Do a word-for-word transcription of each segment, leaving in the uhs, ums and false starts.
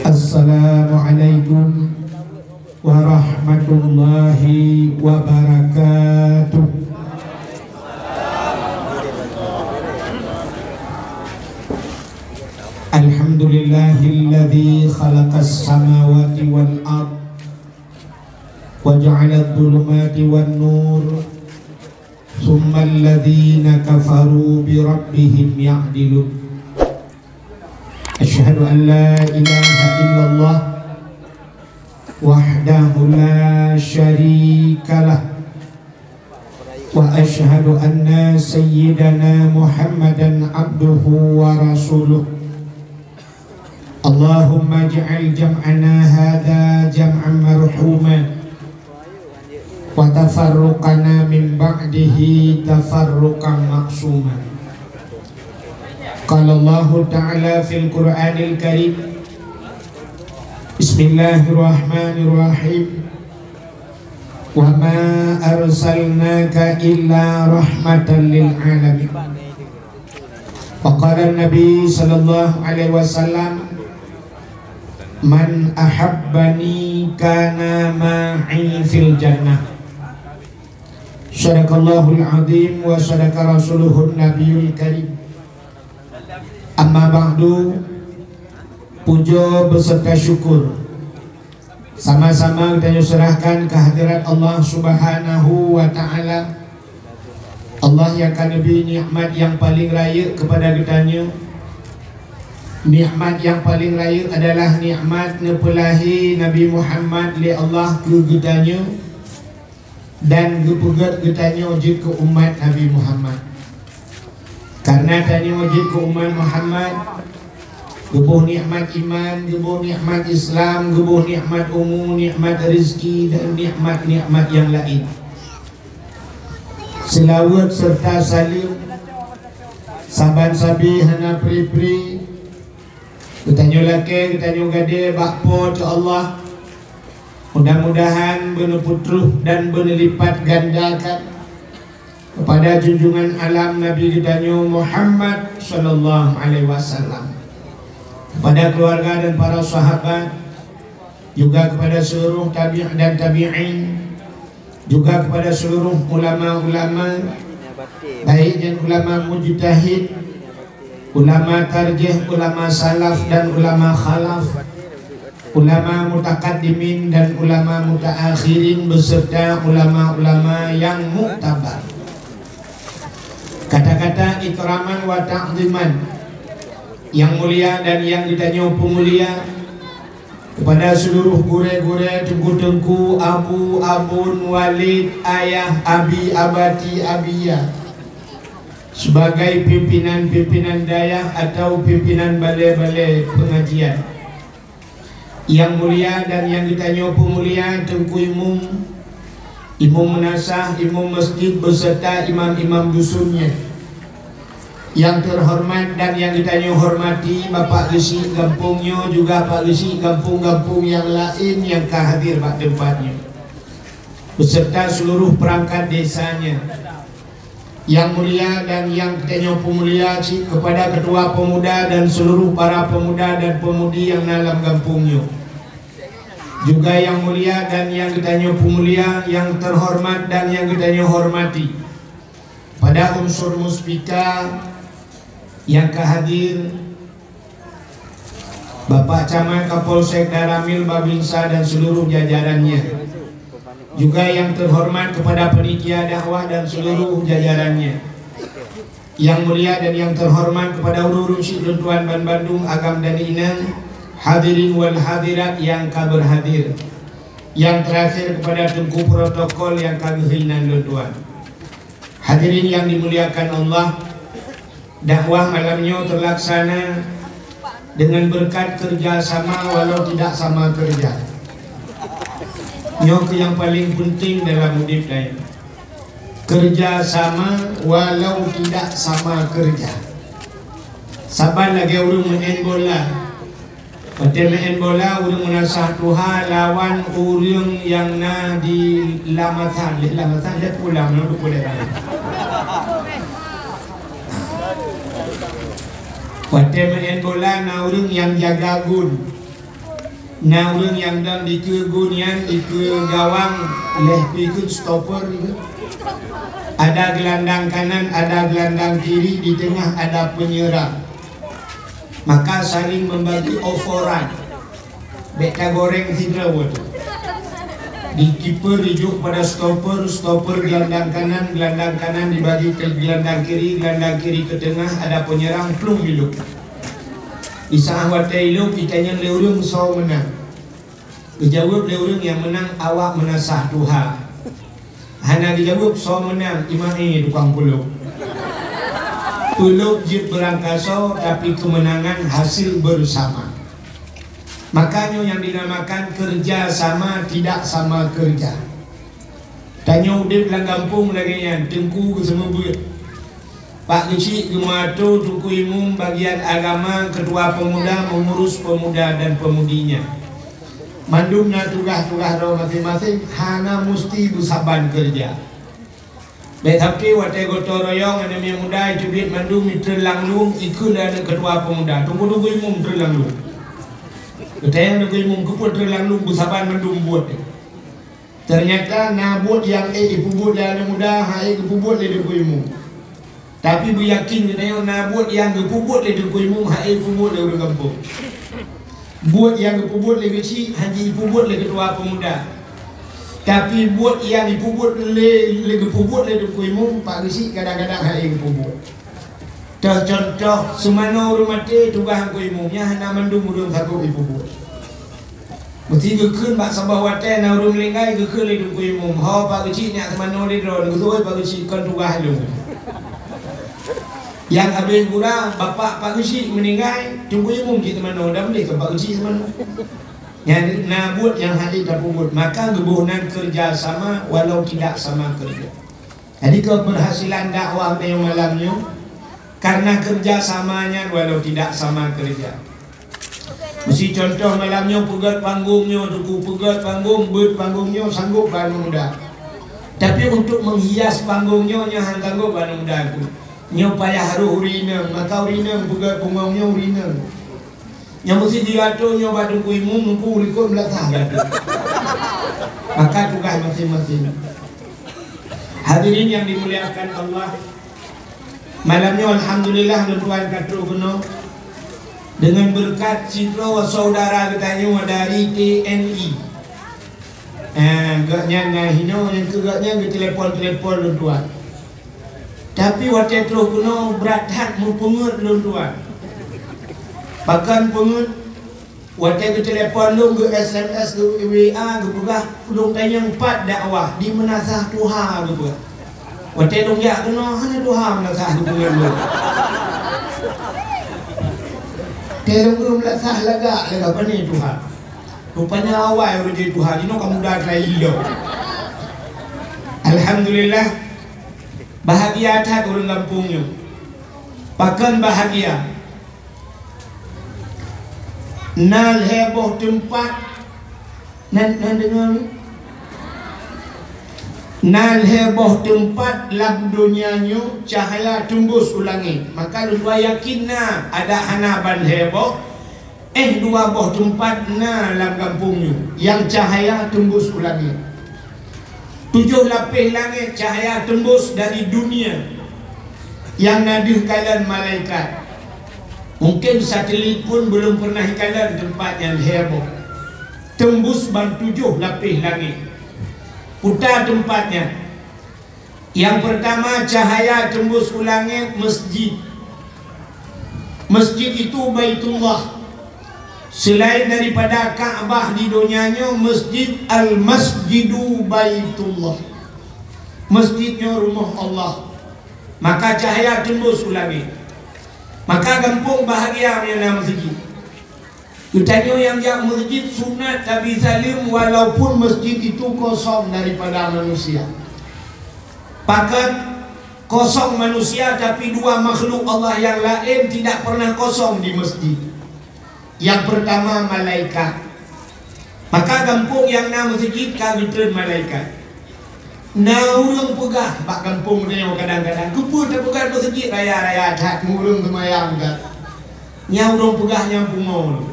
Assalamualaikum warahmatullahi wabarakatuh. Alhamdulillahilladzi khalaqas samawati wal ard wa ja'aladz dzulumati wan nur, tsummal ladzina kafaru bi rabbihim ya'dilun. Asyhadu an la ilaha illallah wahdahu la syarikalah, wa asyhadu anna sayyidana Muhammadan abduhu wa rasuluh. Allahumma ij'al jam'ana hadza jam'an marhuma, wa tafarruqana min ba'dihi tafarruqan ma'suma. Qala Allahu ta'ala fil Qur'anil Karim, Bismillahirrahmanirrahim. Wa ma arsalnaka illa rahmatan lil alamin. Wa qala Nabi sallallahu alaihi wasallam, "Man ahabbani kana ma'i fil jannah." Sadaqallahul azim wa sadaqa rasuluhun nabiyul karim. Amma ba'du, puja beserta syukur sama-sama geutanyoe serahkan keu hadirat Allah Subhanahu wa Ta'ala. Allah nyang ka neubri nikmat nyang paleng rayeuk keupada geutanyoe. Nikmat nyang paleng rayeuk adalah nikmat neupeulahé Nabi Muhammad lé Allah keu geutanyoe dan geupeugét geutanyoe jeuet keu umat Nabi Muhammad. Kareuna tanyoe jeuet keu umat Muhammad, geuboh nikmat iman, geuboh nikmat Islam, geuboh nikmat umu, nikmat rezeki, dan nikmat-nikmat nyang laén. Seulaweuet serta saleuem saban sabe hana pri-pri geutanyoe lakée, geutanyoe gadée bak Po teu Allah. Mudah-mudahan beuneupeutroh dan beuneulipat gandakan keupada junjungan alam Nabi geutanyoe Muhammad sallallahu alaihi wasallam, keupada keuluwarga dan para sahabat, juga keupada seuluruh tabi' dan tabi'in, juga keupada seuluruh ulama-ulama, baik nyan ulama mujtahid, ulama tarjih, ulama salaf dan ulama khalaf, ulama mutakaddimin dan ulama mutaakhirin beserta ulama-ulama nyang muktabar. Kata-kata ikraman wa ta'ziman nyang mulia dan nyang geutanyoe peumulia keupada seuluruh gurée-gurée, teungku-teungku, abu, abon, walid, ayah, abi, abati, abiya, sebagai pimpinan-pimpinan dayah atau pimpinan balée-balée peungajian. Nyang mulia dan nyang geutanyoe peumulia Teungku Imum, Imum Meunasah, Imum Masjid beserta imam-imam dusun nyan. Nyang teuhoreumat dan nyang geutanyoe hormati Bapak Geuchik gampông nyoe, juga Pak Geuchik gampông-gampông nyang laén nyang ka hadir bak teumpat nyoe, beserta seuluruh peurangkat desa nyan. Nyang mulia dan nyang geutanyoe peumulia cit keupada Ketua Pemuda dan seuluruh para pemuda dan pemudi nyang na lam gampông nyoe. Juga nyang mulia dan nyang geutanyoe peumulia, nyang teuhoreumat dan nyang geutanyoe hormati, pada unsur muspika nyang ka hadir, Bapak Camat, Kapolsek, Danramil, Babinsa dan seluruh jajarannya. Juga yang terhormat kepada panitia dakwah dan seluruh jajarannya. Yang mulia dan yang terhormat kepada ureuëng-ureuëng syiek lôn tuan banmandum agam dan inong, hadirin wal hadirat yang ka berhadir. Yang terakhir kepada teungku protokol yang ka geuhina lôn tuan. Hadirin yang dimuliakan Allah, dakwah malam nyoe terlaksana dengan berkat kerja sama walau tidak sama kerja. Nyoe keuh nyang paling penting dalam udeb tanyoe. Kerja sama walau tidak sama kerja. Saban lagée ureuëng meu'en bola. Watée meu'en bola, ureuëng meunasah tuha lawan ureuëng nyang na di lamasan, di lamasan dia pulang lalu boleh lain. Watée meu'en bola na ureuëng nyang jaga gun. Na ureuëng nyang dong dikeue gun nyan, dikeue gawang, lheueh pih ikheun stoper ikheun. Ada gelandang kanan, ada gelandang kiri, di tengah ada penyerang. Maka saling membagi oforan. Bék tagoreng sidroe tu. Di kiper ijok pada stoper, stoper gelandang kanan, gelandang kanan dibagi ke gelandang kiri, gelandang kiri ke tengah, ada penyerang, plueng ilok. Di saat watée ilok, itanyong lé ureuëng soe meunang. Geujaweueb lé ureuëng nyang meunang, awak meunasah tuha. Hana geujaweueb soe meunang, iman eh tukang peulok. Peulok jeuet beurangkasoe, tapi keumeunangan hasil bersama. Maka nyoe nyang dinamakan kerja sama tidak sama kerja. Tanyoe udeb lam gampông lagée nyan, teungku geuseumeubeuet. Pak Geuchik geumeuatô teungku imum bagian agama, ketua pemuda mengurus pemuda dan pemudinya. Mandum na tugaih-tugaih droe maséng-maséng, hana musti beusaban keureuja. Bék sabe watée gotong royong aneuk miet muda iteubiet mandum itreun lam lueng, ikheun lé aneuk ketua pemuda, "Teungku, teungku imum treun lam lueng." Geutanyong teungku imum, "Keupeue treun lam lueng beusaban mandum buet?" Teunyata na buet nyang ék ipeubuet lé aneuk muda, han ék geupeubuet lé teungku imum. Tapi beuyakin geutanyoe na buet nyang geupeubuet lé teungku imum, han ék ipeubuet lé ureuëng gampông. Buet nyang geupeubuet lé Geuchik han jeuet ipeubuet lé ketua pemuda. Tapi buet nyang ipeubuet lé, lé geupeubuet lé teungku imum, Pak Geuchik kadang-kadang han ék geupeubuet. Teuh cuntoh, seumanoe ureuëng maté tugaih teungku imum, nyan hana mandum ureuëng sagoe ipeubuet. Meusti geukheun bak saboh watée na ureuëng meuninggai, geukheun lé teungku imum, "Ho Pak Geuchik, nyak seumanoe lé droe." Geukheun, "Oi Pak Geuchik, kon tugaih lôn." Nyang habéh gura, bapak Pak Geuchik meuninggai, teungku imum cit seumanoe, dan meuninggai Pak Geuchik seumanoe. Nyan na buet nyang han ék tapeubuet, maka geuboh nan kerja sama walau tidak sama kerja. Jadi, keberhasilan dakwah meunyoe malam nyoe karena kerja sama nyan walau tidak sama kerja. Meusti cuntoh malam nyoe peugét panggong nyoe, teungku, peugét panggong, beuet panggong nyoe sanggob bak aneuk muda. Tapi untuk menghias panggong nyoe, nyan han sanggob bak aneuk muda teungku. Nyoe payah roh ureuëng inong, maka ureuëng inong peugét bungong nyoe ureuëng inong. Nyang meusti jiatô nyoe bak teungku imum, teungku likot meulasah gata. Maka tugaih maséng-maséng. Hadirin yang dimuliakan Allah, malam nyoe alhamdulillah lôn tuan ka trok keunoe deungon beureukat sidroe saudara geutanyoe dari T N I. Eh, gobnyan na hinoe nyang keu gobnyan geutelepon-telepon lôn tuan. Tapi watée troh keunoe brat that meupeungeuet lôn tuan. Pakon peungeuet? Watée geutelepon lôn, geu-S M S, geu-W A, geupeugah, "Ulôn tanyong pat dakwah di Meunasah Tuha," geupeugah. Watée lôn jak keunoe, hana tuha Meunasah geupeungeuet lôn. Teuh lôn Meunasah lagak, lagak pane tuha. Rupanya awai ureuëng jeuet tuha, jinoe ka muda keurai ilong. Alhamdulillah, bahagia that ureuëng gampông nyoe. Pakon bahagia? Na lhée boh teumpat, nan, nan deungoe? Na lhée boh teumpat lam donya nyoe cahya teumbus u langét. Maka lôn yakin na, adak hana ban lhée boh, éh dua boh teumpat na lam gampông nyoe nyang cahya teumbus u langét. Tujoh lapéh langét cahya teumbus dari dunia nyang na deuh kalon malaikat. Mungken satelit pun belum pernah ikalon teumpat nyang lhée boh. Teumbus ban tujoh lapéh langét. Peue teumpat nyan? Nyang peurtama cahya teumbus u langét, meusjid. Meusjid itu Baitullah. Selain daripada Ka'bah di donya nyoe, meusjid Al-Masjidu Baitullah. Meusjid nyoe rumoh Allah. Maka cahya teumbus u langét. Maka gampông bahagia meunyoe na meusjid. Geutanyoe nyang jak meusjid sunat tabi saleuem walaupun meusjid itu kosong daripada manusia. Pakon kosong manusia, tapi dua makhluk Allah nyang laén tidak pernah kosong di meusjid. Nyang peurtama malaikat. Maka gampông nyang na meusjid ka geutreun malaikat. Na ureuëng peugah bak gampông nyoe kadang-kadang, "Keupeue tapeugah meusjid raya-raya that, ureuëng seumayang that?" Nyang ureuëng peugah nyang pungo.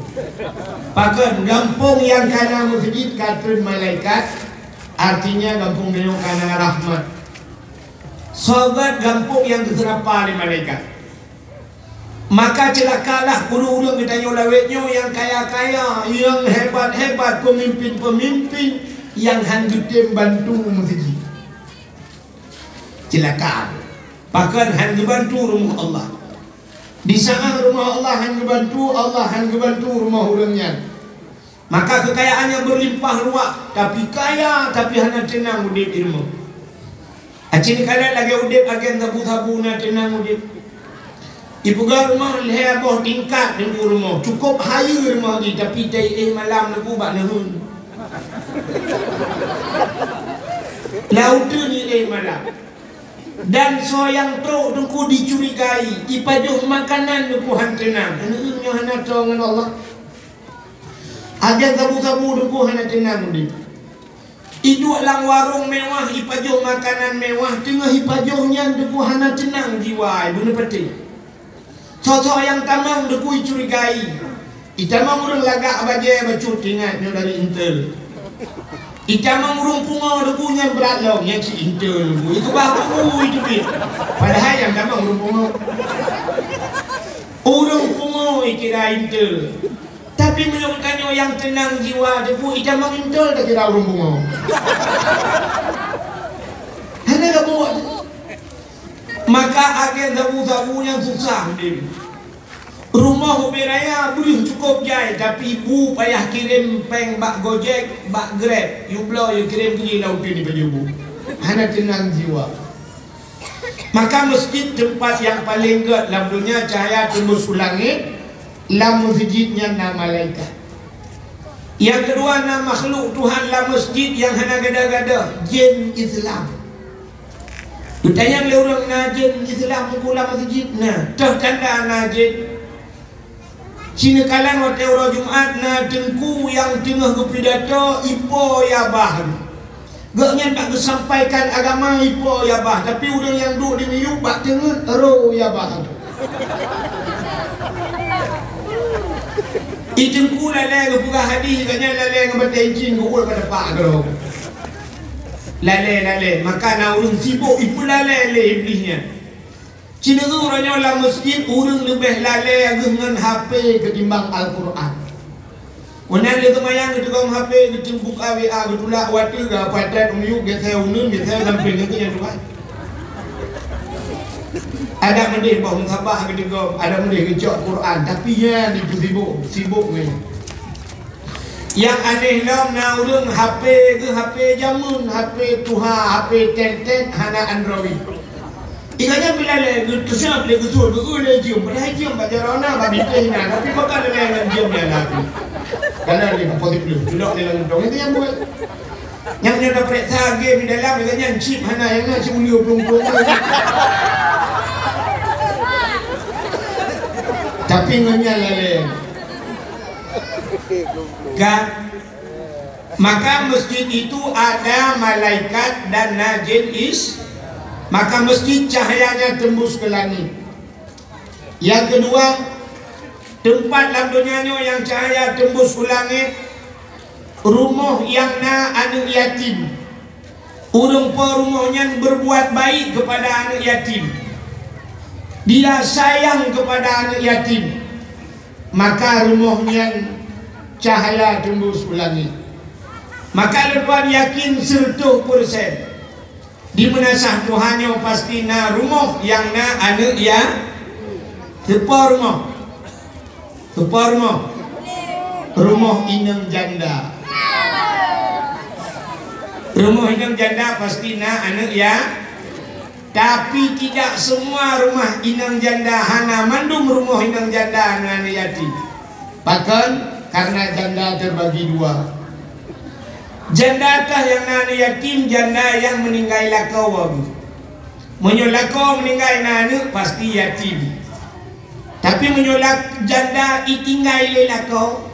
Pakon gampông nyang ka na meuseujid ka treun malaikat, artinya gampông nyoe ka na rahmat. Soe gét gampông nyang geuseurapa lé malaikat. Maka ceulakalah ureuëng-ureuëng geutanyoe lawét nyoe nyang kaya-kaya, nyang hebat-hebat, peumimpén-peumimpén nyang han geutem bantu meuseujid. Ceulaka. Pakon han geubantu rumoh Allah. Di saát rumoh Allah han geubantu, Allah han geubantu rumoh ureuëng nyan. Maka keukayaan nyang berlimpah ruah, tapi kaya, tapi hana teunang udeb di rumoh. Aci neukalon lagée udeb agen sabu-sabu na teunang udeb. Ipeugah rumoh lhée boh tingkat deungon rumoh, cukup hayeue rumoh jih, tapi tai éh malam neuku bak neuheun. Lauteun éh malam. Dan soe nyang trok deungon dicurigai, ipajoh makanan deungon han teunang. Aneuk nyoe hana toe ngon Allah. Agen sabu-sabu deungon hana teunang udeb. Iduek lam warong mewah, ipajoh makanan mewah, teungoh ipajoh nyan deungon hana teunang jiwa, ibeuna patéh. Soe-soe nyang tamong deungon icurigai. Itamong ureuëng lagak bajée bacut ingat nyoe dari intel. Itamong ureuëng pungo deungon nyan brat lom, nyan cit intel. Ikeubah buku itu pih. Padahai nyang tamong ureuëng pungo. Ureuëng pungo ikira intel. Tapi meunyoe tanyoe nyang teunang jiwa deungon itamong intel takira ureuëng pungo. Hana gabuek. Maka agen sabu-sabu nyang susah udeb. Rumoh ubé raya breuh cukup jai, tapi bu payah kirém péng bak Gojek, bak Grab, yue bloe yue kirém pih lam uteuen ipajoh bu. Hana teunang jiwa. Maka meuseujid teumpat nyang paleng gét lam donya, cahya teumbus u langét, lam meuseujid nyan na malaikat. Nyang keudua na makhluk Tuhan lam meuseujid nyang hana gada-gada, jén Islam. Geutanyong lé ureuëng na jén Islam meukeu lam meuseujid na, toh tanda na jén. Ci neukalon watée uroe Jumat na teungku nyang teungoh geupidato ipo ya bah. Gobnyan bak geusampaikan agama ipo ya bah, tapi ureuëng nyang duek di miyueb bak teungeut ro ya bah. I teungku lalée geupeugah hadih, gobnyan lalée ngon batée incin geuuet bak teumpat keudroe. Lalée-lalée, maka na ureuëng sibok ipeulalée lé Iblih nyan. Ci neueu uroe nyoe lam meuseujid ureuëng leubeh lalée geuh ngon H P keutimbang Al-Qur'an. Meunan lé seumayang geuteugom H P, geuceumbuk A W A, geutulak watée geupatat miyueb geusée uneuen, geusée sampéng geuh nyang tuan. Adak meudeh boh musabah geuteugom, adak meudeh geucok Qur'an, tapi nyan ipeusibok, sibok ngon Nyang aneh lom na ureuëng H P geuh H P jameun, H P tuha, H P tét-tét, hana Android. Iga nyan peulalée geuteusab lé geusul geu lé jeuem, padahai jeuem bak jaroe na bak bintéh na, tapi pakon lé ngon jeuem nyan na. Kana lé positif, tulok lé lam dong itu nyang buet. Nyang nyoe tapeuriksa game di dalam, iga nyan chip hana, nyang na chip ulieu plueng-plueng. Tapi ngon nyan lalée. Kan? Maka masjid itu ada malaikat dan na jin is. Maka masjid cahayanya tembus ke langit. Yang kedua, tempat lam dunia nyoe yang cahaya tembus ke langit, rumoh nyang na aneuk yatim. Ureuëng po rumoh nyan berbuat baik kepada aneuk yatim. Dia sayang kepada aneuk yatim. Maka rumoh nyan cahaya tembus u langét. Maka lôn tuan yakin seureutôh peureusén, di meunasah Tuhan nyoe pasti na rumoh nyang na aneuk ya, teupo rumoh. Teupo rumoh. Rumoh inong janda. Rumoh inong janda pasti na aneuk ya. Tapi tidak semua rumah inong janda, hana mandum rumoh inong janda na aneuk yatim. Pakon? Karena janda terbagi dua. Janda tah nyang na aneuk yatim, janda nyang meuninggai lakoe. Meunyoe lakoe meuninggai na aneuk, pasti yatim. Tapi meunyoe lak-, janda itinggai lé lakoe,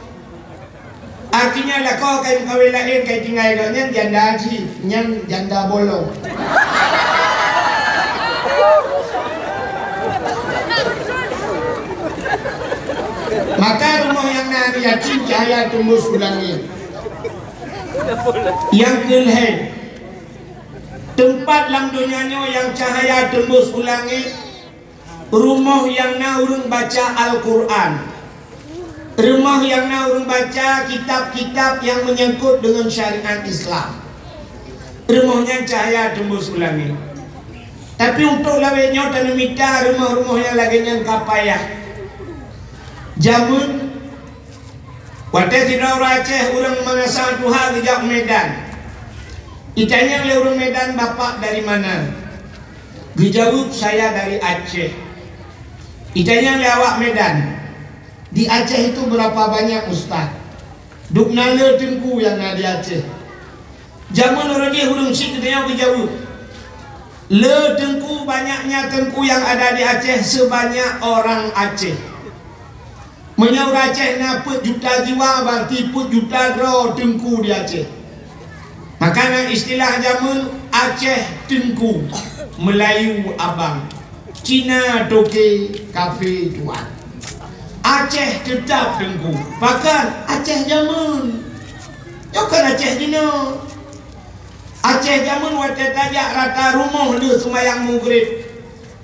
artinya lakoe ka imeukawen laén, ka itinggai gobnyan, janda cit, nyan janda bolong. Maka rumoh nyang na aneuk yatim cahya teumbus u langét. Nyang keu lhèe, teumpat lam donya nyoe nyang cahya teumbus u langét, rumoh nyang na ureuëng baca Al-Qur'an. Rumoh nyang na ureuëng baca kitab-kitab nyang menyangkut deungon syariat Islam. Rumoh nyan cahya teumbus u langét. Tapi untuk lawét nyoe taneumita rumoh-rumoh nyang lagèe nyan ka payah. Jameun, watèe sidroe ureuëng Aceh ureuëng meunasah tuha geujak u Medan. Itanyong lé ureuëng Medan, "Bapak dari mana?" Geujaweueb, "Saya dari Aceh." Itanyong lé awak Medan, "Di Aceh itu berapa banyak ustaz?" Dum na le teungku nyang na di Aceh. Jameun uroe jih ureuëng syiek geutanyoe geujaweueb, "Le teungku, banyaknya teungku yang ada di Aceh sebanyak orang Aceh." Meunyoe ureuëng Aceh na peuet juta jiwa, berarti peuet juta droe teungku di Aceh. Maka na istilah jameun Aceh Teungku, Melayu Abang, Cina Toke, Kafe Tuan. Aceh teutap teungku. Pakon? Aceh jameun. Nyoe kon Aceh jinoe. Aceh jameun watèe tajak rata rumoh lheueh seumayang Maghrib.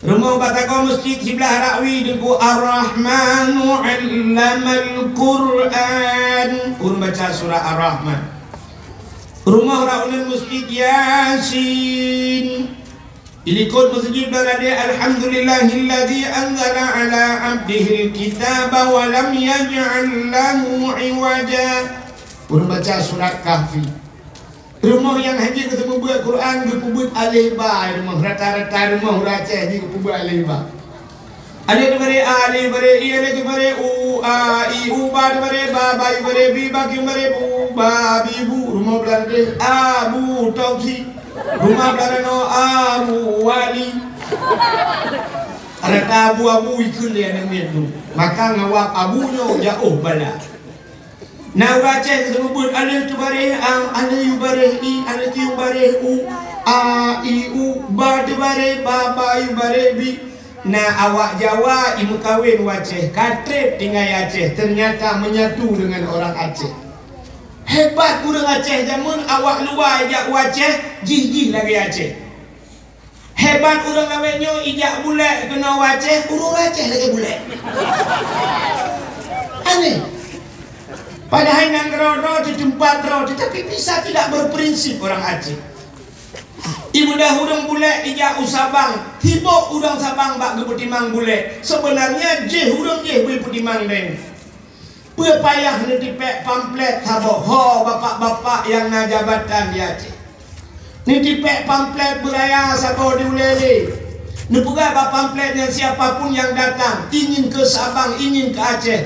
Rumoh bak sagoe meuseujid siblah rakwi teungku, "Ar-Rahmanu 'allamal Qur'an." Ureuëng baca surat Ar-Rahman. Rumoh rot uneun meuseujid Yasin. Dilikot meuseujid bak radèe, "Alhamdulillahilladzi anzala 'ala 'abdihil kitaba wa lam yaj'al lahu 'iwaja." Ureuëng baca surat Kahfi. Rumoh nyang hana jeuet geuseumeubeuet Quran geupeubeuet aleh ba, rumoh rata-rata rumoh ureuëng Aceh jeuet geupeubeuet aleh ba. Aleh teubarek a, aleh teubarek i, aleh teubarek u, a, i, u, ba teubarek ba, ba teubarek bi, ba teubarek bu, ba, bi, bu. Rumoh blah deh, Abu Tausi. Rumoh blah noe, Abu Wali. Rata abu-abu ikheun lé aneuk miet tu. Maka ngawab abu nyoe jaoh bala. Na ureuëng Aceh geuseumeubeuet aleh teubarek a, aleh teubarek i, aleh teubarek u, a, i, u, ba teubarek ba, ba teubarek bi. Na awak Jawa imeukawen u Aceh, ka trép tinggai Aceh, teunyata meunyatu deungon ureuëng Aceh. Hebat ureuëng Aceh jameun, awak luwa ijak u Aceh, jih-jih lagèe Aceh. Hebat ureuëng lawét nyoe ijak bulèk keunoe u Aceh, ureuëng Aceh lagèe bulèk. Aneh. Padahai nanggroe droe, teuteumpat droe, tetapi bisa tidak berprinsip orang Aceh. Ibudah ureuëng bulèk ijak u Sabang, sibok ureuëng Sabang bak geupeutimang bulèk. Sebenarnya jih ureuëng jih beu peutimang deng. Peue payah neutipék pamflet saboh ho bapak-bapak nyang na jabatan di Aceh. Neutipék pamflet beuraya saboh di ulèe lé. Neupeugah bak pamflet nyan, siapa pun yang datang ingin ke Sabang, ingin ke Aceh,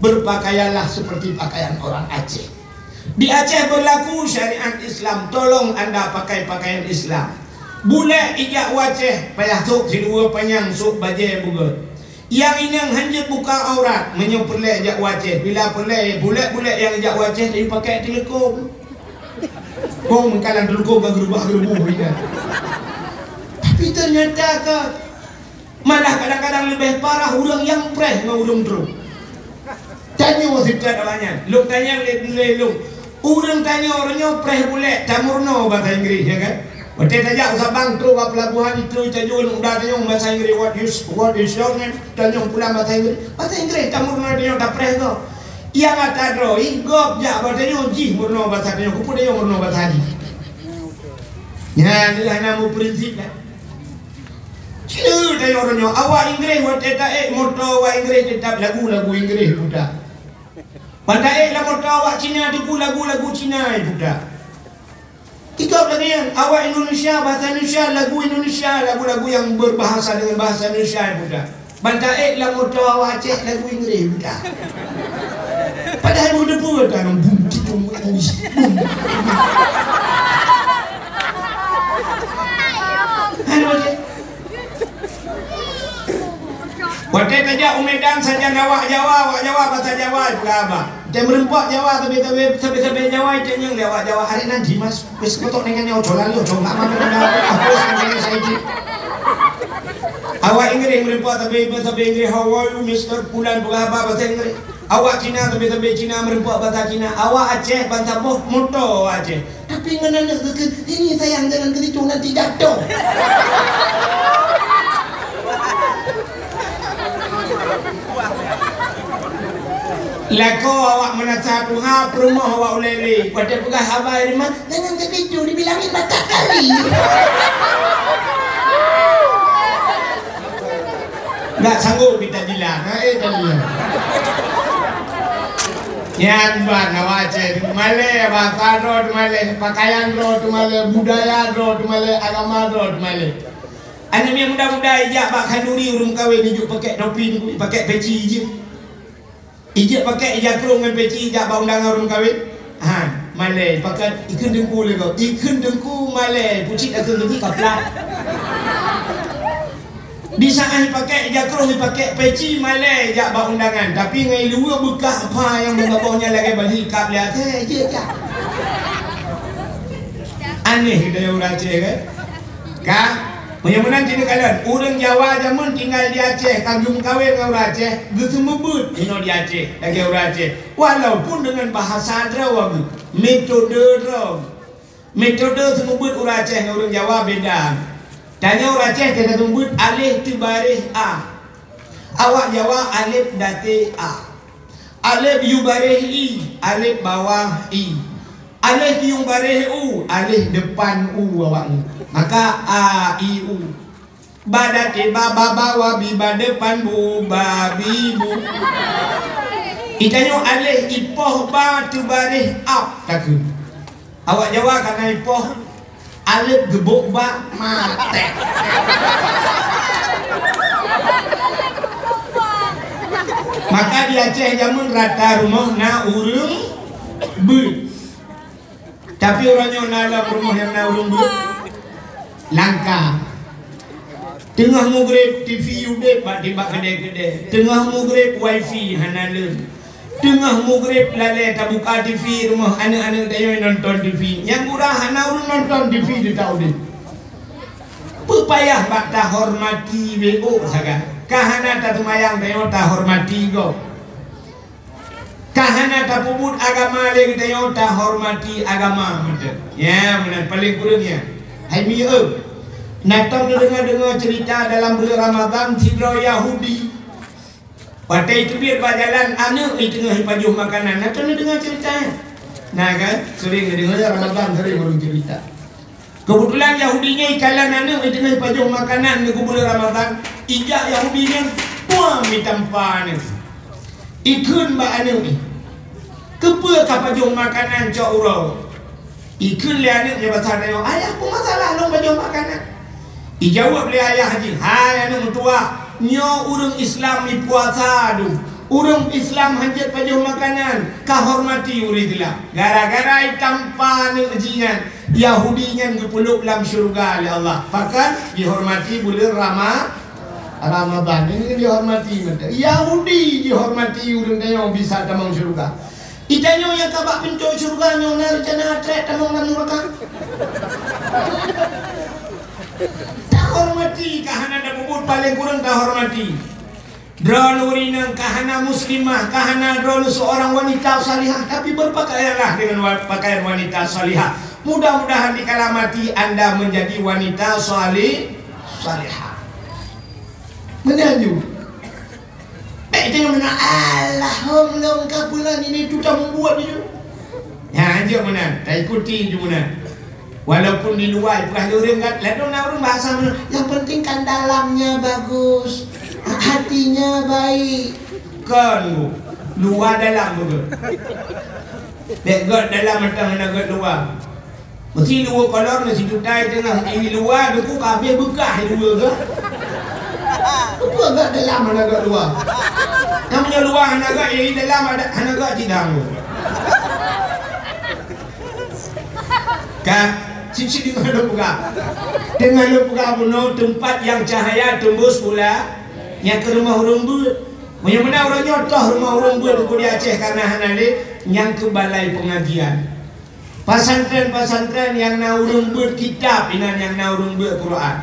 berpakaianlah seperti pakaian orang Aceh. Di Aceh berlaku syariat Islam, tolong anda pakai pakaian Islam. Bulèk ijak u Aceh, payah sôk sidua panyang, sôk bajèe beugöt. Nyang inong hanjeuet buka aurat, meunyoe peureulèe jak u Aceh. Bila peureulèe, bulèk-bulèk nyang jak u Aceh laju pakai teuleukom. Oh, meukalang teuleukom ka geurubah-geurubah ingat. Tapi ternyata ka malah kadang-kadang leubeh parah ureuëng nyang preh ngon ureuëng droe. Tanyoe sifeuet awaknyan. Lôn tanyong lé, lé lôn. Ureuëng tanyoe uroe nyoe preh bulèk tameurunoe basa Inggréh, ya kan? Watèe tajak u Sabang, trôk bak peulabohan, itu tajak u Indonesia, tanyong basa Inggréh, "What is, what is your name?" Tanyong pulang basa Inggréh. Basa Inggréh tameurunoe tanyong tapreh gob. Nyang ata droe, ih, gob jak bak tanyoe jih meurunoe basa tanyoe, keupeue tanyoe meurunoe basa jih. Nyan adalah nama prinsip dah. Cina tanyong uroe nyoe, awak Inggréh watèe taék moto awak Inggréh teutap lagu-lagu Inggréh puta. Ban taék lam moto awak Cina teupeu lagu-lagu Cina puta. Tikab lagèe nyan, awak Indonesia, bahasa Indonesia, lagu Indonesia, lagu-lagu yang berbahasa dengan bahasa Indonesia puta. Ban taék lam moto awak Aceh lagu Inggréh puta. Padahai meuteupeu tanong bum titung bum. Hana Aceh. Watèe tajak u Medan sajan awak Jawa, awak Jawa basa Jawa peugah haba. Watèe meureumpok Jawa sabe-sabe, sabe-sabe Jawa itanyong lé awak Jawa, "Arek nan di, Mas? Wis kotok dengan nyoe, coba lihat, coba mana, mana, mana, bos, mana saya di." Awak Inggréh meureumpok sabe, sabe Inggréh, "How are you, Mister Pulan?" Peugah haba bahasa Inggréh. Awak Cina sabe, sabe Cina meureumpok bahasa Cina. Awak Aceh bansa boh moto awak Aceh. Tapi ngon aneuk geukheun, "Ini sayang, jangan ke situ, nanti jatuh." Lakoe awak meunasah tuha, peurumoh awak ulèe lé. Watèe peugah haba di ma, "Jangan ke situ, dibilangin batak kali." Nggak sanggup kita bilang, eh, tadi. Nyan ban awak Aceh, malèe, bahasa droe teumalèe, pakaian droe teumalèe, budaya droe teumalèe, agama droe teumalèe. Aneuk miet muda-muda ijak bak khanduri ureueng meukawen, ijok pakèk topi, pakèk peci jeuet. Ijak pakèk ija krông ngon peci ijak bak undangan ureueng meukawen. Ha, malèe, pakat ikheun teungku lé gob. Ikheun teungku malèe, pucit akheun teungku kaplat. Di saat ipakèk ija krông, ipakèk peci malèe ijak bak undangan, tapi ngon iluweue beukah apa nyang meugaboh nyan lagèe bali ikab lé asèe, jeuet jak. Aneh geutanyoe ureueng Aceh, kan? Ka? Meunyoe meunan, ci neukalon, ureueng Jawa jameun tinggai di Aceh, ka geumeukawen ngon ureueng Aceh, geuseumeubeuet inoe di Aceh, lagèe ureueng Aceh. Walaupun deungon bahasa droe, metode droe. Metode seumeubeuet ureueng Aceh ngon ureueng Jawa beda. Tanyoe ureueng Aceh ka geuseumeubeuet alèh teubaréh a. Awak Jawa alèh daté a. Alèh yue baréh i, alèh bawah i. Alèh yueng baréh u, alèh depan u awaknyan. Maka a, i, u. Ba daté ba, ba bawah bi, ba depan bu, ba bi bu. Itanyoe alèh ipoh ba teubaréh ab takheun. Awak Jawa ka na ipoh alèh geubok ba maté. Maka di Aceh jameun rata rumoh na ureueng beuet. Tapi uroe nyoe na lam rumoh nyang na ureueng beuet langka. Teungoh mugreb, T V udeb bak, bak keudè-keudè. Teungoh mugreb, wifi hana lôn. Teungoh mugreb lalè tabuka T V rumoh aneuk-aneuk tanyoe nonton T V. Nyang gura hana ureueng nonton T V di ta udeb. Peue payah bak tahormati W O sagai. Ka hana taseumayang tanyoe tahormati gob. Ka hana tapeubuet agama lé geutanyoe tahormati agama mantong. Ya, meunan paleng kureueng nyan. Hai mi eu. Na tom neudeungoe-deungoe ceurita dalam buleuen Ramadhan sidroe Yahudi. Watèe iteubiet bak jalan aneuk iteungoh ipajoh makanan. Na tom neudeungoe ceurita nyan? Na kan? Sering neudeungoe Ramadhan sering ureueng ceurita. Keubeutulan Yahudi nyan ikalon aneuk iteungoh ipajoh makanan ngon buleuen Ramadhan, ijak Yahudi nyan puang itampa aneuk. Ikheun bak aneuk nyan, "Keupeue kapajoh makanan cok uroe?" Ikheun lé aneuk nyan basa tanyoe, "Ayah, peue masalah lôn pajoh makanan?" Ijaweueb lé ayah jih, "Hai aneuk meutuwah, nyoe ureueng Islam ipuasa dum. Ureueng Islam hanjeuet pajoh makanan, kahormati ureueng Islam." Gara-gara itampa aneuk jih nyan, Yahudi nyan geupeulhôb lam syeuruga lé Allah. Pakon? Jihormati buleuen Rama-, Ramadhan. Ini jihormati mantong. Yahudi jihormati ureueng tanyoe bisa tamong syeuruga. Itanyoe nyang ka bak pintoe syeuruga nyoe na reuncana trek tamong lam nuraka. Tahormati ka hana tapeubuet, paleng kureueng tahormati. Droeneuh ureueng inong ka hana muslimah, ka hana droeneuh seorang wanita salihah, tapi berpakaianlah dengan wa-, pakaian wanita salihah. Mudah-mudahan di kala mati anda menjadi wanita sali-, salihah. Meunan ju. Bèk teuka meunan, "Alah, hom lom ka bulan ini tu tameubuet ju." Nyan jeuet meunan, taikuti ju meunan. Walaupun di luwa ipeugah lé ureueng kan, ladôm na ureueng bahasa meunan, "Yang penting kan dalamnya bagus, hatinya baik." Kon, Bu. Luwa dalam beugöt. Bèk göt dalam mantong hana göt luwa. Meusi luwa kolor ngon sijuta teungoh i luwa, duku ka habéh beukah i luwa geuh. Duku göt dalam hana göt luwa. Nyang meunyoe luwa hana göt, i dalam ada, hana göt sidang. Ka, sip-sip deungoe lôn peugah. Teungoh lôn peugah bunoe teumpat nyang cahya teumbus u la-, nyang keu rumoh ureueng beuet. Meunyoe meunan uroe nyoe toh rumoh ureueng beuet di Aceh ka na hana lé, nyang keu balai peungajian. Pesantren-pesantren nyang na ureueng beuet kitab, inan nyang na ureueng beuet Quran.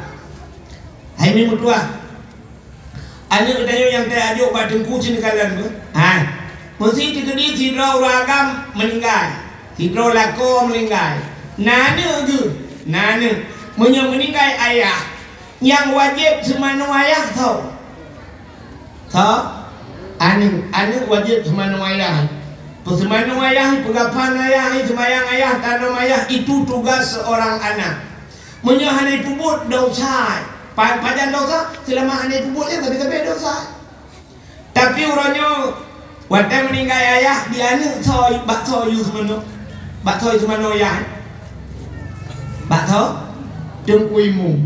Hai mi meutuah, Aneuk geutanyoe nyang tajok bak teungku cit neukalon beuh. Hai. Meuseuti keudeh sidroe ureueng agam meuninggai. Sidroe lakoe meuninggai. Na aneuk geuh? Na aneuk. Meunyoe meuninggai ayah, nyang wajéb seumanoe ayah soe? Soe? Aneuk. Aneuk wajéb seumanoe ayah. Peuseumanö ayah, peugaphan ayah, seumayang ayah, tanom ayah, itu tugas seorang anak. Meunyoe hana ipeubuet, desya. Pa-, pajan desya? Seulama hana ipeubuet, nyan sabe-sabe desya. Tapi uroe nyoe, watée meuninggai ayah, di aneuk soe, bak soe yue seumanoe? Bak soe yue seumanoe ayah? Bak soe? Teungku Imum.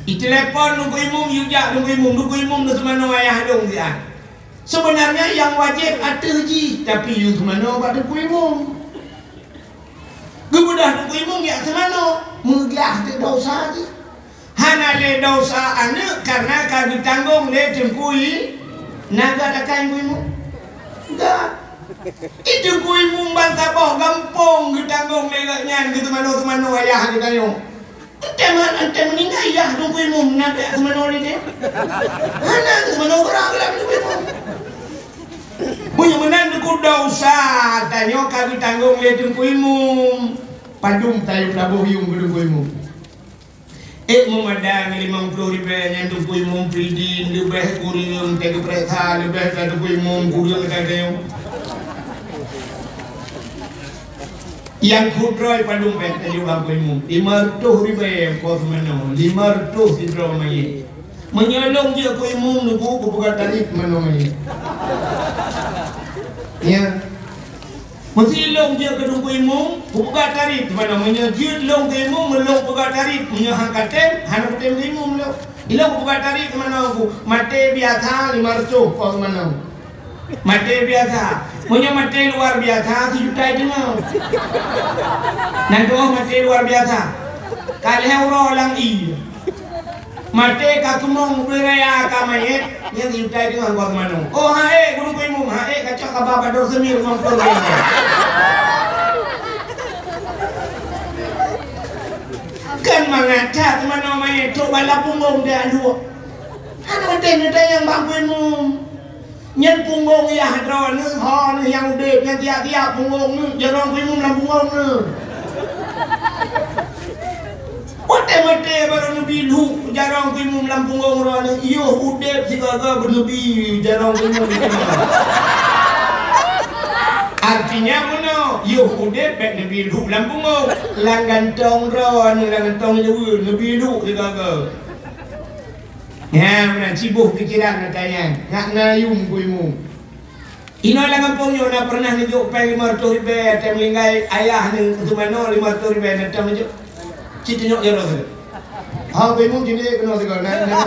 Itelepon Teungku Imum, yue jak Teungku Imum. Teungku Imum neuseumanoe ayah lôn siat. Seubeunarnya nyang wajéb ateueh jih, tapi yue seumanoe bak Teungku Imum. Geubeudôh Teungku Imum jak seumanoe, meuglah teuk desya jih. Hana lé desya aneuk kareuna ka geutanggong lé Teungku I-, na geuadakan Teungku Imum? Enggak. Teungku Imum ban saboh gampông geutanggong lé gobnyan, geuseumanoe-seumanoe ayah geutanyoe. Enteuk ma-, enteuk meuninggai yah Teungku Imum, na bèk seumanoe lé teuh? Hana seumanoe, beurangkalan Teungku Imum. Meunyoe meunan Teungku, desya tanyoe ka geutanggong lé Teungku Imum. Padum tayue taboh yuem keu Teungku Imum? Ék meumada ngon limong ploh ribèe nyan Teungku Imum Fridin leubeh kureueng teuh geupareksa, leubeh that Teungku Imum kureueng that tanyoe. Nyang kudroe padum bèk tajok bak Teungku Imum? Lima reutôh ribèe po seumanoe, lima reutôh sidroe manyét. Meunyoe lôn jeuet keu imum Teungku, kupeugah tarif seumanoe manyét. Ya. Meusé lôn jeuet keu Teungku Imum, kupeugah tarif seumanoe. Meunyoe jeuet lôn keu imum, lôn peugah tarif. Meunyoe han ka tem, hana kutem keu imum lôn. Ilôn kupeugah tarif seumanoe Teungku, maté biasa lima reutôh po seumanoe. Maté biasa. Meunyoe maté luar biasa, sijuta teungoh. Nan tuoh maté luar biasa. Ka lhèe uroe lam ié. Maté ka keumong beuraya ka manyét, nyan sijuta teungoh po seumanoe. Oh, han ék, Teungku Imum, han ék, kacok kaba padum seumir limong ploh ribèe. Kan mangat that seumanoe manyét, trok bak lam punggong teuh duek. Hana maté neutanyong bak Teungku Imum. Nyan punggong yah droeneuh, ho neuh nyang udép, nyan tiap-tiap punggong neuh, jaroe Teungku Imum lam punggong neuh. Watèe maté barô neubi lhuek jaroe Teungku Imum lam punggong droeneuh, yoh udép sigoe-goe beuneubi jaroe Teungku Imum. Artinya meunoe, yoh udép bèk neubi lhuek lam punggong, lam gantong droeneuh, lam gantong leubeh neubi lhuek sigoe-goe. Nyan meunan, siboh pikiran gata nyan, nyak na yuem Teungku Imum. Inoe lam gampông nyoe na pernah neujok péng lima reutôh ribèe, watèe meuninggai ayah neuh, seumanoe lima reutôh ribèe, na tom neujok? Cit tunyok jaroe sabe. Ha, Teungku Imum jinoe keunoe sigoe, na, na.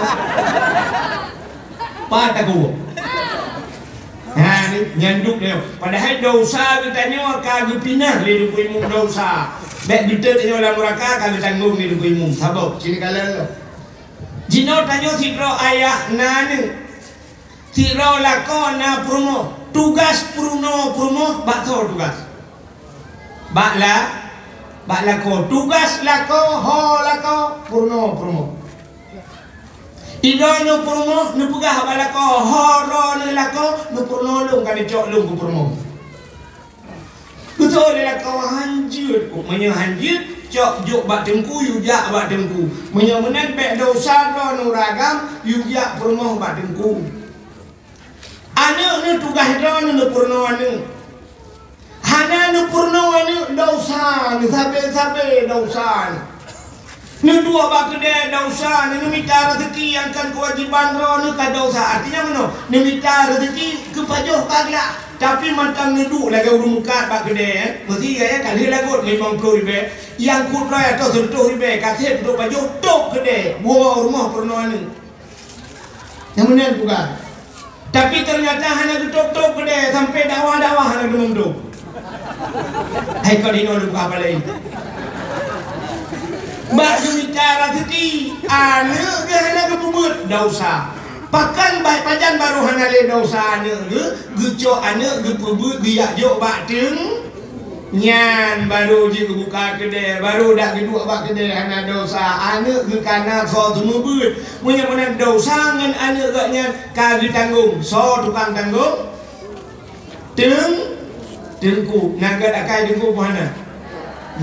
Pat takue. Ha, ni, nyan duek nyoe. Padahai desya geutanyoe ka geupinah lé Teungku Imum desya. Bèk geutot tanyoe lam nuraka ka geutanggong lé Teungku Imum. Saboh, sini kalon lom. Jinoe tanyoe sidroe ayah na aneuk. Sidroe lakoe na peurumoh. Tugas peurunoe peurumoh bak soe tugas? Bak la-, bak lakoe. Tugas lakoe, ho lakoe, peurunoe peurumoh. Idroeneuh peurumoh neupeugah bak lakoe, ho droeneuh lakoe, neupeurunoe lôn ka neucok lôn keu peurumoh. Beutôi lé lakoe han jeuet, meunyoe han jeuet, cok jok bak teungku, yue jak bak teungku. Meunyoe meunan bèk desya droeneuh ureueng agam, yue jak peurumoh bak teungku. Aneuk neuh tugaih droeneuh neupeurunoe aneuk. Hana neupeurunoe aneuk desya neuh, sabe-sabe desya neuh. Neuduek bak keudè desya, neumita raseuki nyang kon keuwajéban droeneuh ka desya. Artinya meunoe, neumita raseuki keu pajoh ka glak, tapi mantong neuduek lagèe ureueng mukat bak keudè, eh. Meusi gaya ka lheueh lagot limong ploh ribèe, nyang kudroe atau seureutôh ribèe ka sép untuk pajoh, tôp keudè, woe rumoh peurunoe aneuk. Nyang meunan bukan. Tapi teunyata hana geutôp-tôp keudè, sampoe dakwah-dakwah hana geutôp-tôp. Hai, kon inoe lôn buka palai. Bak geumita raseuki, aneuk geuh hana geupeubeuet, desya. Pakon bak pajan barô hana lé desya aneuk geuh, geucok aneuk geupeubeuet geujak jok bak teung-, Nyan barô jeuet geubuka keudè, barô dak geuduek bak keudè hana desya. Aneuk geukana soe seumeubeuet. Meunyoe meunan desya ngon aneuk geuh nyan ka geutanggong, soe tukang tanggong? Teung-, teungku. Na gèt akai teungku peue hana?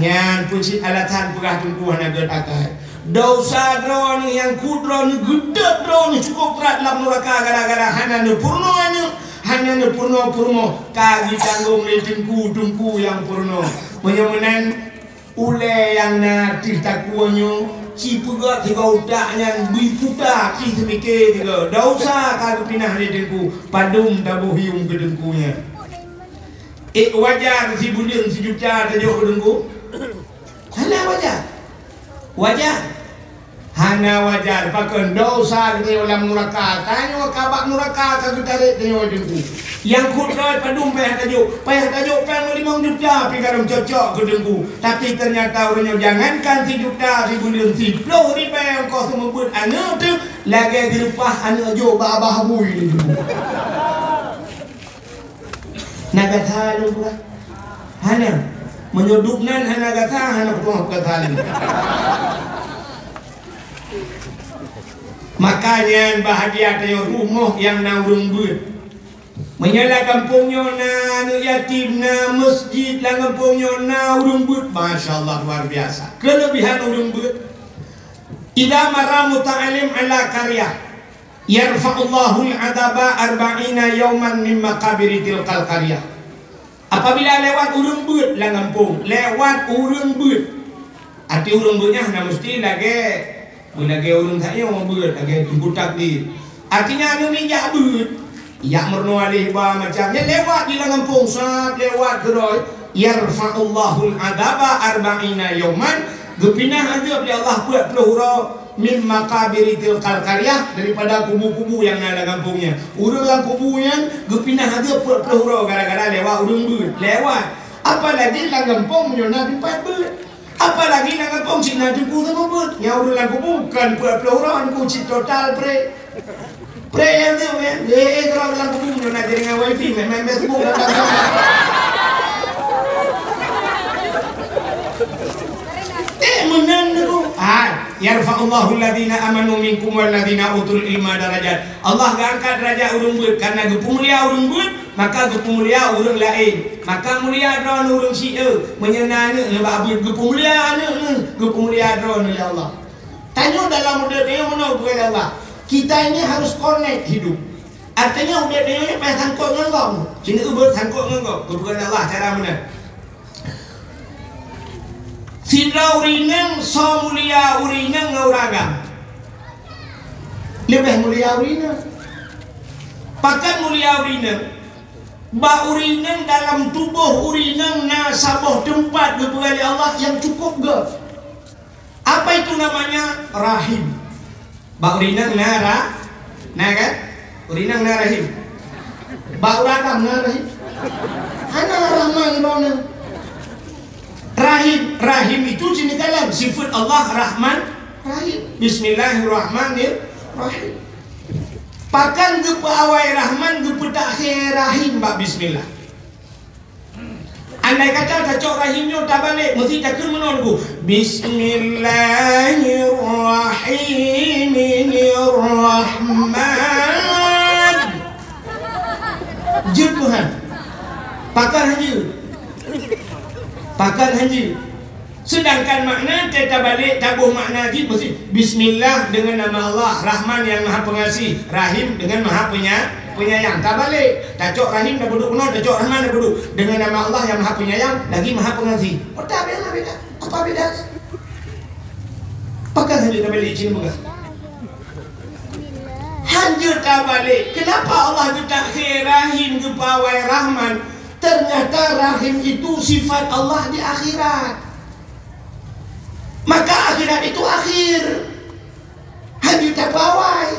Nyan peucit alasan peugah teungku hana gèt akai. Desya droeneuh nyang kheun droeneuh geuteuet droeneuh cukôp brat lam nuraka gara-gara hana neupeurunoe aneuk, hana neupeurunoe peurumoh, ka geutanggong lé teungku-teungku nyang peurunoe. Meunyoe meunan, ulèe nyang na ateueh takue nyoe, ci peugöt sigoe utak nyan bri puta, ci seumike sigoe. Desya ka geupinah lé teungku, padum taboh yuem keu teungku nyan. Ék wajar sibuleuen sijuta tajok keu teungku? Hana wajar. Wajar? Hana wajar. Pakon desya geutanyoe lam nuraka. Tanyoe ka bak nuraka ka geutarek tanyoe teungku. Nyang kheun droe padum payah tajok. Payah tajok pèng limong juta pih ka lom cocok keu teungku. Tapi teunyata uroe nyoe jangankan sijuta sibuleuen, siplôh ribèe ongkoh seumeubeuet aneuk teuh lagèe geuleupah aneuk jok bak abah bui teungku. Na gata lôn peugah? Hana. Meunyoe duek nan hana gata, hana kupeugah gata lôn. Maka nyan bahagia tanyoe rumoh nyang na ureueng beuet. Meunyoe lam gampông nyoe na aneuk yatim, na masjid, lam gampông nyoe na ureueng beuet, masya Allah, luar biasa. Keulebihan ureueng beuet. Idza marra muta'allim ala qaryah, yarfa'ullahul adzaba arba'ina yauman min maqabiri tilkal qaryah. Apabila lewat ureueng beuet lam gampông, lewat ureueng beuet. Arti ureueng beuet nyan hana meusti lagèe, lagèe ureueng tanyoe beuet, lagèe Teungku Takdir. Artinya, aneuk miet jak beuet, jak meurunoe aléh ba macam. Nyan lewat di lam gampông, sat lewat keudroe, yarfa'ullahul adzaba arba'ina yauman, geupinah azab lé Allah peuet ploh uroe, min maqabiri tilkal qaryah, daripada kubu-kubu nyang na lam gampông nyan. Ureueng lam kubu nyan geupinah azab peuet ploh uroe gara-gara lewat ureueng beuet. Lewat. Apalagi lam gampông meunyoe na teumpat beuet. Apalagi lam gampông cit na teungku seumeubeuet. Nyan ureueng lam kubu kon peuet ploh uroe, teungku, cit total pré. Pré nyang tu, ya. Eh, eh, kalau lam kubu nyoe na jaringan wifi, main-main Facebook, datang. Eh, meunan tu. Ah, yarfa'ullahul ladzina amanu minkum wal ladzina utul ilma darajat. Allah geuangkat darajat ureueng beuet, karena geupeumulia ureueng beuet, maka geupeumulia ureueng laén. Maka mulia droeneuh ureueng syiek, meunyoe na aneuk neuh bak beuet, geupeumulia aneuk neuh, geupeumulia droeneuh lé Allah. Tanyoe dalam udép nyoe meunoe geupeugah lé Allah, kita ini harus connect hidup. Artinya udép nyoe payah sangkot ngon gob. Sineuk beuet sangkot ngon gob, geupeugah lé Allah cara meunan. Sidroe ureueng inong soe mulia ureueng inong ngon ureueng agam? Leubeh mulia ureueng inong. Pakon mulia ureueng inong? Bak ureueng inong dalam tuboh ureueng inong na saboh teumpat geupeugah lé Allah nyang cukup göt. Apa itu namanya? Rahim. Bak ureueng inong na ra-, na kan? Ureueng inong na rahim. Bak ureueng agam na rahim. Hana rahman droeneuh. Rahim, rahim itu jeunikalam sifat Allah Rahman Rahim. Bismillahirrahmanirrahim. Pakon geupeuawai Rahman, geupeutakhe Rahim bak bismillah? Andai kata tacok rahim nyoe tabalek, meusti takheun meunoe, Teungku. Bismillahirrahmanirrahim. Jeuet Tuhan. Pakon han jeuet? Pakon han jeuet? Sedangkan makna teuka balek taboh makna jih meusti, "Bismillah, dengan nama Allah, Rahman yang Maha Pengasih, Rahim dengan Maha Penya-, Penyayang." Tabalek, tacok Rahim dak peuduek keunoe, tacok Rahman dak peuduek. "Dengan nama Allah yang Maha Penyayang lagi Maha Pengasih." Oh, tak beda, beda. Apa bedanya? Pakon han jeuet tabalek cit peugah. Han jeuet tabalek. Kenapa Allah geutakhé Rahim geupeuawai Rahman? Ternyata Rahim itu sifat Allah di akhirat. Maka akhirat itu akhir. Han jeuet tapeuawai.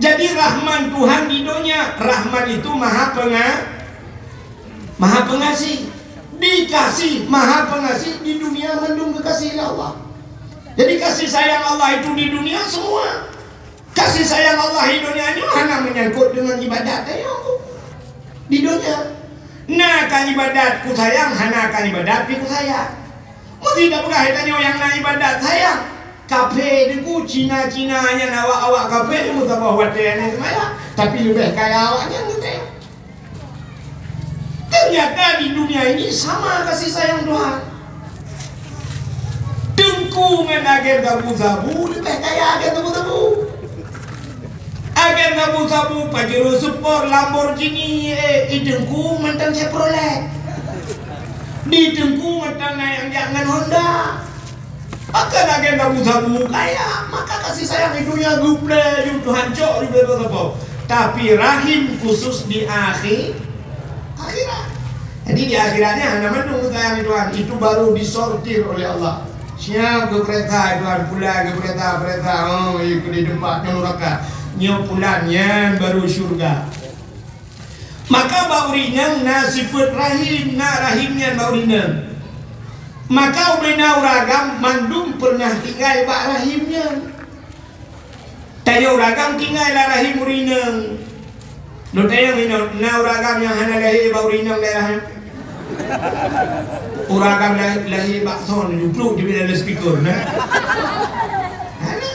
Jadi Rahman Tuhan di donya, Rahman itu maha penga-, maha pengasih. Dikasih, maha pengasih di dunia mandum geukasih lé Allah. Jadi kasih sayang Allah itu di dunia semua. Kasih sayang Allah di dunia nyoe hana menyangkut dengan ibadat tanyoe di dunia. Na ka ibadat kusayang, hana ka ibadat pi kusayang. Meusti tapeugah tanyoe nyang na ibadat sayang. Kafé Teungku, Cina-Cina nyan awak-awak kafé meusaboh watée nyan seumayang, tapi leubeh kaya awak nyan geutanyoe. Ternyata di dunia ini sama kasih sayang Tuhan. Teungku ngon agen sabu-sabu leubeh kaya agen sabu-sabu. Agen sabu-sabu Pajero Sport, Lamborghini, eh, i Teungku mantong Chevrolet. Di Teungku mantong na nyang jak ngon Honda. Pakon agen sabu-sabu kaya, maka kasih sayang di dunia geuplé ju Tuhan cok di sabu-sabu. Tapi rahim khusus di akhi-, akhirat. Jadi di akhiratnya hana mandum sayang di Tuhan, itu baru disortir oleh Allah. Siap geupeurintah Tuhan, pulan geupeurintah-peurintah, oh, di tempat nuraka. Nyoe pulan nyan baru syurga. Maka bak ureuëng inong na sifeuet rahim, na rahim nyan bak ureuëng inong. Maka ubena ureuëng agam mandum pernah tinggai bak rahim nyan. Tanyoe ureuëng agam tinggai lam rahim ureuëng inong. Lôn tanyong inoe, na ureuëng agam nyang hana lahé bak ureuëng inong daerah nyoe? Ureuëng agam lahé, lahé bak son, jupluk jeuet lam speaker, na? Hana.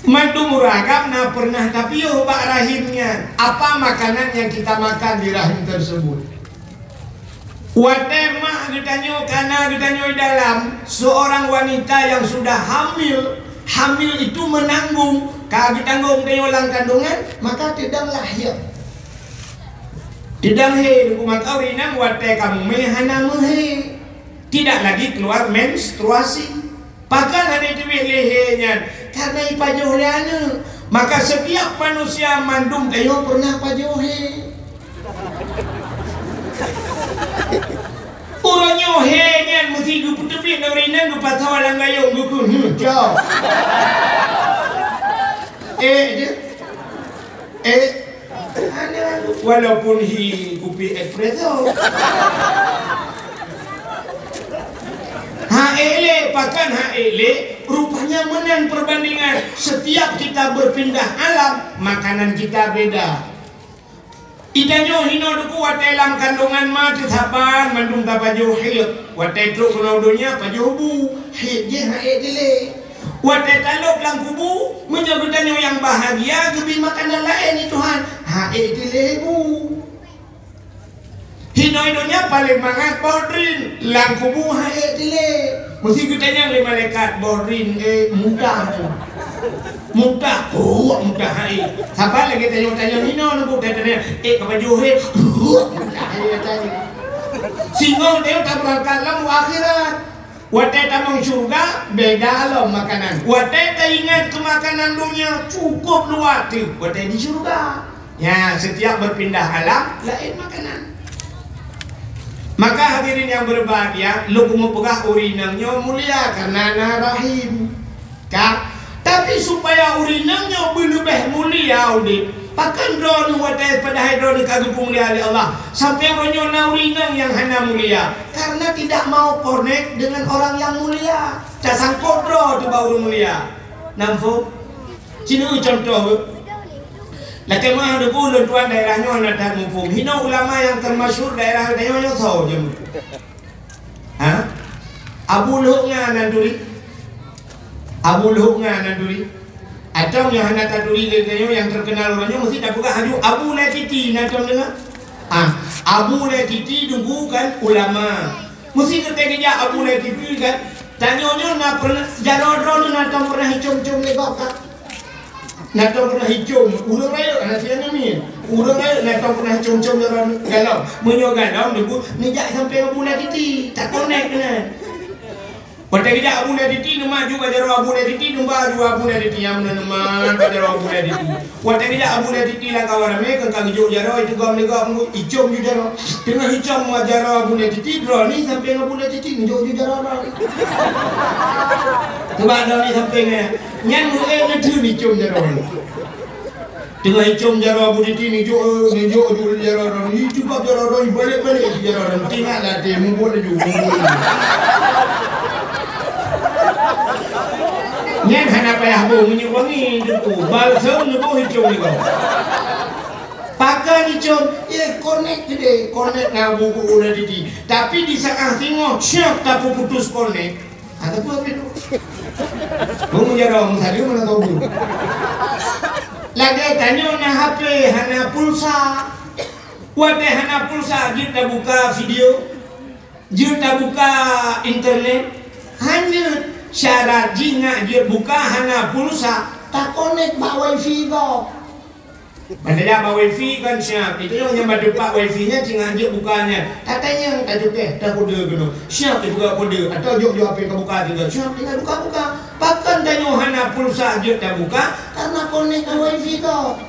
Mandum ureuëng agam na pernah tapiôh bak rahim nyan. Apa makanan yang kita makan di rahim tersebut? Watée mak geutanyoe kana geutanyoe dalam, seorang wanita yang sudah hamil, hamil itu menanggung, ka geutanggong tanyoe lam kandungan, maka teudong lahé. Teudong hé, maka ureuëng inong watée ka mumé hana meuhé. Tidak lagi keluar menstruasi. Pakon hana teubiet lé hé nyan? Karena ipajoh lé aneuëk. Maka setiap manusia mandum tanyoe pernah pajoh hé. Uroe nyoe hé nyan meusti geupeuteubiet lé ureuëng inong geupasoe lam gayong geukheun, "Hmm, cok." Eh, je. Eh, walaupun hi kupi espresso. Ha ék lé, pakon ha ék lé, rupanya meunan perbandingan. Setiap kita berpindah alam, makanan kita beda. Itanyoe hinoe Teungku watée lam kandungan ma teusaban mandum tapajoh hé. Watée trok keunoe donya pajoh bu, hé jih ha ék dilé. Watée talop lam kubu, meunyoe geutanyoe nyang bahagia geubri makanan laén di Tuhan, ha ék dilé bu. Hinoe donya paleng mangat boh drin, lam kubu ha ék dilé. Meusti geutanyong lé malaikat, "Boh drin, eh, mudah tu." Mudah, oh, mudah hai. Saban lagée tanyong-tanyong hinoe nunggu tanyong, eh, ka pajoh hé, oh, mudah hai tanyong. Singoh teuh tabeurangkat lam akhirat. Watée tamong syeuruga, beda lom makanan. Watée taingat keu makanan donya, cukup luwat teuh watée di syeuruga. Ya, setiap berpindah alam, laén makanan. Maka hadirin yang berbahagia, lôn keuneuk peugah ureuëng inong nyoe mulia karena na rahim. Ka, tapi supaya ureuëng inong nyoe beuleubeh mulia udeb, pakon droeneuh watée padahai droeneuh ka geupeumulia lé Allah, sampoe uroe nyoe na ureuëng inong nyang hana mulia, karena tidak mau connect dengan orang yang mulia. Tasangkot droe teuh bak ureuëng mulia. Namphom? Sineuk contoh, eh. Lakée meuah debu lôn tuan daerah nyoe na that muphom. Hinoe ulama nyang termasyhur daerah tanyoe nyoe soe jeuem? Ha? Abu Lhok nyan na turi? Abu Lhok nyan na turi? Atau nyang hana taturi lé tanyoe nyang terkenal uroe nyoe meusti tapeugah laju Abu Lai Titi na tom deungoe? Ah, Abu Lai Titi dulu kan ulama. Meusti geutanyoe jak Abu Lai Titi kan. Tanyoe nyoe na pernah jaroe droeneuh na tom pernah icom-com lé gob ka? Na tom pernah icom, ureuëng rayeuk hana sian namiet. Ureuëng rayeuk na tom pernah icom-com jaroe galom. Meunyoe galom debu neujak sampoe Abu Lai Titi, takonek keunan. Watée geujak Abu Lai Titi, neumat ju bak jaroe Abu Lai Titi, neuba ju Abu Lai Titi nyang meunan neumat bak jaroe Abu Lai Titi. Watée geujak Abu Lai Titi lam kawan ramé, keu ka geujok jaroe, itu gom lé gom, icom ju jaroe. Teungoh icom bak jaroe Abu Lai Titi, droeneuh sampoe Abu Lai Titi, neujok ju jaroe droeneuh. Coba droeneuh sampoe nyan. Nyan mué neuteun icom jaroe. Teungoh icom jaroe Abu Titi, neujok, neujok ju jaroe droeneuh. Icukop jaroe droeneuh, balek-balek jaroe droeneuh. Teuingat lah, teuh mubuet laju, mubuet laju. Nyan hana payah boh minyeuk wangi, Teungku. Balsem neuboh icom lé gob. Pakon Cong, ye konek gede, konek ngabu ku udah didi. Tapi di saat singoh, siap tapi putus konek. Ada pun itu. Kamu jarang tadi mana tahu. Lagi tanya na H P hana pulsa. Watée hana pulsa, jeuet tabuka video, jeuet tabuka internet. Hana syarat jih nak jeuet buka hana pulsa, takonek bak wifi gob. Padahai bak wifi kan siap. Itu yang nyang bak tempat wifi nya tinggal jeuet buka nya. Tatanyong tajukeh takode keunoe. Siap dibuka kode atau jok jok H P kabuka juga. Siap tinggal buka-buka. Pakon tanyoe hana pulsa jeuet tabuka karena konek bak wifi gob.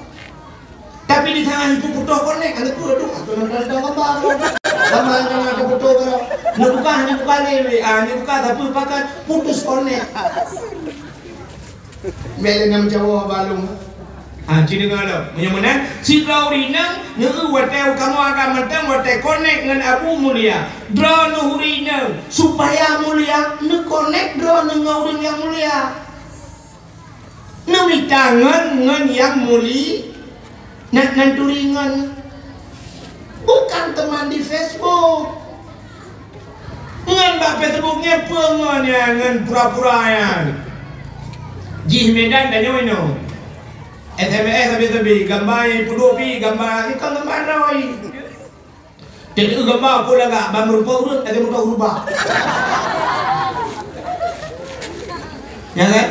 Tapi di tangah iku putôh konek, ada tu, aduh, aku nak datang gambar. Gambar yang ada putôh kalau. Nak buka, nak buka ni, ah, nak buka tapi pakai putus konek. Bela nam Jawa balung. Ah, cina kalau. Meunyoe meunan, sidroe ureueng inong, neu watée kamoe agam mantong watée konek ngon Abu Mulia. Droeneuh ureueng inong, supaya mulia, neukonek droeneuh ngon ureueng nyang mulia. Neumita ngon, ngon nyang muli, nak nan turi ngon. Bukan teman di Facebook. Ngon bak Facebook nyan peue ngon nyan, ngon pura-pura nyan. Jih Medan tanyoe inoe. S M S sabe-sabe, gambar nyang ipeuduek pi, gambar, ikon gambar droe. Teuka gambar peue lagak ban meurumpok ureueng lagée meurumpok ureueng ba. Ya kan?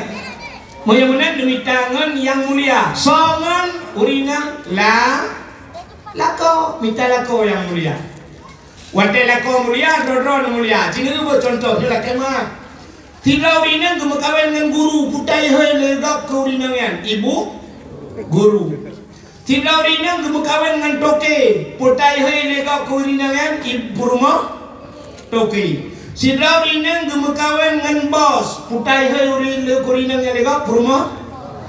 Meunyoe meunan neumita ngon nyang mulia, soe ngon ureueng inong la-, lakoe, mita lakoe nyang mulia. Watée lakoe mulia, droe-droe mulia. Cina beucontoh nyoe lakée meuah. Sidroe ureueng inong geumeukawen ngon guru, putai hôi lé gob keu ureueng inong nyan, ibu guru. Sidroe ureueng inong geumeukawen ngon toke, putai hôi lé gob keu ureueng inong nyan, ibu rumoh toke. Sidroe ureueng inong geumeukawen ngon bos, putai hôi ureueng lé keu ureueng inong nyan lé gob peurumoh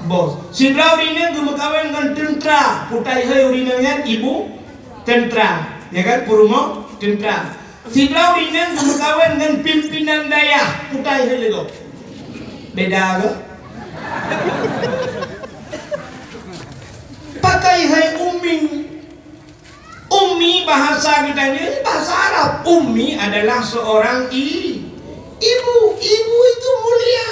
bos. Sidroe ureueng inong geumeukawen ngon teuntra, putai hôi ureueng inong nyan, ibu teuntra, ya kan, peurumoh teuntra. Sidroe ureueng inong geumeukawen ngon pimpinan dayah, putai hôi lé gob. Beda ke? Pakai hai ummi. Ummi bahasa kita ni bahasa Arab. Ummi adalah seorang i-, ibu. Ibu itu mulia.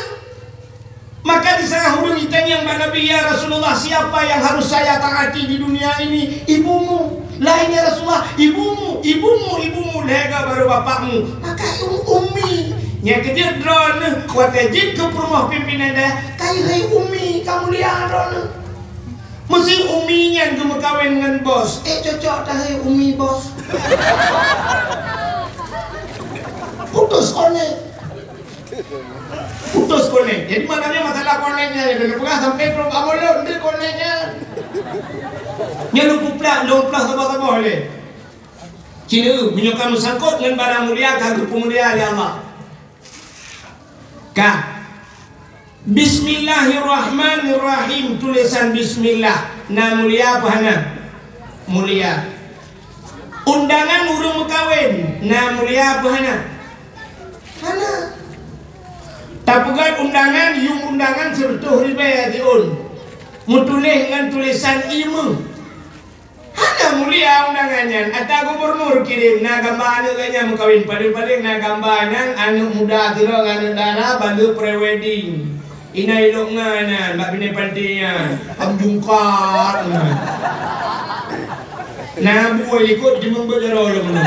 Maka di saat ureueng itanyong bak Nabi, "Ya Rasulullah, siapa yang harus saya taati di dunia ini?" "Ibumu." "Lain ya Rasulullah." "Ibumu, ibumu, ibumu, lhée goe baru bapakmu." Maka um-, ummi. Nyang keujeuet droeneuh watée jeuet keu peurumoh pimpinan dayah, "Kai hai ummi, ka mulia droeneuh." Meusé ummi nyan geumeukawen ngon bos, eh, cocok tahai ummi bos. Putus konek. Putus konek. Jadi maknanya masalah konek nyan, ya, kena peugah sampai puluh abon lom, dia konek nyan. Nyan lom peuplak, lom plah saboh-saboh lé. Cina, meunyoe ka meusangkot ngon barang mulia, ka geupeumulia lé Allah. Ka. Bismillahirrahmanirrahim. Tulisan bismillah. Na mulia apa hana? Mulia. Undangan ureueng meukawen. Na mulia apa hana? Hana. Tapeugét undangan, yuem undangan sireutôh ribée siôn. Meutuléh ngon tulisan imeue. Hana mulia undangan nyan. Ata gubernur kirém, na gamba aneuk geuh nyan meukawen. Paléng-paléng na gamba nyan aneuk muda sidroe ngon aneuk dara, bandum pre-wedding. Inan ilok nyan, bak binéh panté nyan. Am jungkat nyan. Na buet likot jimeung beuet jaroe lom nyan.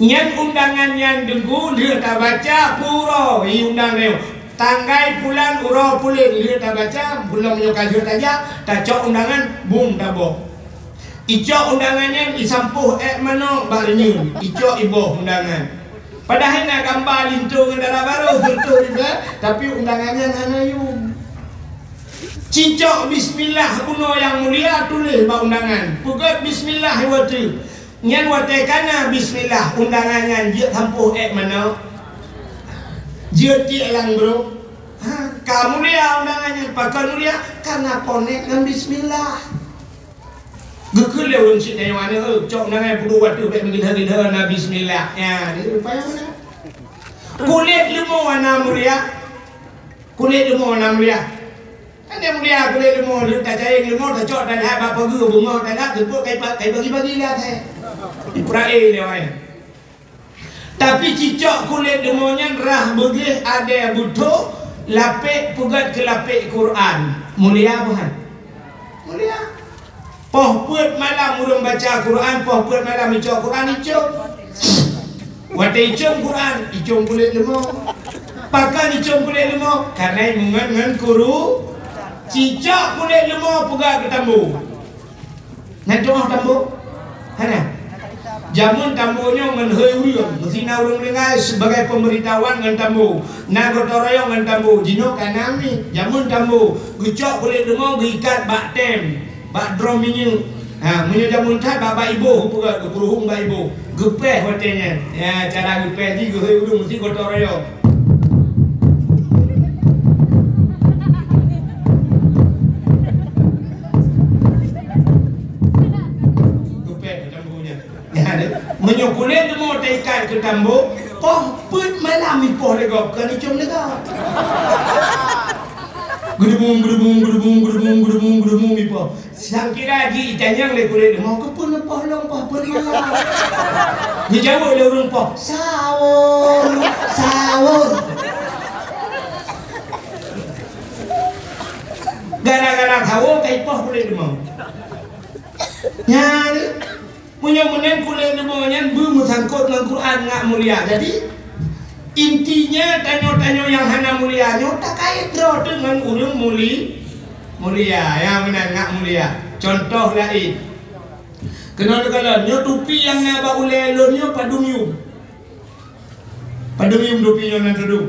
Nyan undangan nyan deungon lheueh tabaca pura i undang nyoe. Tanggai pulan uroe pulan lheueh tabaca, bulan meunyoe ka lheueh tajak, tacok undangan, bum taboh. Icok undangan nyan isampôh ék manok bak reunyeun, icok iboh undangan. Padahai na gamba linto ngon dara barô, linto ribée, tapi undangan nyan hana yuem. Cicok bismillah bunoe nyang mulia tuléh bak undangan. Peugét bismillah iwoe teuk. Nyan watée ka na bismillah, undangan nyan jeuet sampôh ék manok. Jeuet tiek lam brôk. Ha, ka mulia undangan nyan, pakon mulia? Karena konek ngon bismillah. Geukheun lé ureueng syiek tanyoe aneuk, "Eh, cok undangan peuduek watée bék meugilah-gilah na bismillah." Nyan, dia rupanya mana? Kulét leumo na mulia. Kulét leumo na mulia. Kan nyang mulia kulét leumo, lheueh tacayeng leumo, tacok, talhah bak pageue, beungoh talhah, teupeu kai pa-, kai bagi-bagi lé asèe. Ipeuraya lé awai. Tapi cicok kulét leumo nyan rhah beugléh, adèe beutho, lapék peugöt keu lapék Quran. Mulia bukan? Mulia. Poh peuet malam ureueng baca Quran, poh peuet malam icok Quran, icok. Watèe icok Quran, icok kulét leumo. Pakon icok kulét leumo? Karena imeungon ngon kuru. Cicok kulét leumo peugah keu tambo. Na tu'oh tambo? Hana. Jameun tambo nyoe ngon hôi ureueng, meusti na ureueng ringai sibagai peumbeuritahuan ngon tambo. Na gotong royong ngon tambo. Jinoe ka na mi. Jameun tambo geucok kulét leumo geuikat bak tem, bak drom minyeuk. Ha, meunyoe jameun that bak, bak iboh geupeugöt, geupeuruhueng bak iboh. Geupéh watèe nyan. Ya, cara geupéh jih geuhôi ureueng meusti gotong royong. Geupéh macam tu nyan. Ya, deh. Meunyoe kulét leumo taikat keu tambo, poh peuet malam ipoh lé gob, kon icong lé gob. Geudebung, geudebung, geudebung, geudebung, geudebung, geudebung ipoh. Sangkira jitanyong lé kulét leumo, "Keupeue neupoh lôn poh peuet malam?" Geujaweueb lé ureueng poh, "Sahor, sahor." Gara-gara sahor ka ipoh kulét leumo. Nyan, meunyoe meunan kulét leumo nyan beumeusangkot ngon Quran, ngat mulia. Jadi, intinya tanyoe-tanyoe nyang hana mulia nyoe takait droe teuh ngon ureueng muli-, mulia. Ya, meunan ngat mulia. Contoh laén. Keunoe teukalon, nyoe tupi nyang na bak ulèe lôn nyoe padum yum. Padum yum tupi nyoe nan tudum?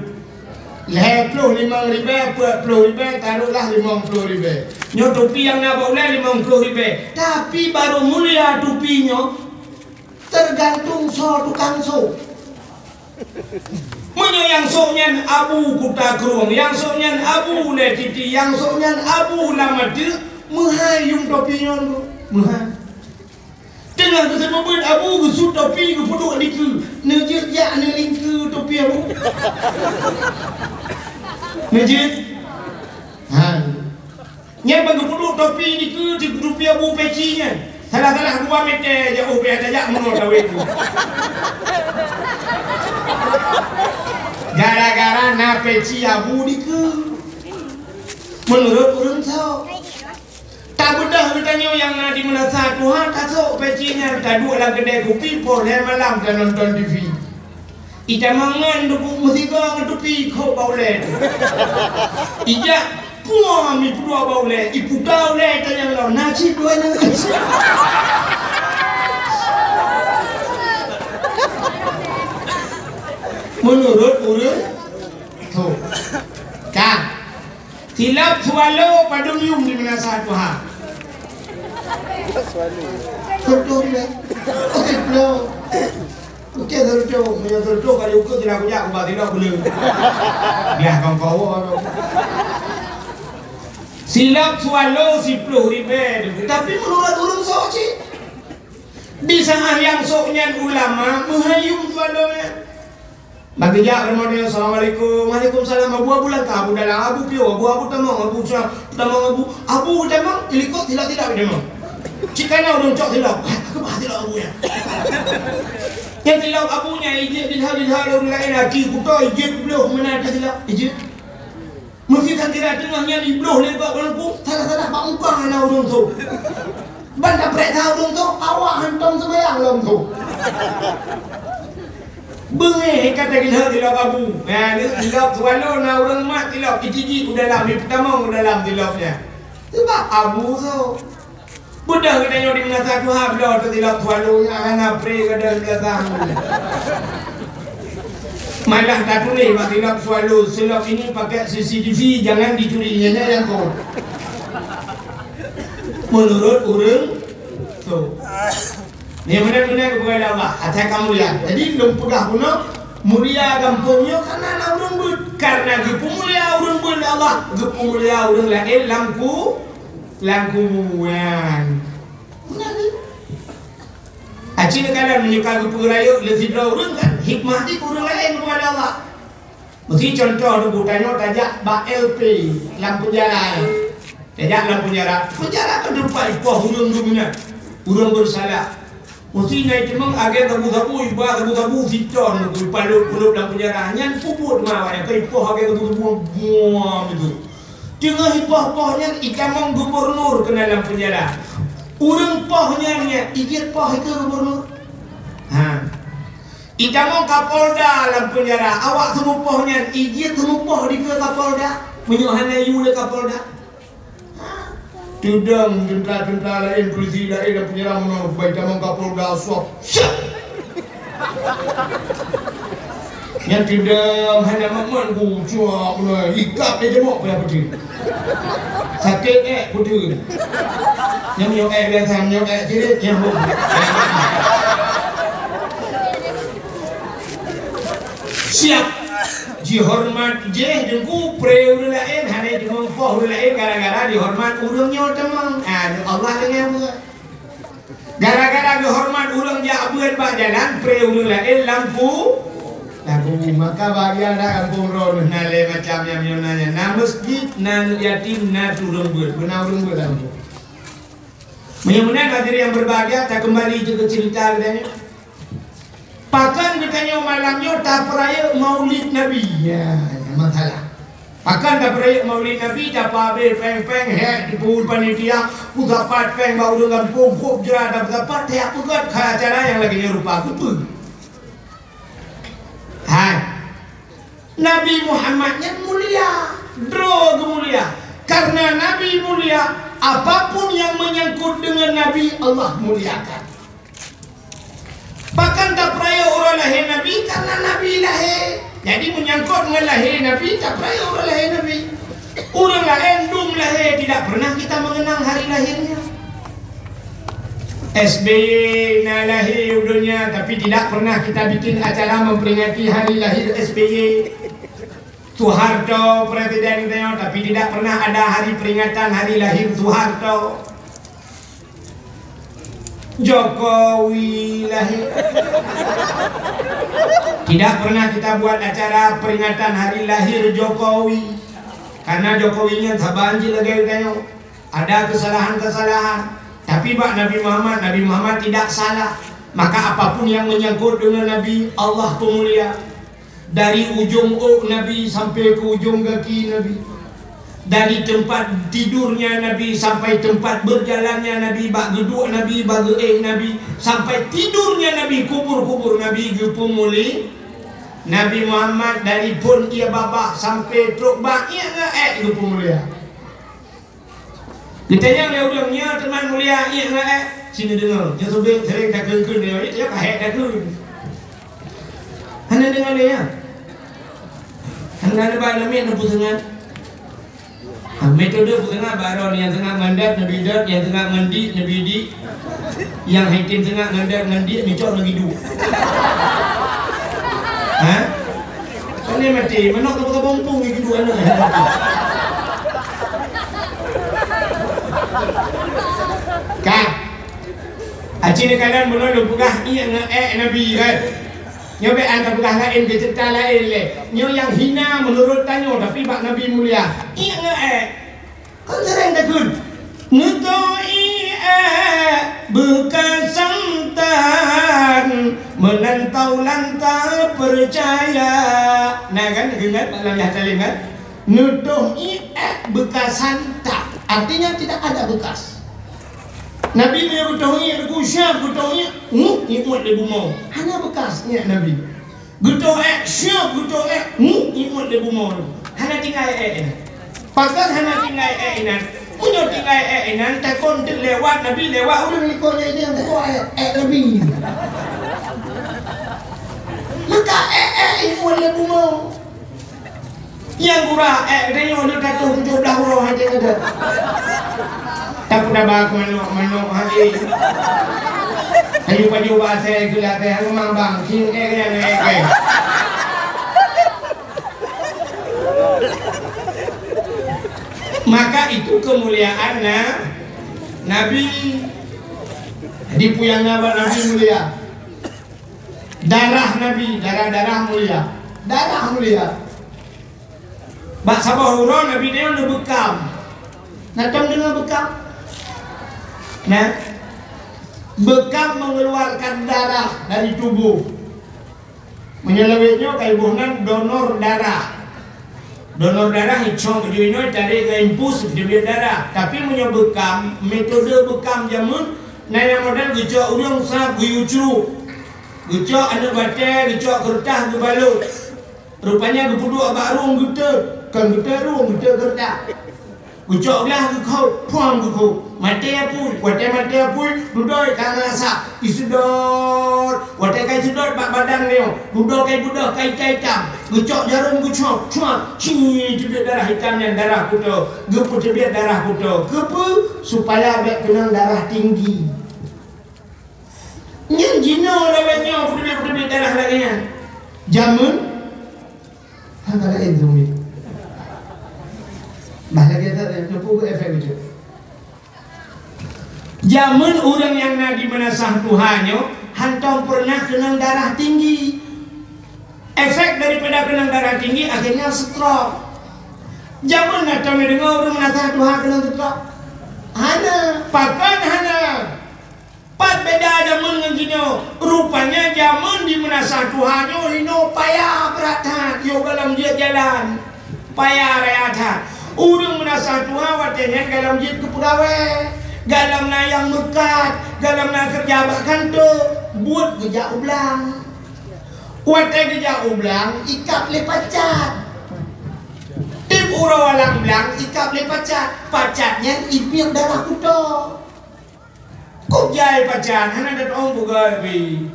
Lhèe ploh limong ribèe, peuet ploh ribèe, taruhlah limong ploh ribèe. Nyoe tupi nyang na bak ulèe limong ploh ribèe. Tapi barô mulia tupi nyoe, teugantung soe tukang sôk. Meunyoe nyang sôk nyan Abu Kuta Krueng, nyang sôk nyan Abu Lé Titi, nyang sôk nyan Abu Lam Ateuk, meuhai yum tupi nyoe, meuhai. Teungoh geuseumeubeuet Abu, geusut topi, geupeuduek dikeue. Neujeuet jak neulingkeue topi Abu. Neujeuet? Han. Nyan ban geupeuduek topi dikeue, di topi Abu peci nyan. Salah-salah dua meter jak, oh, payah tajak meunoe tawét tu. Gara-gara na peci Abu dikeue. Meunurot ureueng sôk. Tabeudôh geutanyoe nyang na di meunasah tuha, tasôk peci nyan, taduek lam keudè kupi, poh lhèe malam tanonton T V. Itamong ngon duku meusigoe ngon tupi khok bak ulèe tu. Ijak puang mi peuduek bak ulèe, iputa ulèe tanyong lom, na cit dua nyan. Meunurot ureueng tu. Ka. Silop swallow padum yum di meunasah tuha? Seureutôh ribèe. Oke, bro. Oke, seureutôh. Meunyoe seureutôh ka diukeue, silop kujak, kuba silop kule. Biah kongkoe woe tu. Silop swallow siploh ribèe. Tapi meunurot ureueng sôk cit. Di saat nyang sôk nyan ulama, meuhai yum swallow nyan. Bagi jak rumoh dia, "Assalamualaikum." "Waalaikumsalam." "Abu, Abu langkah, Abu dalam, Abu piôh, Abu, Abu tamong, Abu sa-, tamong, Abu." Abu tamong, ilikot silop-silop tamong. Cit kana ureueng cok silop. Aku bah silop Abu nyan. Nyan silop Abu nyan, ijeuet dilha-dilha lé ureueng laén, aki kuto ijeuet bloh meunan silop, ijeuet. Meusti takira teungoh nyan ibloh lé bak ureueng tu, salah-salah bak muka na ureueng tu. Ban tapreh sa ureueng tu, awak hantom seumayang lom tu. Beungéh ka tagilah silop Abu. Nah, ni silop swallow na ureueng mat silop, itiji u dalam, ipeutamong u dalam silop nyan. Sebab Abu tu. Beudôh geutanyoe di meunasah tuha bloe teutilap swallow nyan hana pre geutanyoe di meunasah. Malah tatuléh bak tilap swallow, "Silop ini pakai C C T V, jangan dicuri." Nyan nyang kon. Meunurot ureueng tu. Ni beuna-beuna geupeugah lé Allah, asai ka mulia. Jadi lôn peugah bunoe, mulia gampông nyoe kareuna na ureueng beuet. Kareuna geupeumulia ureueng beuet lé Allah, geupeumulia ureueng laén lam ku-, lam kubu nyan. Meunan. Aci neukalon meunyoe ka geupeurayeuk lé sidroe ureueng kan, hikmah jih keu ureueng laén keupada Allah. Meusi contoh, geutanyoe tajak bak L P lam peujalan. Tajak lam penjara. Penjara kan teumpat ipoh ureuëng geuminat, ureuëng beusalah. Meusti na iteumeung agen sabu-sabu, iba sabu-sabu siton, ipalot-palot lam penjara. Nyan peubuet ma awaknyan, ka ipoh agen sabu-sabu, buam itu. Teungoh ipoh-poh nyan, itamong gubernur keunan lam penjara. Ureuëng poh nyan, nyan, ijeuet poh ikeue gubernur. Ha. Itamong Kapolda lam penjara, awak seumupoh nyan, ijeuet seumupoh dikeue Kapolda, meunyoe hana yue lé Kapolda. Teudong teuntra-teuntra laén, polisi laén lam penjara meunoe, bai tamong Kapolda sop. Siap! Nyan teudong hana mat-mat ku, cuak meunoe, ikab lé jeumok payah peuteuet. Sakét ék peuteuet. Nyang nyoe ék biasa, nyang nyoe ék cirit, nyang hom. Siap. Jihoreumat jih teungku, pré ureuëng laén, hana jimeupoh ureuëng laén gara-gara jihoreumat ureuëng nyoe teuma. Ah, Allah deungoe buet. Gara-gara geuhoreumat ureuëng jak beuet bak jalan, pré ureuëng laén lampu. Lagu maka bahagia dah kampung droeneuh na lé macam nyang nyoe na nyan. Na meuseujid, na aneuëk yatim, na ureuëng beuet. Beuna ureuëng beuet lam kampung. Meunyoe meunan hadirin yang berbahagia, takeumbali keu ceurita geutanyoe. Pakon geutanyoe malam nyoe tapeurayeuk Maulid Nabi? Ya, ya, masalah. Pakon tapeurayeuk Maulid Nabi, tapeuabéh péng-péng, hék, tipu panitia, peusapat péng bak ureuëng gampông, kôb jra dan peusapat, tajak peugét keu acara nyang lagée nyoe rupa. Keupeue? Hai. Nabi Muhammad nyan mulia, droe geuh mulia. Karena Nabi mulia, apapun yang menyangkut dengan Nabi, Allah muliakan. Pakon tapeurayeuk uroe lahé Nabi? Karena Nabi lahé. Jadi, menyangkut ngon lahé Nabi, tapeurayeuk uroe lahé Nabi. Ureuëng laén dum lahé, tidak pernah kita mengenang hari lahirnya. S B Y na lahé u donya, tapi tidak pernah kita bikin acara memperingati hari lahir S B Y. Soeharto presiden geutanyoe, tapi tidak pernah ada hari peringatan hari lahir Soeharto. Jokowi lahir. Tidak pernah kita buat acara peringatan hari lahir Jokowi. Karena Jokowi nyan saban jih lagée geutanyoe. Ada kesalahan-kesalahan. Tapi bak Nabi Muhammad, Nabi Muhammad tidak salah. Maka apapun yang menyangkut dengan Nabi, Allah peumulia. Dari ujong ôk Nabi sampai ke ujong gaki Nabi. Dari tempat tidurnya Nabi sampai tempat berjalannya Nabi, bak geuduek Nabi, bak geuéh Nabi, sampai tidurnya Nabi, kubur-kubur Nabi geupeumulia. Nabi Muhammad dari phon ié babah sampai trok bak ié ngon ék geupeumulia. Geutanyong lé ureuëng, "Nyoe teuma mulia ié ngon ék?" Sinoe deungoe, nyoe teubiet sering takheun-kheun lé, "Nyoe ka hék takheun." Hana deungoe lé nyan. Hana neuba namiet neupeuseungat. Ah, metode peuseungat baroe nyang seungat ngon dot, neubi dot, nyang seungat ngon dik, neubi dik. Nyang hai tem seungat ngon dot ngon dik, neucok neubi dok. Ha? Pane maté, manok ka buka bompong geuduek aneuk. Ka. Aci neukalon bunoe lôn peugah ié ngon ék Nabi, kan? Nyoe bék an tapeugah laén, keu ceurita laén lé. Nyoe nyang hina meunurot tanyoe, tapi bak Nabi mulia. Ié ngon ék. Kon seuréng takheun, "Neutoh ié beukasan tan, meunan taulan tapeucaya." Nah kan, ingat lam yah talim kan? "Neutoh ié beukasan tan." Artinya tidak ada bekas. Nabi meunyoe geutoh ié, geutoh ié, nguk ié muet lé bumoe. Hana bekas ié Nabi. Geutoh ék, siok geutoh ék, nguk ié muet lé bumoe. Hana tinggai ék inan. Pakon hana tinggai ék inan? Meunyoe tinggai ék inan, takon teuk lewat Nabi, lewat ureuëng likot nyan nyang geutoh ék, ék Nabi. Maka ék, ék ié muet lé bumoe. Nyang gura ék geutanyoe lheueh tatuh tujoh blaih uroe hana teudeungoe. Takot haba keu manok, manok hai. Ayu pajoh bak asèe keu latèe, hana mang bang, king ék nyang ék ék. Maka itu kemuliaan na, Nabi. Jadi peue nyang na bak Nabi mulia. Darah Nabi, darah-darah mulia. Darah mulia. Bak saboh uroe Nabi nyoe neubeukam. Atau deungoe beukam? Nah, beukam mengeluarkan darah dari tubuh. Meunyoe lawét nyoe ka iboh nan donor darah. Donor darah icok jinoe tarek ngon infus, jeuet darah. Tapi meunyoe beukam, metode beukam jameun, na nyang model geucok ureuëng sab geuyue cruek. Geucok aneuëk batée, geucok keureutah geubalot. Rupanya geupeuduek bak rueng geuteuet, kon geuteuet rueng, geuteuet keureutah. Geucok glah geukhôb, phuang geukhôb. Maté apui, watée maté apui, dudoe ka ngerasa iseudot. Watée ka iseudot bak badan nyoe, dudoe ka ibeudôh ka itam-itam. Geucok jarum geucuak, cuak, cui, teubiet darah itam nyan darah kuto. Geupeuteubiet darah kuto. Keupeue? Supaya bék keunong darah tinggi. Nyan jinoe lawét nyoe peuteubiet-peuteubiet darah lagée nyan. Jameun, hana laén zumi. Bah lagée that, eh, teupeu efek beutôi. Jameun ureuëng nyang na di meunasah tuha nyoe hantom peureunah keunong darah tinggi. Efek daripada keunong darah tinggi akhirnya stroke. Jameun na tom deungoe ureuëng meunasah tuha keunong stroke? Hana, pakon hana. Pat beda jameun ngon jinoe? Rupanya jameun di meunasah tuha nyoe hinoe paya brat that, yoh gohlom jeuet jalan. Paya raya that. Ureuëng meunasah tuha watée nyan gohlom jeuet keu peugawée, gohlom na nyang meukat, gohlom na keureuja bak kantô, buet geujak u blang. Watée geujak u blang, ikab lé pacat. Tieb uroe walang blang, ikab lé pacat. Pacat nyan ipiek darah kuto. Kok jai pacat, hana tateuong peugah pih.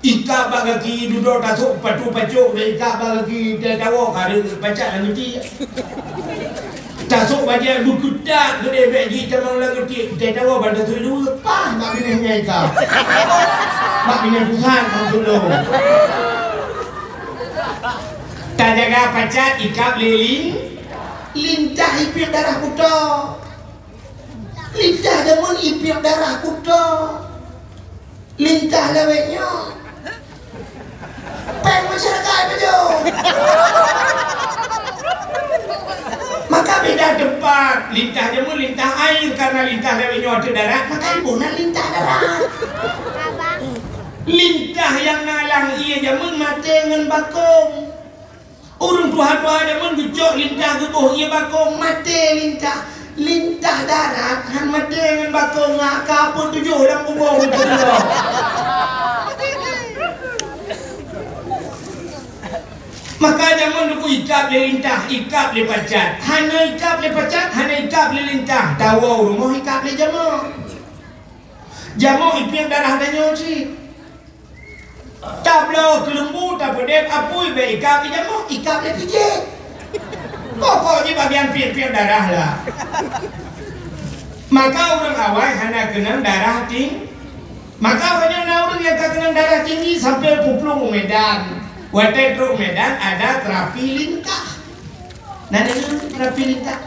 Ikab bak gaki, dudoe tasok patu pacok, dan ikab bak gaki, teuh tawoe ka reuet pacat lam geuti. Tasok bajée beukeutat geudeh bék jih tamong lam geuti, teuh tawoe ban tasok dua, pah bak binéh nyang ikab. Bak binéh pusat maksud lôn. Tajaga pacat ikab lé lin, lintah ipiek darah kuto. Lintah jameun ipiek darah kuto. Lintah lawét nyoe. Péng masyarakat pajoh. Maka beda teumpat. Lintah jameun lintah air, karena lintah lawét nyoe ateueh darat, maka iboh nan lintah darat. Lintah nyang na lam ié jameun maté ngon bakong. Ureuëng tuha-tuha jameun geucok lintah geuboh ié bakong, maté lintah. Lintah darat han maté ngon bakong, ngak ka peutujoh lam bubông teudroe. Maka jameun teungku ikab lé lintah, ikab lé pacat. Hana ikab lé pacat, hana ikab lé lintah. Tawoe u rumoh ikab lé jameun. Jameun ipiek darah tanyoe cit. Tabloe keuleumbu, tapeudeb apui, bék ikab lé jameun, ikab lé pijéh. Pokok jih bagian piek-piek darah lah. Maka ureuëng awai hana keunong darah ting-, maka uroe nyoe na ureuëng nyang ka keunong darah tinggi sampai puplueng u Medan. Watée trok u Medan ada terapi lintah. Na deungoe terapi lintah?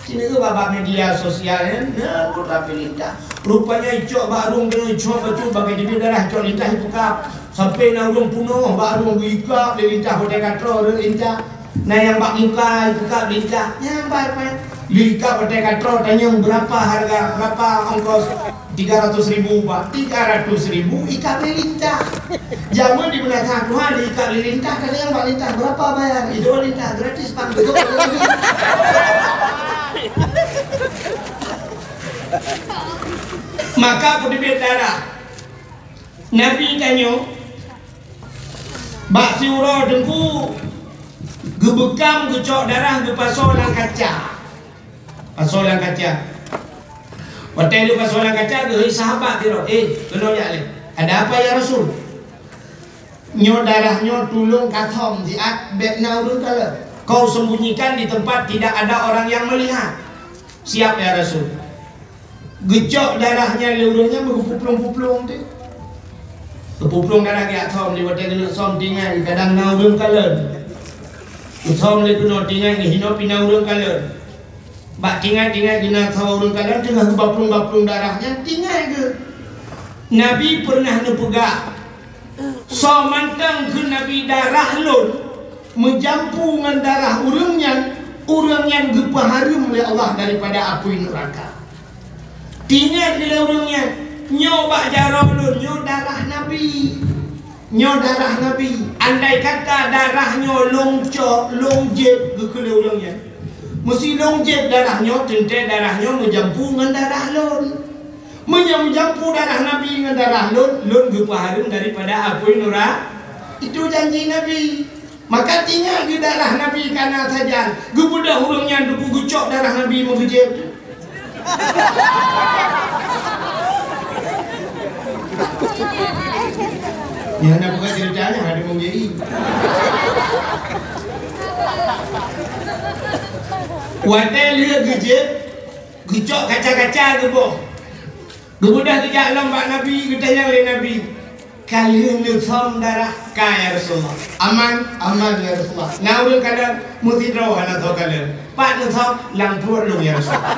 Ci deungoe bak, bak media sosial nyan, na terapi lintah. Rupanya icok bak rueng deungon icok bacut bak teubiet darah, icok lintah ipeukab. Sampai na ureuëng peunoh bak rueng geuikab lé lintah, watée ka troh rhot lintah. Na nyang bak muka ipeukab lintah. Nyan bak, bak. Lé ikab watée ka troh, tanyong berapa harga, berapa ongkos? Tiga ratus ribu, Pak. Tiga ratus ribu ikab lé lintah. Jameun di meunasah Tuhan ikab lé lintah, kadang bak lintah, "Berapa bayar?" Itu lintah gratis, Pak. Betul, betul, betul. Maka peuteubiet darah. Nabi tanyoe, bak siuroe teungku, geubeukam geucok darah geupasoe lam kaca. Pasoe lam kaca. Watée geupasoe lam kaca, geuhôi sahabat sidroe, "Eh, keunoe jak lé." "Ada apa, ya Rasul?" "Nyoe darah nyoe tulông kathom siat, bék na ureuëng kalon. Kau sembunyikan di tempat tidak ada orang yang melihat." "Siap, ya Rasul." Geucok darah nyan lé ureuëng nyan, geupeuplueng-peuplueng teuh. Geuplueng darah geujak thom, di watée geuneuk thom tinggai, kadang na ureuëng kalon. Geuthom lé keunoe tinggai, geuhinoe pih na ureuëng kalon. Bak tinggai-tinggai geuneuk thom ureuëng kalon, teungoh geubaplueng-baplueng darah nyan, tinggai geuh. Nabi peureunah neupeugah, "Soe mantong kheun Nabi darah lôn meujampu ngon darah ureuëng nyan, Ureuëng nyan geupeuhareuem lé Allah daripada apui neuraka. Teuingat lé ureuëng nyan, nyoe bak jaroe lôn, nyoe darah Nabi. Nyoe darah Nabi. Andai kata darah nyoe lôn cok, lôn jieb, geukheun lé ureuëng nyan, meusi lôn jieb darah nyoe, teuntée darah nyoe meujampu ngon darah lôn. Meunyoe meujampu darah Nabi ngon darah lôn, lôn geupeuhareuem daripada apui nura-, itu janji Nabi. Maka teuingat geuh darah Nabi ka na sajan, geubeudôh ureuëng nyan teupeu geucok darah Nabi meugeujieb. Nyang na bukan ceritanya, ada menjadi. Watée lheueh geujieb, geucok kaca-kaca geuboh. Geubeudôh geujak lom bak Nabi, geutanyong lé Nabi, "Ka lheueh neusöm darah?" "Ka, ya Rasulullah." "Aman?" "Aman, ya Rasulullah." Na ureuëng kalon, meusidroe hana soe kalon. "Pat neusöm?" "Lam pruet lôn, ya Rasulullah."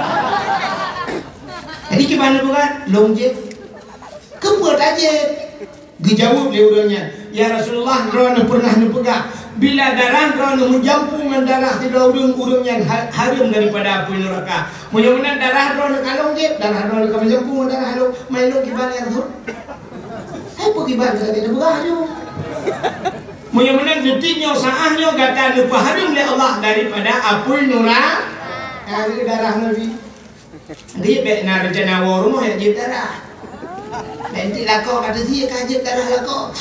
Jadi kiban neupeugah, "Lôn jieb." "Keupeue tajieb?" Geujaweueb lé ureuëng nyan, "Ya Rasulullah, droeneuh peureunah neupeugah, bila darah droeneuh meujampu ngon darah sidroe ureuëng, ureuëng nyan ha-, hareuem daripada apui neuraka. Meunyoe meunan darah droeneuh ka lôn jieb, darah droeneuh ka meujampu ngon darah lôn, mai lôn kiban, ya Rasul." "Hai peue kiban?" "Ka lheueh neupeugah laju." "Meunyoe meunan, detik nyoe, saát nyoe gata neupeuhareuem lé Allah daripada apui nura-, ka lheueh darah Nabi." Jadi, bék na reuncana woe rumoh jak jieb darah. Bék enteuk lakoe ka teusie ka jieb darah lakoe.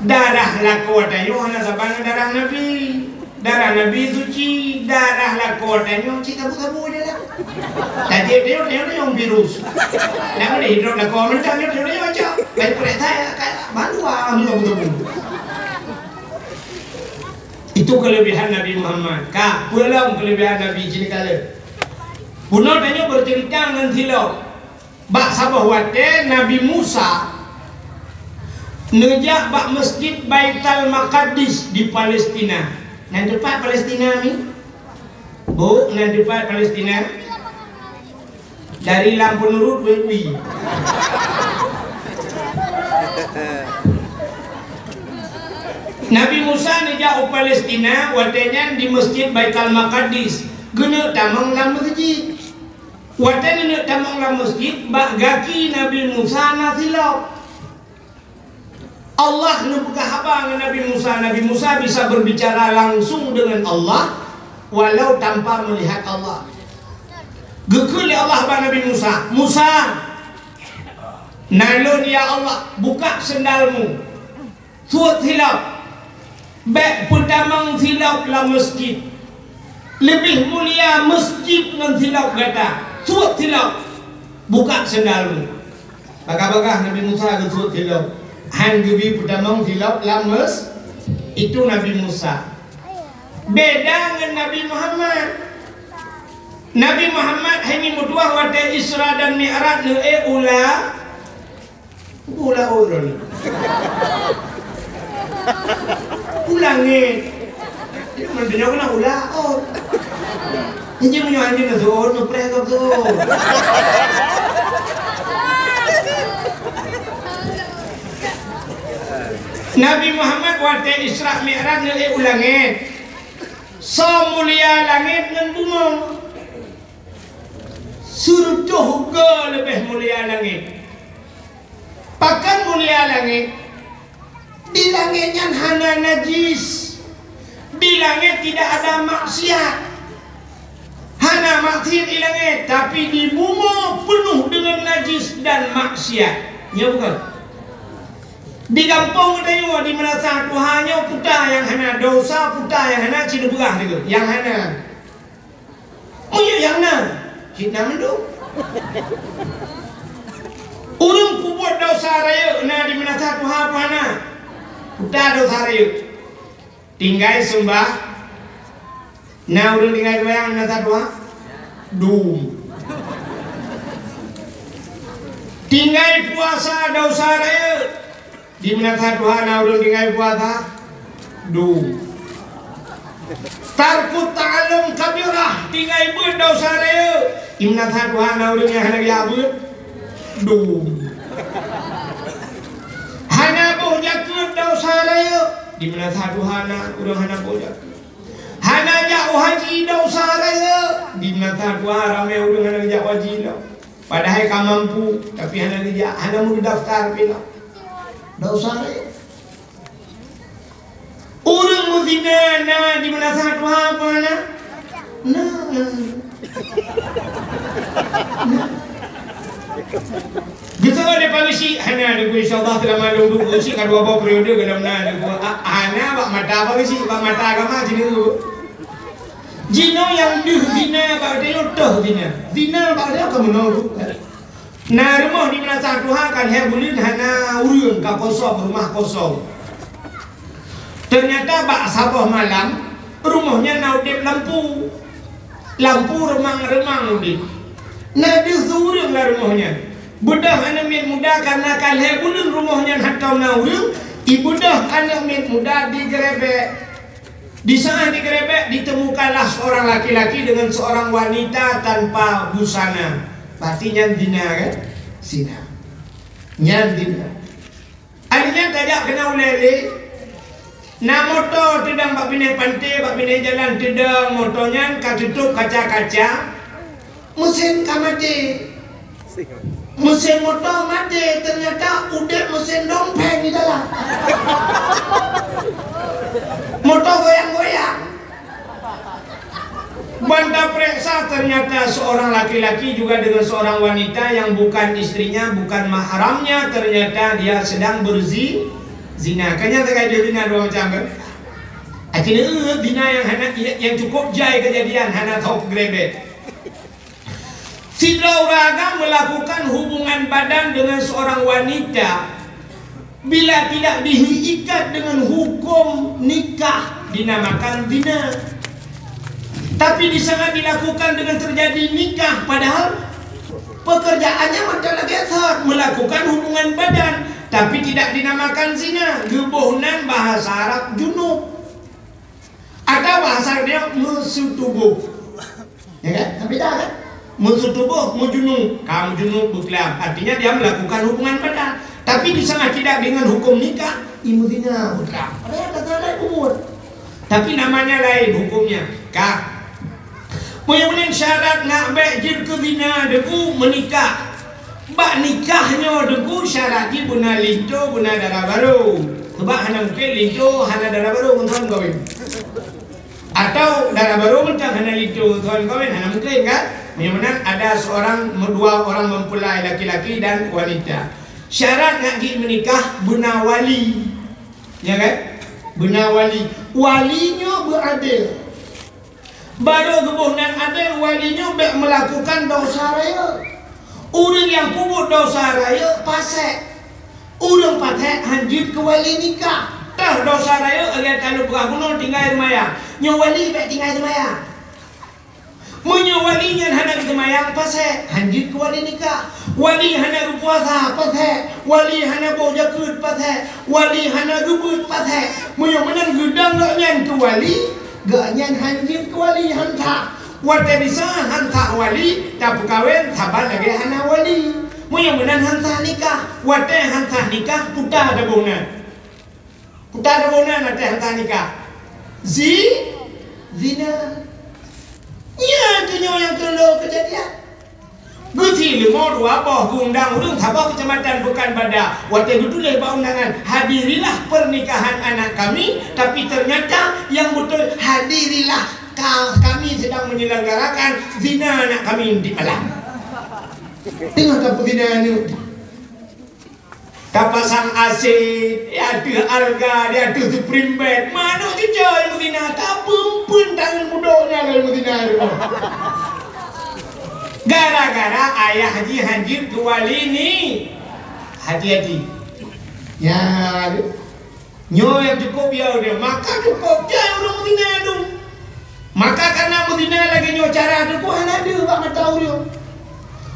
Darah lakoe tanyoe hana saban ngon darah Nabi. Darah Nabi suci, darah lakoe tanyoe cit sabu-sabu je lah. Tajieb tanyoe, tanyoe, tanyoe virus. Nak boleh hidup lakoe mentang nyoe, tanyoe, tanyoe cok. Baik peurek saya, ka malu ah, sabu-sabu. Itu keulebihan Nabi Muhammad. Ka, peue lom keulebihan Nabi jih kala. Bunoe tanyoe beuceurita ngon silop. Bak saboh watée Nabi Musa neujak bak Masjid Baitul Maqdis di Palestina. Nan teupat Palestina ni? Bu, nan teupat Palestina? Dari lam peunurut wéh-wéh. Nabi Musa neujak u Palestina, watée nyan di Masjid Baitul Maqdis. Geuneuk tamong lam meuseujid. Watée geuneuk tamong lam meuseujid, bak gaki Nabi Musa na silop. Allah neupeugah haba ngon Nabi Musa, Nabi Musa bisa berbicara langsung dengan Allah walau tanpa melihat Allah. Geukheun lé Allah bak Nabi Musa, "Musa, na lôn, ya Allah, buka sendalmu, suet silop, bék peutamong silop lam meuseujid. Leubeh mulia meuseujid ngon silop gata. Suet silop, buka sendalmu." Bagah-bagah Nabi Musa geusuet silop. Han geubi peutamong silop lam mes-, itu Nabi Musa. Beda ngon Nabi Muhammad. Nabi Muhammad hana meutuah watée Isra dan Mi'raj neuék u la-, u laôt lom. U langét. Meunyoe keunan u laôt. Jadi meunyoe anjeunna seuôt, neupreh gob seuôt. Nabi Muhammad watée Isra Mi'raj neuék u langét. Soe mulia langét ngon bumoe? Syeuruga leubeh mulia langét. Pakon mulia langét? Di langét nyan hana najis. Di langét tidak ada maksiat. Hana maksiat di langét, tapi di bumoe peunoh deungon najis dan maksiat. Nyo bukon? Di gampông geutanyoe, di Meunasah Tuha nyoe, peue nyang hana dosa, peue nyang hana, ci neupeugah lagée nyang hana. Meunyoe nyang na, cit na mandum. Ureuëng peubuet desya rayeuk na di Meunasah Tuha, peue hana? Peue desya rayeuk? Tinggai seumbah. Na ureuëng tinggai seumayang Meunasah Tuha? Dum. Tinggai puasa desya rayeuk. Di Meunasah Tuha na ureuëng tinggai puasa? Dum. Tarkut ta'allum kabirah, tinggai beuet desya rayeuk. Di Meunasah Tuha na ureuëng nyang hana geujak beuet? Dum. Hana boh jakeuet desya rayeuk. Di Meunasah Tuha na ureuëng hana boh jakeuet. Hana jak u haji, desya rayeuk. Di masa tuha ramé ureuëng hana jak u haji lom. Padahai ka mampu, tapi hana geujak, hana meudaftar pih lom. Desya rayeuk. Ureuëng meuzina na di meunasah tuha apa hana? Na. Na. Geutanyoe lé Pak Geuchik hana deungoe, insya Allah, seulama lôn duek Geuchik ka dua boh periode golom na deungoe. Ah, hana bak mata Pak Geuchik, bak mata agama cit deungoe. Jinoe nyang deuh zina bak geutanyoe toh zina. Zina bak geutanyoe ka meunoe. Na rumoh di meunasah tuha ka lhée buleuen hana ureuëng, ka kosong, rumah kosong. Teunyata bak saboh malam, rumoh nyan na udeb lampu. Lampu reumang-reumang udeb. Na deuh siureuëng lam rumoh nyan. Beudôh aneuk miet muda, kareuna ka lhée buleuen rumoh nyan hantom na ureuëng, ibeudôh aneuk miet muda digeurebek. Di saat digeurebek, ditemukanlah seorang laki-laki dengan seorang wanita tanpa busana. Berarti nyan zina, kan? Zina. Nyan zina. Akhirnya tajak keunan ulée lé. Na moto teudong bak binéh panté, bak binéh jalan teudong, moto nyan ka tutup kaca-kaca. Meusén ka maté. Meusén moto maté, teunyata udeb meusén dompeng di dalam. Moto goyang-goyang. Ban tapeuriksa, teunyata seorang laki-laki juga dengan seorang wanita yang bukan istrinya, bukan mahramnya, teunyata dia sedang berzi-, zina. Kan nyan teuka jeuet zina dua macam, kan? Akhirnya, zina yang hana, yang cukup jai kejadian, hana tho gerebek. Sidroe ureuëng agam melakukan hubungan badan dengan seorang wanita bila tidak diikat dengan hukum nikah dinamakan zina. Tapi di saat dilakukan dengan terjadi nikah, padahal pekerjaannya macam lagée sot, melakukan hubungan badan, tapi tidak dinamakan zina. Geuboh nan bahasa Arab junub. Atau bahasa dia meuseutubôh. Ya kan? Kan beda kan? Meuseutubôh, meujunub. Ka meujunub beuklam. Artinya dia melakukan hubungan badan. Tapi di sana tidak dengan hukum nikah, imeuzina beuklam. Padahal ka salah buet. Tapi namanya lain hukumnya. Ka. Meunyoe meunan syarat nak bék jeuet keu zina deungoe meunikah. Bak nikah nyoe deungoe syarat jih beuna linto, beuna dara barô. Sebab hana mungken linto hana dara barô ngon thôn kawén. Atau dara barô mantong hana linto ngon thôn kawén, hana mungken kan? Meunyoe meunan ada seorang, dua orang mempelai laki-laki dan wanita. Syarat nak jeuet meunikah beuna wali. Ya kan? Beuna wali. Wali nyoe beuadil. Barô geuboh nan adé, wali nyoe bék meulakukan desya rayeuk. Ureuëng nyang peubuet desya rayeuk pasék. Ureuëng pasék han jeuet keu wali nikah. Tah desya rayeuk lagée talu peugah bunoe tinggai seumayang. Nyoe wali bék tinggai seumayang. Meunyoe wali nyan hana geuseumayang pasék, han jeuet keu wali nikah. Wali hana geupuasa pasék, wali hana boh jakeuet pasék, wali hana geubeuet pasék. Meunyoe meunan geudong gobnyan keu wali, gobnyan han jeuet keu wali, han sah. Watée bisa han sah wali, tapeukawen saban lagée hana wali. Meunyoe meunan han sah nikah, watée han sah nikah puta taboh nan. Puta taboh nan watée han sah nikah. Zi-, zina. Nyan keuh nyoe nyang keulo keujadian. Geusi leumo dua boh geuundang ureuëng saboh keucamatan Pekanbadak. Watée geutuléh bak undangan, "Hadirilah pernikahan anak kami," tapi ternyata nyang beutôi, "Hadirilah, ka-, kami sedang menyelenggarakan zina anak kami nanti malam." Teungoh tapeuzina aneuk. Tapasang A C, di ateueh alga, di ateueh spring bed. Manok cucoe ilmu zina, tapeumpun tangan budok nyan lom ilmu zina. Gara-gara ayah jih han jeuet keu wali ni. Hati-hati. Ya, nyoe nyang cukup ya udah. Maka cukup jai ureuëng zina tu. Maka kana meuzina lagée nyoe cara teuh hana deuh bak mata ureuëng.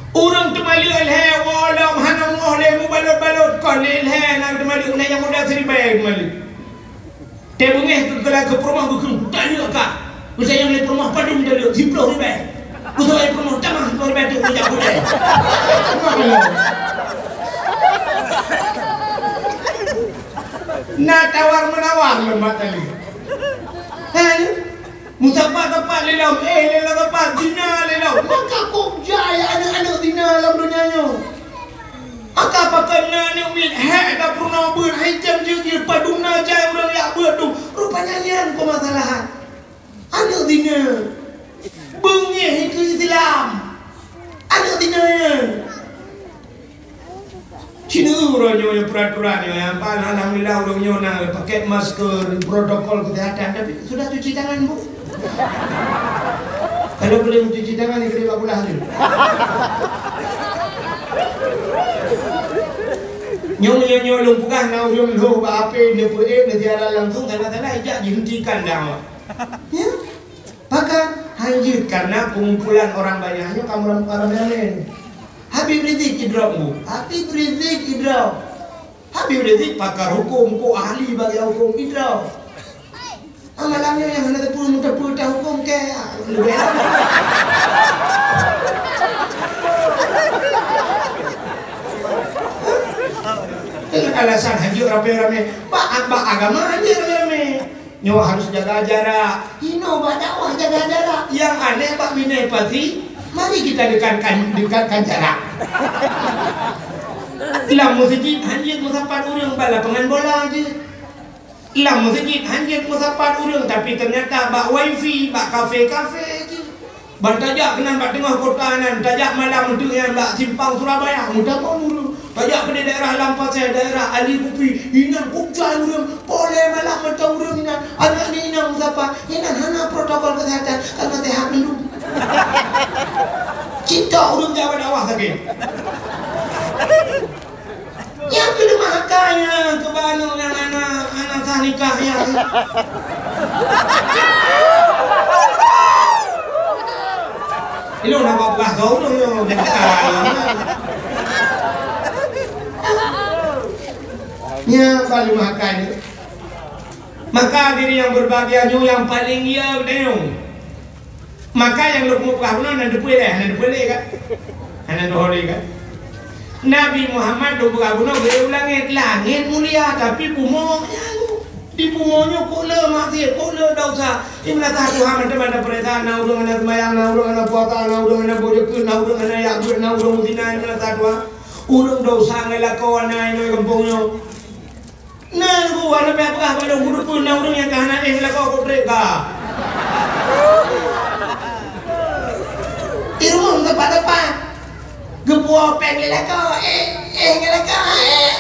Ureuëng teumaleuek lhée, woe lom hana meungoh lé mubalot-balot, kon lé lhée na teumaleuek, na nyang muda siribée teumaleuek. Teubeungéh keu geula keu peurumoh geukheun, "Taleuek kah?" Meusayang lé peurumoh padum taleuek, siploh ribée. Meusayang lé peurumoh tamah siploh ribée teuk meujak budée. Na tawar-menawar lom bak taleuek. Hana. Meusapat-sapat lé lom, éh, lé lom sapat, zina lé lom. Maka kok jai aneuk-aneuk zina lam donya nyoe. Maka pakon na aneuk miet, hék ka peurunoe beuet, hai jam jeuet jih, padum na jai ureueng jak beuet tu. Rupanya nyan peumasalahan. Aneuk zina. Beungéh keu Islam. Aneuk zina nyan. Cina uroe nyoe peraturan nyoe, ya, pan, alhamdulillah, ureueng nyoe na pakai masker, protokol kesehatan, tapi sudah cuci tangan, Bu? Kalau belum cuci tangan, ikri bak pulang tu. Nyoe, nyoe, nyoe lôn peugah na ureueng lhôh bak H P, neupeuék, neusiaran langsung, salah-salah, ijak dihentikan dakwah. Ya? Pakon? Hanjeuet karena pengumpulan orang banyak nyoe ka meuram-, ramé-ramé. Habib Rizik idrop, Bu. Habib Rizik idrop. Habib Rizik pakar hukum, kok ahli bagian hukum idrop. Ah, malam nyoe nyang hana teupeu, meuteupeu teuh hukum kèe, ah, leubeh lom. Dengan alasan hanjeuet ramé-ramé. Bak, bak agama hanjeuet ramé-ramé. Nyoe harus jaga jarak. Inoe bak dakwah jaga jarak. Nyang aneh bak binéh pasi, mari kita dekatkan, dekatkan jarak. Lam meuseujid hanjeuet meusapat ureueng, bak lapangan bola jeuet. Lam meuseujid hanjeuet meusapat ureueng, tapi ternyata bak wifi, bak kafe-kafe jeuet. Ban tajak keunan bak teungoh kota nan, tajak malam teuk nyan bak simpang Surabaya, meutamong ureueng. Tajak keudéh daerah Lampasai, daerah Ali Kupi, inan kok jai ureueng, polé malam mantong ureueng inan, aneuk ni inong meusapat, inan hana protokol kesehatan, karena sehat mandum. Cit tok ureueng jak bak dakwah sakét. Nyang keuneuk meuhaka nyan keu bak aneuk nyang hana, hana sah nikah nyan. Ilôn haba peugah keu ureueng nyoe, meuhaka nyan. Nyan paléng meuhaka nyoe. Maka hadirin yang berbahagia nyoe nyang paléng ye geutanyoe. Maka nyang lôn peugah bunoe hana teupeu lé, hana teupeu lé kan? Hana teupeu lé kan? Nabi Muhammad lôn peugah bunoe geuyue u langét, langét mulia, tapi bumoe nyang di bumoe nyoe kok le maksiet, kok le desya. Di meunasah Tuhan mantong-mantong peurintah, na ureueng hana seumayang, na ureueng hana puasa, na ureueng hana boh jeukeut, na ureueng hana jak beuet, na ureueng zina, di meunasah Tuhan. Ureueng desya ngon lakoe na inoe gampông nyoe. Nangku, hana payah peugah bak lôn, kuteupeu na ureueng nyang ka hana éh lakoe kok trép ka. Di rumoh meuteumpat-teumpat. Geupuwoe péng lé lakoe, éh, éh ngon lakoe, éh.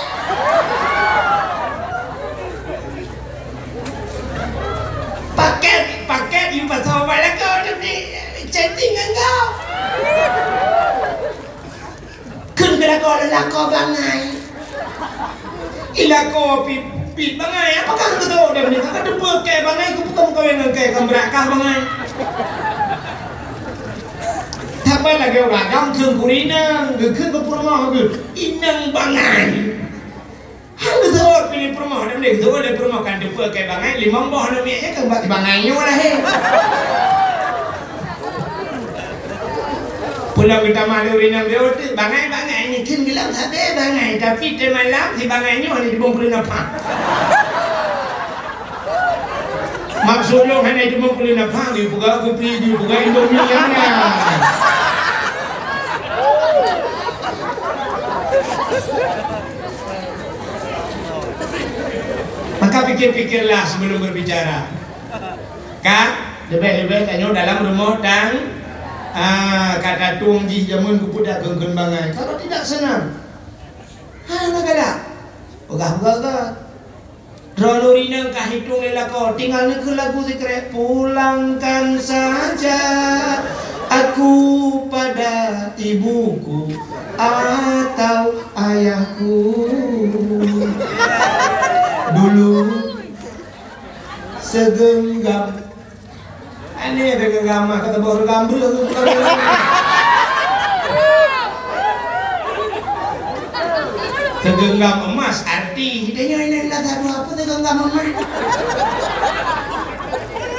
Pakét, pakét yue pasoe bak lakoe, tapi chatting ngon gob. Kheun keu lakoe, lakoe bangai. I lakoe pih, pih bangai. Apakah beutôi dan ni? Ka teupeu kèe bangai, keu peue meukawen ngon kèe, ka brat kah bangai. Tapi lagèe ureueng agam kheun keu inong, geukheun keu peurumoh geuh, inong bangai. Han geuseuôt piléh peurumoh, dan lé geuseuôt lé peurumoh kan teupeu kèe bangai, limong boh aneuk miet nyan kan bak bangai nyoe lahé. Pulang geutamah lé ureueng inong, bangai-bangai nyan kheun geulam sabe bangai, tapi teumalam si bangai nyoe hana jibông peuleueh nafah. Maksud lôn hana jibông peuleueh nafah, dipeugah kupi, dipeugah Indomie nyan. Maka pikir-pikirlah sebelum berbicara. Ka, leubeh-leubeh tanyoe dalam rumoh tang-, ah, ka tatueng jih jameun keupeue dak kheun-kheun bangai. Kalau tidak senang. Hana galak. Peugah-peugah. Droeneuh inong ka hitong lé lakoe, tinggai neukheun lagu sikrek, "Pulangkan saja aku pada ibuku atau ayahku dulu segenggam." Aneh, segenggam emas, kata boh segenggam breuh. Segenggam emas, arti jih nyan, nyan, nyan, satu apa segenggam emas?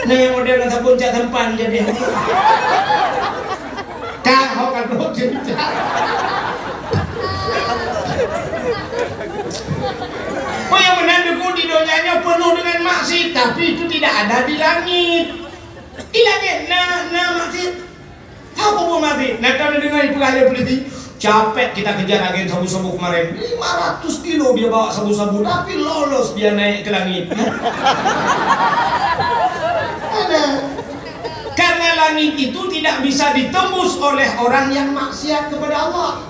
Nah, nyang model ngon sabon cak sempan jadi. Ka, ho ka trok cerita. Oh, nyang meunan, Teungku, di donya nyoe penuh dengan maksiat, tapi itu tidak ada di langit. Di langét na, na maksiat. Saboh buah maksiat. Na tahu na deungoe peugah lé polisi, "Capek kita kejar agen sabu-sabu kemarin. Lima ratus kilo dia bawa sabu-sabu, tapi lolos dia naik ke langit." Ada. Karena langit itu tidak bisa ditembus oleh orang yang maksiat kepada Allah.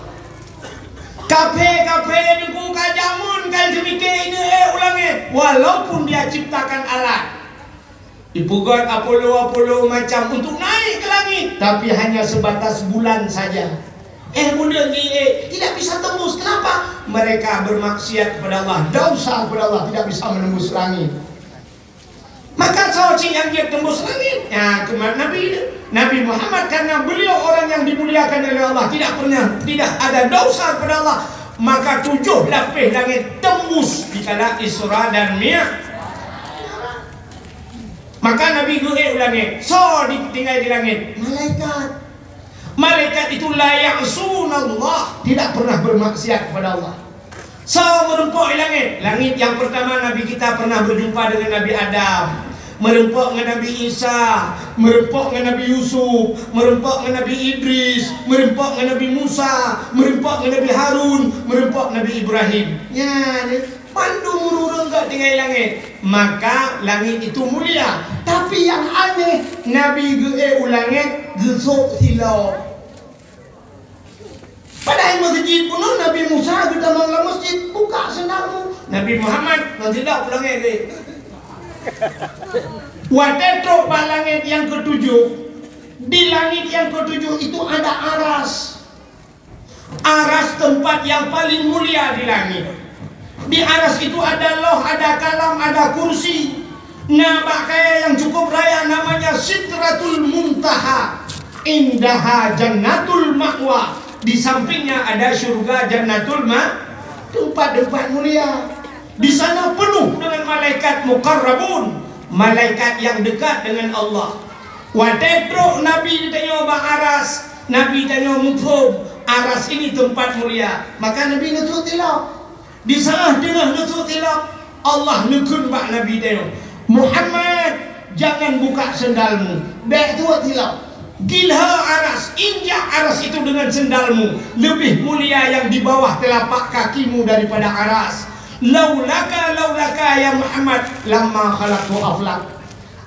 Kaphé-kaphé nyoe ka jameun ka jimike ineuk ék u langét, walaupun dia ciptakan alat. Ipeugöt Apollo-Apollo macam untuk naik ke langit, tapi hanya sebatas bulan saja. Eh, buleuen jih, eh, tidak bisa tembus. Kenapa? Mereka bermaksiat kepada Allah, dosa kepada Allah, tidak bisa menembus langit. Maka soe cit nyang jeuet tembus langit? Nyan keumat Nabi. Nabi Muhammad, karena beliau orang yang dimuliakan oleh Allah, tidak pernah, tidak ada dosa kepada Allah, maka tujuh lapéh langét tembus dikala Isra dan Mi'raj. Maka Nabi geuék u langét. Soe di, tinggai di langét? Malaikat. Malaikat itu la ya'sunallah, tidak pernah bermaksiat kepada Allah. Soe meureumpok di langét? Langét nyang peurtama Nabi kita pernah berjumpa dengan Nabi Adam. Meureumpok ngon Nabi Isa, meureumpok ngon Nabi Yusuf, meureumpok ngon Nabi Idris, meureumpok ngon Nabi Musa, meureumpok ngon Nabi Harun, meureumpok Nabi Ibrahim. Nyan, mandum ureuëng ka tinggai langét. Maka langét itu mulia. Tapi yang aneh, Nabi geuék u langét geusok silop. Padahai meuseujid bunoe Nabi Musa geutamong lam meuseujid, "Buka seundamu." Nabi Muhammad ngon silop u langét geuék. Watée trok bak langét nyang keutujoh, di langét nyang keutujoh itu ada aras. Aras tempat yang paling mulia di langit. Di aras itu ada loh, ada kalam, ada kursi. Na bak kayée nyang cukup raya namanya Sidratul Muntaha. Indaha Jannatul Ma'wa. Di sampingnya ada syurga Jannatul Ma-, tempat-tempat mulia. Di sana penuh dengan malaikat muqarrabun, malaikat yang dekat dengan Allah. Watée trok Nabi tanyoe bak aras, Nabi tanyoe muphom, aras ini tempat mulia. Maka Nabi neusok silop. Di saat teungoh neusok silop, Allah neukheun bak Nabi tanyoe, "Muhammad, jangan buka sendalmu. Bék sôk silop. Gilhö aras, injak aras itu dengan sendalmu. Lebih mulia yang di bawah telapak kakimu daripada aras. Laulaka, laulaka ya Muhammad, lamma khalaqtu aflak."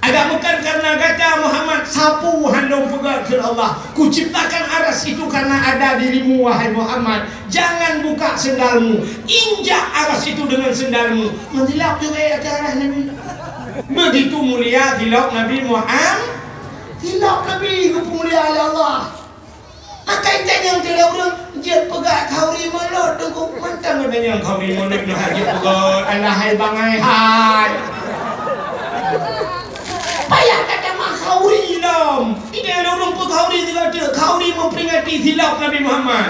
Agak bukan karena gata Muhammad, sapeue han lôn peugah kheun Allah, "Kuciptakan aras itu karena ada dirimu, wahai Muhammad. Jangan buka sendalmu. Injak aras itu dengan sendalmu." Meusilop juga ya atas aras Nabi. Begitu mulia silop Nabi Muhammad. Silop Nabi geupeumulia oleh Allah. Akai tanyong teuh lé ureuëng, jeuet peugah khauri mulod, Teungku. Mantong tanyong khauri mulod, nyoe hana jeuet peugah, alah hai bangai hai. Payah tatamah khauri lom. Idéh lé ureuëng peukhauri sigoe teuk, khauri memperingati silop Nabi Muhammad.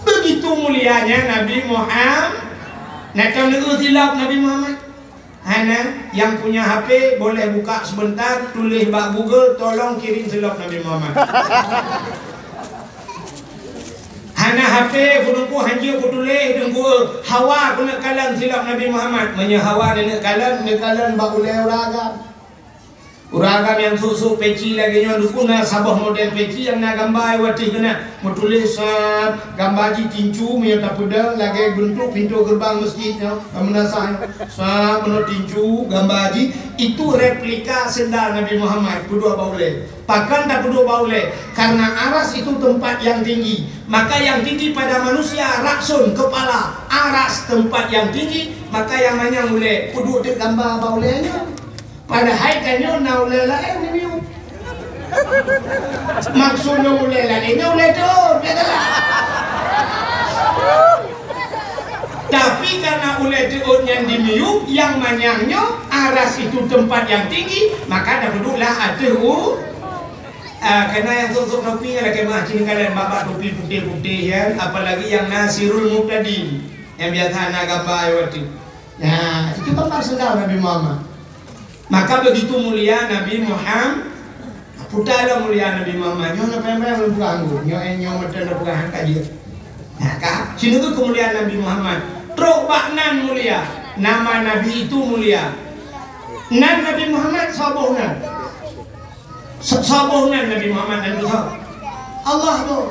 Begitu mulianya Nabi Muhammad. Nah, kamu silop Nabi Muhammad. Hana, yang punya H P boleh buka sebentar, tulis bak Google, "Tolong kirim silop Nabi Muhammad." Hana H P, kudungku hanjeuet kutuléh, dungku hawa kuneuk kalon silop Nabi Muhammad. Meunyoe hawa neuk kalon, neuk kalon bak ulée ureuëng agam. Ureuëng agam nyang sôk-sôk peci lagée nyoe, dungku na saboh model peci nyang na gamba watée keunan. Meutuléh sab, gamba jih tincu, meunyoe tapeudong lagée beuntuk pintoe geureubang meuseujid nyoe, meunasah nyoe. Sab, meunoe tincu, gamba jih, itu replika sendal Nabi Muhammad, peuduek bak ulée. Pakon tapeuduek bak ulée? Karena aras itu tempat yang tinggi. Maka yang tinggi pada manusia, ra'sun, kepala. Aras tempat yang tinggi, maka nyang manyang ulée, peuduek teuk gamba bak ulée nyoe. Padahai tanyoe na ulée laén di miyueb. Maksud lôn ulée laén nyoe ulée teuôt, ya kan? Tapi karena ulée teuôt nyan di miyueb, nyang manyang nyoe, aras itu tempat yang tinggi, maka tapeuduek lah ateueh u-, ah, karena nyang sôk-sôk topi nyan lakée meuah cit kalon bak-bak topi putéh-putéh nyan, apalagi nyang na sirul mubtadin, nyang biasa na gamba ayat tu. Nah, itu kan sendal Nabi Muhammad. Maka begitu mulia Nabi Muhammad. Puta lah mulia Nabi Muhammad. Nyoe na payah-payah lôn peugah anggô. Nyoe, eh, nyoe meuteun lôn peugah han ka jeuet. Nah, ka. Sinoe tu keumuliaan Nabi Muhammad. Trok bak nan mulia. Nama Nabi itu mulia. Nan Nabi Muhammad soe boh nan? So-, soe boh nan Nabi Muhammad nan soe? Allah boh.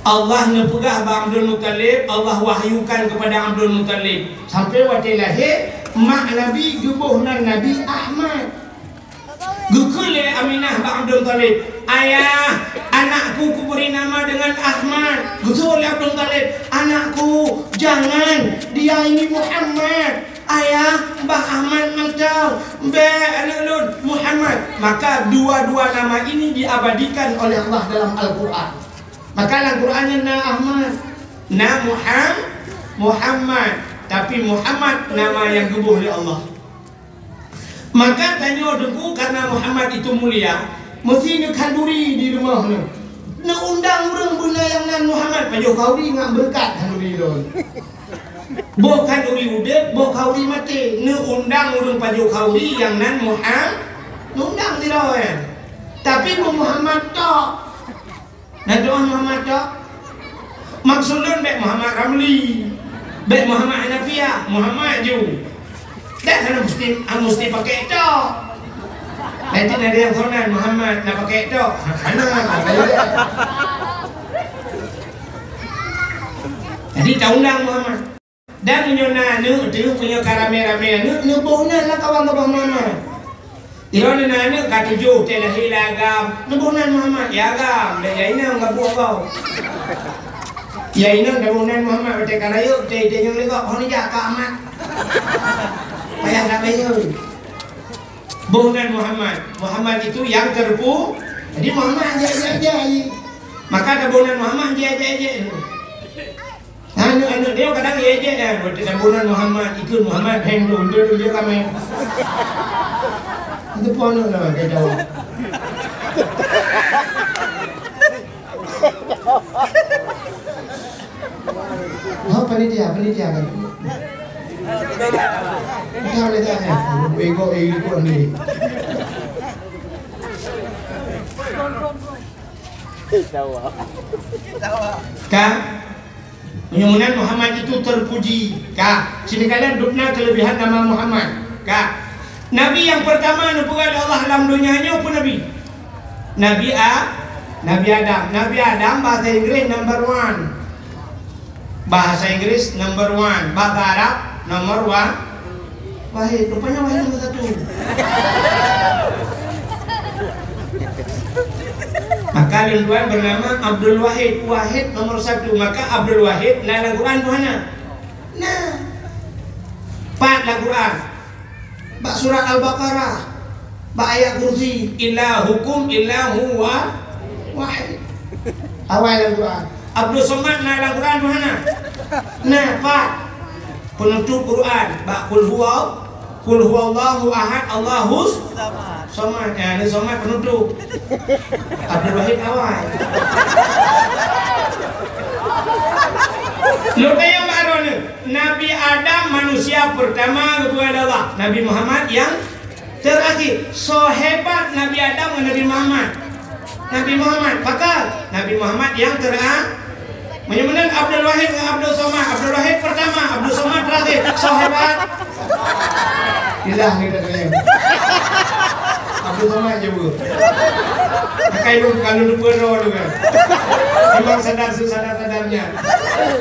Allah neupeugah bak Abdul Muttalib, Allah wahyukan kepada Abdul Muttalib. Sampai watée lahé, mak Nabi geuboh nan Nabi Ahmad. Geukheun lé Aminah bak Abdul Muttalib, "Ayah, anakku kuberi nama dengan Ahmad." Geukheun lé Abdul Muttalib, "Anakku, jangan, dia ini Muhammad. Ayah, bah Ahmad mantong. Bék aneuk lôn, Muhammad." Maka dua-dua nama ini diabadikan oleh Allah dalam Al-Quran. Maka lam Quran nyan na Ahmad, na Muham-, Muhammad. Tapi Muhammad nama nyang geuboh lé Allah. Maka tanyoe Teungku, karena Muhammad itu mulia, meusti neukhanduri di rumoh neuh. Neuundang ureuëng beuna nyang nan Muhammad, pajoh khanduri ngon beureukat khanduri lôn. Boh khanduri udeb, boh khanduri maté, neuundang ureuëng pajoh khanduri nyang nan Muham-, neuundang sidroe. Tapi beu Muhammad tok. Na doa Muhammad tok? Maksud lôn bék Muhammad Ramli, bék Muhammad Hanafiah, Muhammad ju. Dak hana musti, ah, musti pakai tok. Nanti ada yang sonan Muhammad na pakai tok. Hana, hana. Jadi taundang Muhammad. Dan meunyoe na aneuk teuh, meunyoe ka ramé-ramé aneuk, neuboh nan lah kawan geuboh Muhammad. Droeneuh na aneuk ka tujoh, teuh lahé lé agam, neuboh nan Muhammad, ya agam, dan ya inong ka buet kau. Ya inong neuboh nan Muhammad, watée ka rayeuk, teuh, teuh nyang lé gob, hon jak ka Ahmad. Payah nak bayeue. Boh nan Muhammad. Muhammad itu yang terpu-, jadi Muhammad, jak, jak, jak. Maka taboh nan Muhammad, jak, jak, jak. Aneuk-aneuk dia kadang ejek kan, waktu taboh nan Muhammad, ikut Muhammad, heng tu, tu, tu, dia ramai. Itu pun aneuk lah, dia tahu. Oh, panitia, panitia kan. Kita boleh tanya, bego, eh, ikut ni. Kan? Meunyoe meunan Muhammad itu terpuji. Ka, sini kalian dubna kelebihan nama Muhammad. Ka. Nabi yang pertama neupeugah lé Allah lam donya nyoe peue nabi? Nabi A-, Nabi Adam. Nabi Adam bahasa Inggris number one. Bahasa Inggris number one. Bahasa Arab nomor wa-, Wahid, rupanya Wahid nomor satu. Maka lôn tuan bernama Abdul Wahid, Wahid nomor satu. Maka Abdul Wahid na lam Quran buhana? Na. Pat lam Quran? Bak surat Al-Baqarah, bak ayat kursi, "Ilahukum ilahun wahid." Awai lam Quran. Abdul Somad na lam Quran buhana? Na, pat. Penutup Quran bak qul huwa, qul huwallahu ahad, Allahus samad. Ya, ni samad penutup. Abdul Wahid awai. Lôn tanyong baroe nyoe, Nabi Adam manusia pertama geupeugah lé Allah, Nabi Muhammad yang terakhir. Soe hebat Nabi Adam ngon Nabi Muhammad? Nabi Muhammad. Pakon? Nabi Muhammad yang tera-, meunyoe meunan Abdul Wahid ngon Abdul Somad. Abdul Wahid pertama, Abdul Somad terakhir. Soe hebat? Ilah kita tanya. Abdul Somad je bu. Pakai lu kalau lupa roh tu kan. Memang sadar sesadar-sadarnya.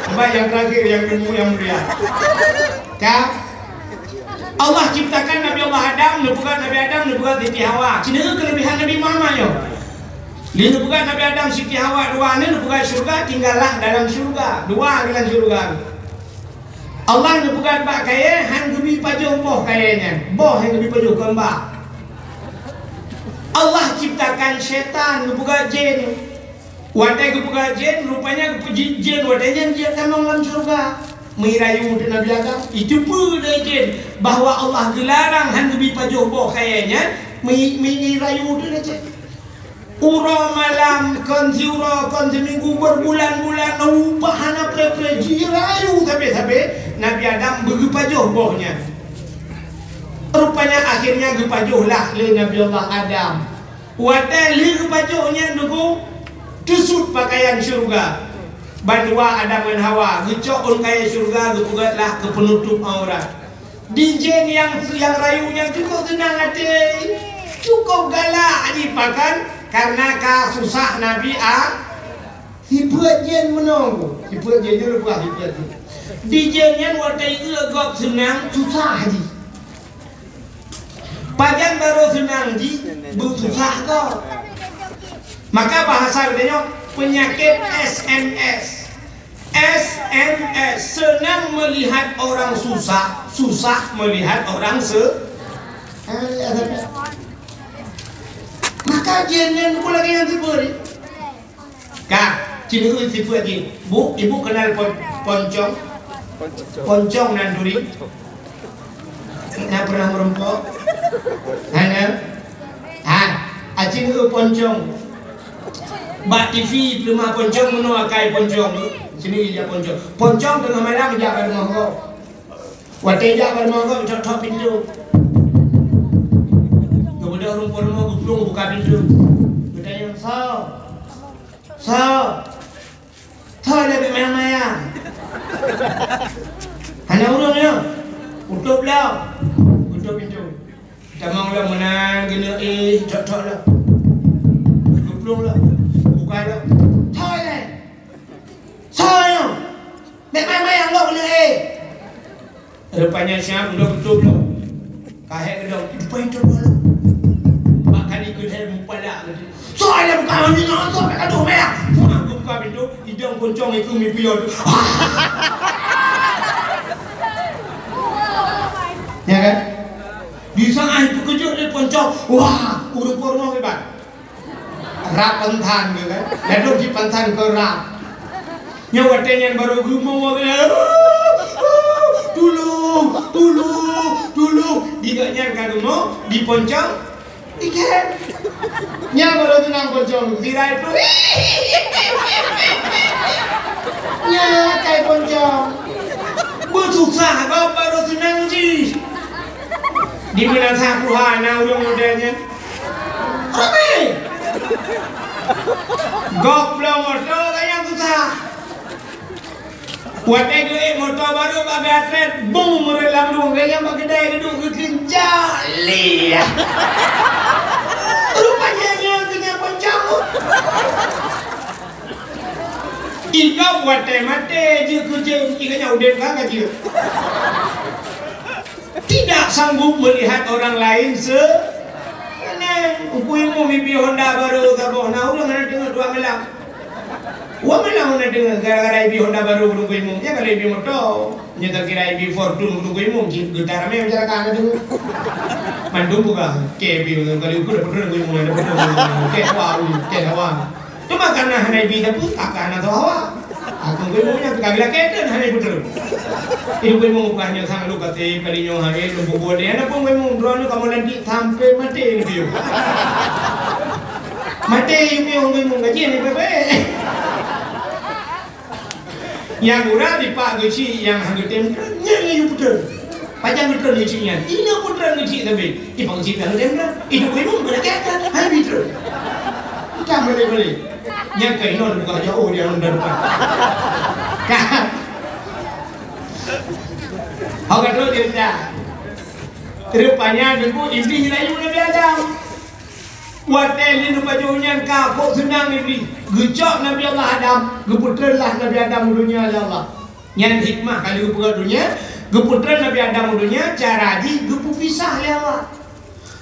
Sebab yang terakhir yang ilmu yang mulia. Ka? Allah ciptakan Nabi Allah Adam, neupeugah Nabi Adam, neupeugah Siti Hawa. Cina kelebihan Nabi Muhammad nyoe. Lé neupeugah Nabi Adam, Siti Hawa dua ni neupeugah syurga, tinggallah dalam syurga. Dua dalam syurga. Allah neupeugah bak kayée, han geubi pajoh boh kayée nyan. Boh han geubi pajoh keumbah. Allah ciptakan syaitan, neupeugah jin. Watée geupeugah jén, rupanya geupeujeuet jén watée nyan jeuet tamong lam syeuruga. Meurayu teuh Nabi Adam, jiteupeue lé jén bahwa Allah geularang han geubi pajoh boh kayée nyan, meu-, meurayu teuh lé jén. Uroe malam, kon siuroe, kon siminggu, berbulan-bulan, na upah hana preh-preh, jirayu sabe-sabe, Nabi Adam beugeupajoh boh nyan. Rupanya akhirnya geupajoh lah lé Nabi Allah Adam. Watée lheueh geupajoh nyan Teungku, teusut pakaian syeuruga. Bandua Adam ngon Hawa geucok ôn kayée syeuruga geupeugét lah keu peunutup aurat. Di jén nyang, nyang rayu nyan cukup seunang até, cukup galak jipakan, karena ka susah Nabi a-, sifeuet jén meunoe, sifeuet jén nyoe leupah sifeuet jén. Di jén nyan watèe ieu gob seunang, susah jih. Pajan barô seunang jih, beususah gob. Maka bahasa geutanyoe penyakit S M S. S M S, senang melihat orang susah, susah melihat orang se-, maka jén nyan pun lagèe nyang sifeuet. Ka, ci neueu sifeuet jih. Bu, ibu kenal pon-, poncong? Poncong nan duri? Na pernah meureumpok? Hana? Ha, aci neueu poncong. Bak T V peuleumah poncong, meunoe akai poncong. Sini ijak poncong. Poncong teungoh malam ijak bak rumoh gob. Watèe ijak bak rumoh gob, ithok-thok pintoe. Geubeudôh ureueng po rumoh, geuplueng buka pintoe. Geutanyong, "Soe? Soe?" Soe lé bèk mayang-mayang. Hana ureueng nyoe. Utôb lom. Utôb pintoe. Tamong lom meunan geuneuk éh, thok-thok lom. Geuplueng lom. Buka lom. Soe lé? Soe nyoe? Bèk mayang-mayang lom geuneuk éh. Rupanya siap udah beutôi lom. Kahé geudong, "Idupai itu dulu." Mak kali keuhai mupalak geude. "Soe nyang buka pintoe nyoe, soe nyang ka dong maya?" Puang geubuka pintoe, idong poncong itu mipion. Ya kan? Di saat itu kejut lé poncong. Wah, ureueng po rumoh hebat. Rab pantan ke kan? Lalu di pantan ke rab. Nyoe watèe nyan barô geumeuwoe, "Tulông! Tulông! Tulông!" Di gobnyan ka geumeuwoe, di poncong, iken. Nyan barô seunang poncong, sirai tu. Nyan kai poncong. Beususah gob barô seunang jih. Di meunasah Tuhan, na ureueng model nyan. Ramé. Gob bloe moto ka nyang susah. Watèe geuék moto barô bak atlet, bung meureuet lam lueng, ka nyang bak keudè geuduek geukheun jali. Rupanya nyan keu nyang poncong. Inong watèe maté jeuet keu jeuet, ingat nyan udép ka, ka jeuet. Tidak sanggup melihat orang lain se-, neh, Teungku Imum ibi Honda barô saboh, na ureueng hana deungoe dua malam. Dua malam hana deungoe gara-gara ibi Honda barô Teungku Imum. Nyan kalau ibi moto, nyoe takira ibi Fortuner Teungku Imum, cit geutar ramé masyarakat hana deungoe. Mandum peugah, "Kèe ibi, kali ukeue dapat Teungku Imum, dapat Teungku Imum, kèe hawa, kèe hawa." Teuma karena hana ibi sapeue, ka hana teuhawa. Aku Teungku Imum nyan ka geulakèe keu hana ibu terus. Ibu Imum bukan nyang sang lu kata kali nyoe hai lôn peubuet dia, na pun Teungku Imum droeneuh kamoe lantik sampai maté ni piu. Maté ibu Teungku Imum gaji ni bebe. Nyang gura dipak geuchik nyang han geutem, nyan nyang yue puteun. Pajan geutem geuchik nyan? Inong puteun geuchik sabe. Dipak geuchik nyang geutem, itu Teungku Imum keuneuk kata, han geutem. Entah boleh-boleh. Nyang keunoe buka jauh di dalam depan. Kan? Hok ka trok cerita. Rupanya Teungku Iblih rayu Nabi Adam. Watèe lheueh nibak jih nyan ka kok seunang Iblih. Geucok Nabi Allah Adam, geupeutreun lah Nabi Adam u donya lé Allah. Nyan hikmah ka lheueh geupeugah donya, geupeutreun Nabi Adam u donya, cara jih geupeupisah lé Allah.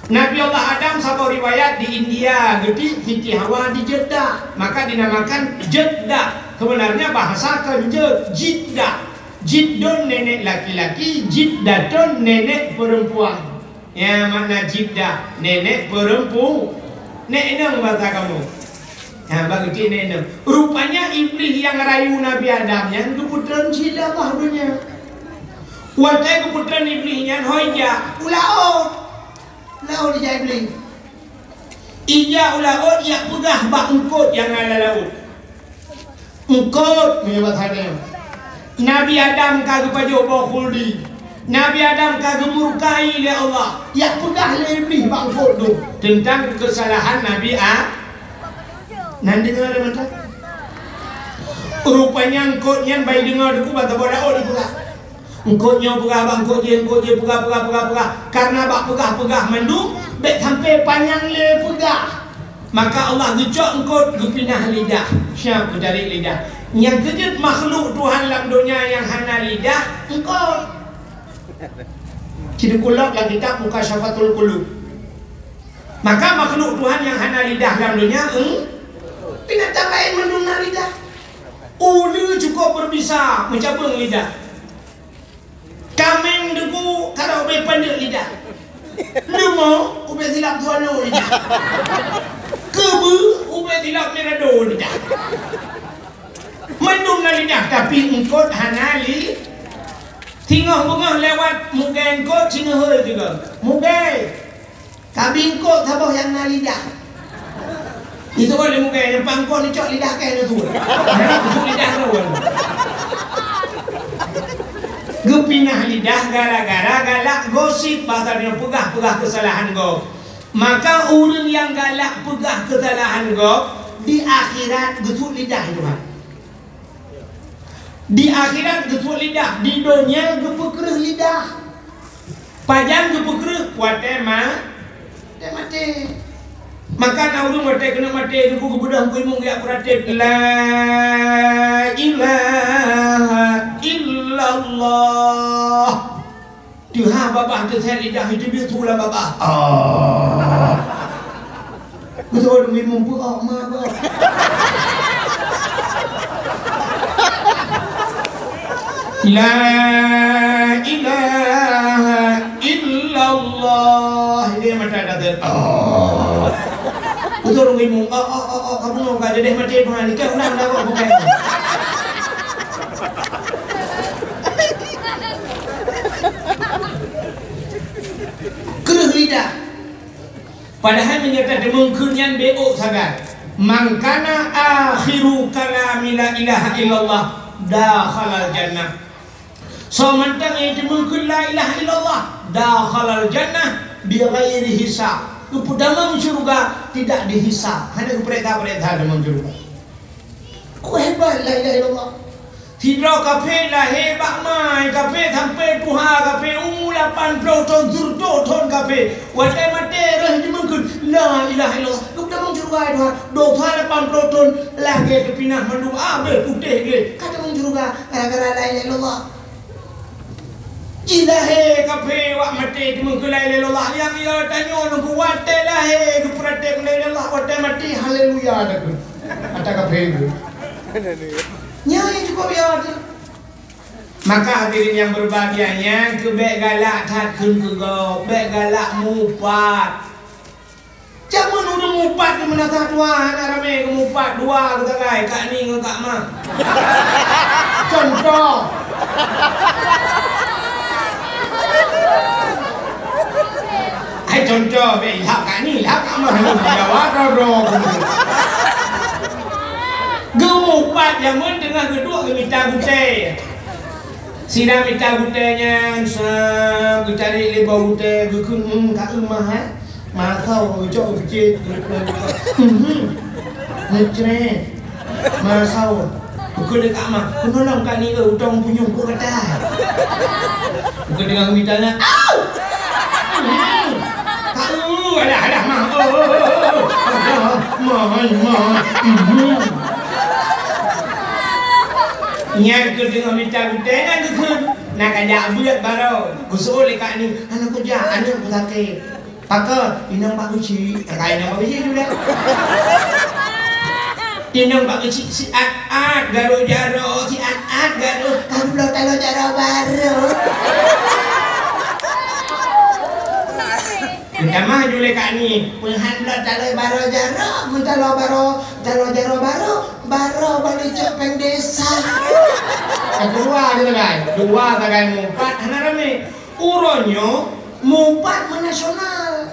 Nabi Allah Adam saboh riwayat di India, geutik Siti Hawa di Jeddah, maka dinamakan Jeddah. Sebenarnya bahasa kon jeuet, Jiddah. Jiddun nenek laki-laki, Jiddatun nenek perempuan. Ya, makna Jiddah, nenek perempu-, nek inong bahasa kamoe. Ha, bak geuchik nek inong. Rupanya Iblih nyang rayu Nabi Adam nyan geupeutreun cit lé Allah u donya. Watèe geupeutreun Iblih nyan ho ijak u laôt. Laôt ijak Iblih. Ijak u laôt, ijak peugah bak eungkôt nyang na lam laôt. Eungkôt, meunyoe bahasa nyoe. Nabi Adam ka geupajoh boh khuldi. Nabi Adam ka geumurkai lé Allah. Ijak peugah lé Iblih bak eungkôt tu teuntang keusalahan Nabi A-, nan deungoe lé mantong. Rupanya eungkôt nyan bai deungoe teungku ban saboh laôt dipeugah. Eungkôt nyoe peugah bak eungkôt jéh, eungkôt jéh peugah, peugah, peugah, peugah. Karena bak peugah-peugah mandum, bèk sampai panyang lé peugah. Maka Allah geucok eungkôt geupinah lidah. Siap geutarek lidah. Nyang keujeuet makhluk Tuhan lam donya nyang hana lidah, eungkôt. Ci teukulok lam kitab Mukasyafatul Qulub. Maka makhluk Tuhan nyang hana lidah lam donya, eung-, binatang laén mandum na lidah. Uleue cukôp beubisa meucabeueng lidah. Kaméng deungo karab ubé paneuk lidah. Leumo ubé silap tualo lidah. Keubeue ubé silap mirado lidah. Mandum na lidah, tapi eungkôt hana li-, singoh beungoh lewat mugée eungkôt, sineuhôi juga. Mugée. Ka bi eungkôt saboh nyang na lidah. Itu kan ilmu kaya nyang pangkon icok lidah kaya tu. Nah, itu lidah tu. Geupinah lidah gara-gara galak gosip, bahasa nyoe peugah-peugah keusalahan gob. Maka ureuëng nyang galak peugah keusalahan gob di akhirat geusut lidah itu kan. Di akhirat geusut lidah, di donya geupeukreuh lidah. Pajan geupeukreuh? Watée ma-, watée maté. Maka na ureuëng watée keuneuk maté, geubeudôh geuimeung geujak peuratéb, "La ilaha illallah." Teuhah babah teusét lidah, iteubiet su lam babah. Ah. Beutôi demi mumpuk awak ma bah. La ilaha illallah. Ini mata datang. Oh. Beutôi demi mumpuk. Oh, oh, oh, oh, kamu mau gak jadi mati Tuhan. Ini kan udah, udah, udah, bukan. Kreueh lidah. Padahai meunyoe tadeungoe kheun nyan beuôt sagai. "Man kana akhiru kalami la ilaha illallah, dakhalal jannah." Soe mantong nyang teumeukeun la ilaha illallah, dakhalal jannah bighairi hisab. Geupeutamong syeuruga tidak dihisab. Hana geupeuriksa-peuriksa tamong syeuruga. Ku hebat la ilaha illallah. Sidroe kaphé lahé bak ma, kaphé sampoe tuha, kaphé umu lapan ploh thon, sireutoh thon kaphé. Watée maté roh jimeukeun, "La ilaha illallah." Geupeudamong syeuruga, hai Tuhan. Dosa lapan ploh thon lagée teupinah mandum abéh putéh gleh. Ka tamong syeuruga gara-gara la ilaha illallah. Jilahé kaphé wak maté teumeukeun la ilaha illallah. Nyang ya tanyoe nunggu watée lahé geupeuratéb la ilaha illallah, watée maté haleluya takheun. Ata kaphé tu. Nyan nyang cukup ya tu. Maka hadirin yang berbahagia, nyang keu bék galak that kheun keu gob, bék galak mupat. Jameun ureuëng mupat di meunasah tuha hana ramé geumupat dua geusagai, kak ni ngon kak ma. Contoh. Hai contoh, bék ilham kak ni, ilham kak ma ni, Jawa droe-droe. Geumupat jameun teungoh geuduek geumita gutée. Sira mita gutée nyan, sa geucari lé boh gutée, geukheun, "Hmm, ka eumah, eh? Masau geucok geucit." Mhm. Ngecrét. Masau. Geukheun lé kak ma, "Keunolong kak ni, eh, utong punyueng kok gata." Geukheun deungon mita nyan, "Au!" Mhm. Ka eu, alah, alah, ma. Oh, oh, oh, oh, oh. Alah, ma, ma. Mhm. Nyan keuh teungoh mita gutée nyan geukheun. Na kajak beuet baroe. Geuseuôt lé kak ni, "Hana kujak, aneuk kusakét." "Pakon?" "Inong bak geuchik." Ka inong bak geuchik tu dah. Inong bak geuchik siat-at garo jaroe, siat-at garo. Ka geubloe taloe jaroe baroe. Geutamah ju lé kak ni, "Peuhan bloe taloe baroe jaroe, meutaloe baroe, taloe jaroe baroe, baroe balu cok péng desa." Ka keuluwa geusagai, dua sagai mupat hana ramé. Uroe nyoe mupat meunasional.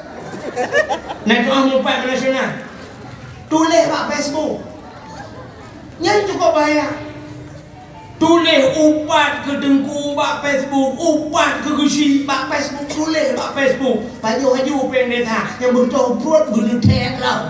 Na tuah mupat meunasional. Tuléh bak Facebook. Nyan cukup bahaya. Tuléh upat keu teungku bak Facebook, upat keu geuchik bak Facebook, tuléh bak Facebook. Pajoh laju péng desa nyang beutôi pruet beuleuték lah.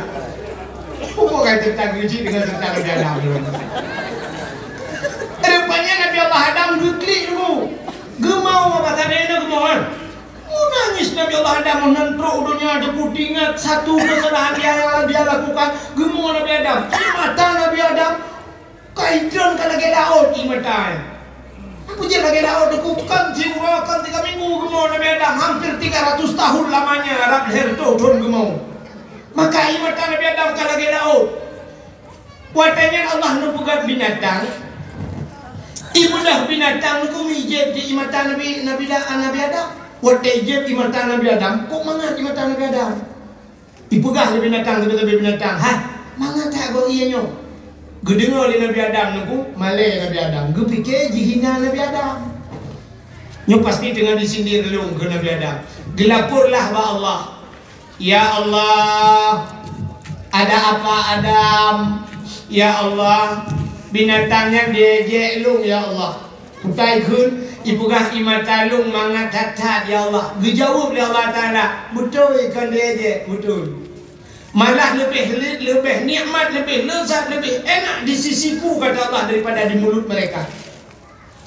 Pokok kai teuntang keuji dengan teuntang Nabi Adam. Rupanya Nabi Allah Adam geuklik dulu. Geumau apa tadi itu geumau kan? Meunangis Nabi Allah Adam meunan trok donya, teupeue ingat satu kesalahan yang dia lakukan. Geumau Nabi Adam. Di mata Nabi Adam, Ka idrön ka lagèe laôt ié mata nyan. Peue jeuet lagèe laôt, dikukon siuroe kon tiga minggu geumö Nabi Adam, hampir tiga ratus tahun lamanya rab lhèe reutôh thôn geumö. Maka ié mata Nabi Adam ka lagèe laôt. Watèe nyan Allah neupeugöt binatang, ibeudôh binatang nyan keuh ijép di ié mata Nabi, Nabi Da-, Nabi Adam. Watèe ijép ié mata Nabi Adam, kok mangat ié mata Nabi Adam. Ipeugah lé binatang, sabe-sabe binatang, "Hai, mangat that gob ié nyoe." Geudeungö lé Nabi Adam nyan keuh, malèe Nabi Adam. Geupike jihina Nabi Adam. Nyoe pasti teungoh jisindir lôn keu Nabi Adam. Geulaporlah bak Allah. "Ya Allah, ada apa Adam? Ya Allah, binatang nyan diejek lôn, ya Allah." Kutai kheun, ipeugah ié mata lôn mangat that-that, ya Allah. Geujaweueb lé Allah Taala, "Beutôi kon diejek, beutôi. Malah leubeh le-, leubeh nikmat, leubeh leuzat, leubeh enak di sisiku," kata Allah, "daripada di mulut mereka."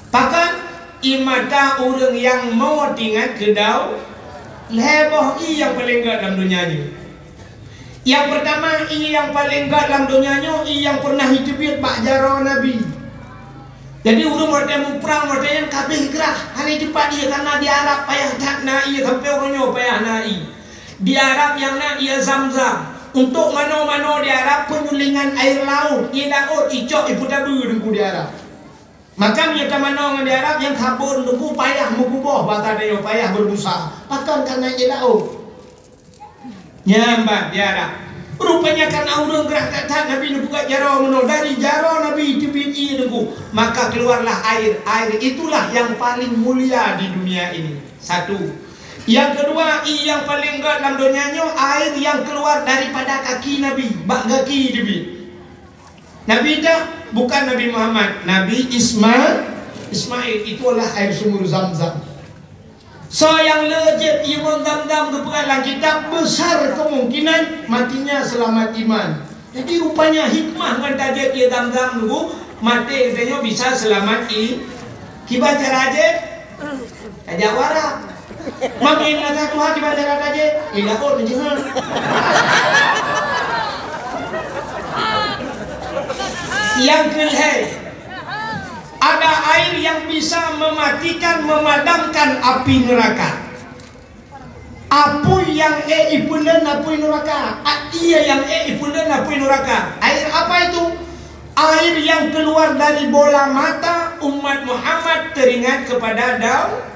Pakon? Ié mata ureuëng nyang meutingat keudau lhèe boh ié nyang paleng gèt lam donya nyoe. Nyang peurtama, ié nyang paleng gét lam donya nyoe, ié nyang pernah jiteubiet bak jaroe Nabi. Jadi, ureuëng watée muprang, watée nyan ka abéh grah, hana jiteupat ié, karna di Arab payah that na ié, sampoe uroe nyoe payah na ié. Di Arab nyang na ié Zam-Zam. Untuk manoe-manoe di Arab, penyulingan air laut, ié laôt, icok, ipeutabeu Teungku di Arab. Maka meunyoe tamanoe ngon di Arab, nyang sabon Teungku payah meukuboh, basa tanyoe payah beureubusa. Pakon? Karna ié laôt. Nyan ban di Arab. Rupanya karna ureuëng grah that-that Nabi neupeugah jaroe meunoe, dari jaroe Nabi teubiet ié Teungku, maka keluarlah air. Air itulah yang paling mulia di dunia ini. Satu. Yang kedua, ié nyang paleng gét lam donya nyoe, air yang keluar daripada kaki Nabi, bak gaki teubiet. Nabi dah, bukan Nabi Muhammad, Nabi Isma-, Ismail. Itulah air sumur Zam-Zam. Soe nyang le jép ié Zam-Zam geupeugah lam kitab, besar kemungkinan matinya selamat iman. Jadi, rupanya hikmah ngon tajép ié Zam-Zam Teungku, maté geutanyoe bisa selamat i-, kiban cara jép? Tajak u Arab. Makin masa Tuhan di bandara tajak, di laôt jeuhet. Yang keuhai, ada air yang bisa mematikan, memadamkan api neraka. Apui nyang ék ipeuleuen apui neraka, a-, ié nyang ék ipeuleuen apui neraka. Air apa itu? Air yang keluar dari bola mata umat Muhammad teringat kepada dau-,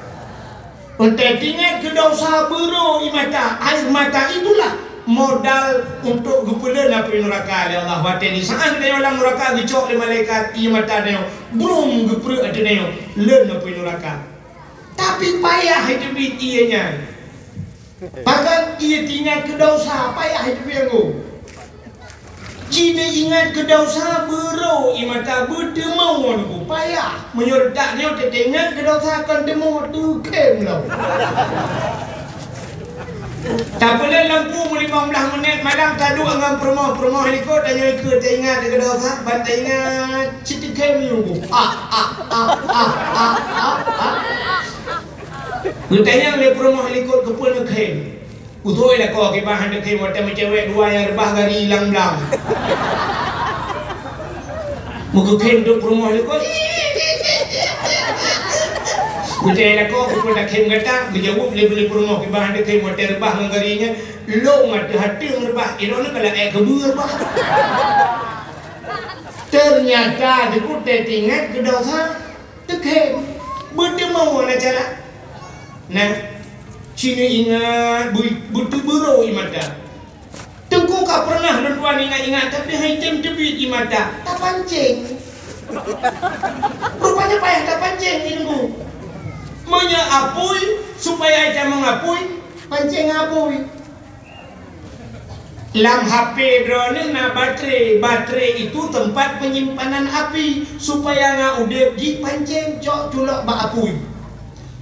Watée teuingat keu desya, beurô ie mata. Air mata itulah modal untuk geupeuleuen apui nuraka lé Allah. Watée jisaát geutanyoe lam nuraka, geucok lé malaikat ie mata tanyoe, brum, geupreuek ateueh tanyoe, leuen apui nuraka. Tapi payah teubiet ie nyan. Pakon? Ie teuingat keu desya, payah teubiet ngon. Ci neuingat keu desya, beurô ie mata, beuteumeung ngon payah. Meunyoe reutak nyoe teuingat keu desya kon teumeung, teukhém lom. Tapeuleuen lampu meulimong blaih minét malam, taduek ngon peurumoh-peurumoh likot, tanyoe ikeu teuingat keu desya, ban teuingat cit teukhém lom. Ah, ah, ah. Geutanyong lé peurumoh likot keupeue neukhém. Beutôi lakoe kiban hana teukhém, watée meucewek dua nyang reubah gari ilang blang. Meugeukhém teuk peurumoh likot. Watée lakoe keupeue takhém gata, geujaweueb lé peurumoh kiban hana teukhém, watée reubah ngon gari nyan, lôn ateueh ateung reubah, droeneuh ka laén keubeue reubah. Teunyata di putée teuingat keu desya. Teukhém, beuteumeung hana cara. Nah, ci neuingat beu-, beuteubeurô ie mata. Teungku ka peureunah lôn tuan ingat-ingat, tapi han item teubiet ie mata. Tapancéng. Rupanya payah tapancéng ie Teungku. Meunyoe apui, supaya itamong apui, pancéng apui. Lam H P droeneuh na baterai. Baterai itu tempat penyimpanan api. Supaya ngat udeb, jipancéng, cok culok bak apui.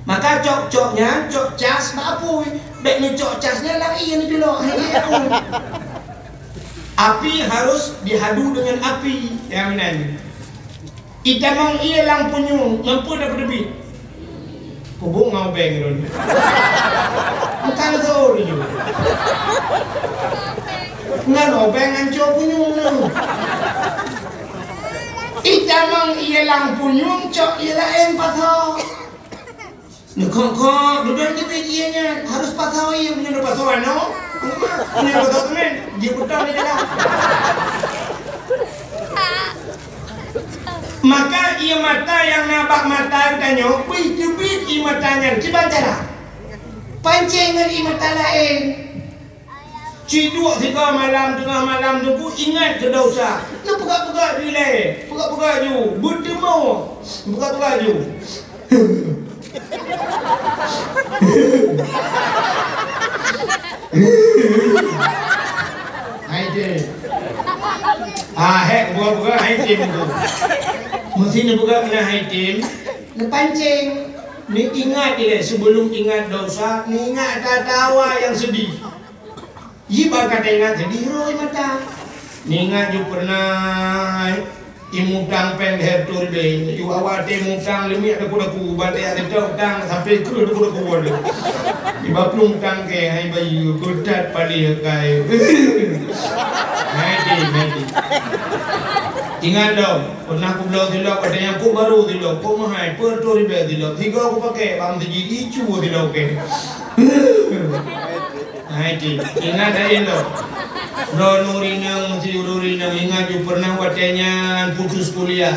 Maka cok-cok nyan, cok cas bak apui. Bék neucok cas nyan lam ie neuculok, hai ie apui. Api harus dihadu dengan api. Nyang meunan. Itamong ie lam punyueng, ngon peue tapeuteubiet? Peubuet ngon obeng droeneuh. Bukan soe laju. Ngon obeng anco punyueng nyoe. Itamong ie lam punyueng, cok ie laén pasoe. Neukhok-khok, dudoe teubiet ie nyan, harôh pasoe ie, meunyoe neupasoe anoe, meunyoe neupasoe teumé, jipeutong di dalam. Maka ie mata nyang na bak mata geutanyoe, bri teubiet ie mata nyan, kiban cara? Pancéng ngon ie mata laén. Ci duek sigoe malam, teungoh malam Teungku ingat keu desya. Neupeugah-peugah ju ilée, peugah-peugah ju, beuteumeung, peugah-peugah ju. Hai tem. Ah, hék, peugah-peugah hai tem Teungku. Meusé neupeugah meunan hai tem, neupancéng. Neuingat ilée, sebelum ingat desya, neuingat ata-ata awai nyang seudeh. Ji ban ka taingat seudeh rhot ie mata. Neuingat ju peureunah Imutang péng lhèe reutôh ribèe, iwawa tée mutang leumiek daku-daku, batée ada cok tang sampai kreueh daku-daku. Iba plueng tang kée hai bayeue, keutat paléh kai. Hai deh, hai deh. Ingat lom, pernah kubloe silop, ada nyang kok barô silop, kok meuhai, peuet reutôh ribèe silop. Sigoe kupaké bak meuseujid, icu silop kée. Hai deh, ingat hai lom. Droeneuh ureueng inong, meusti ureueng inong ingat ju pernah watée nyan putus kuliah.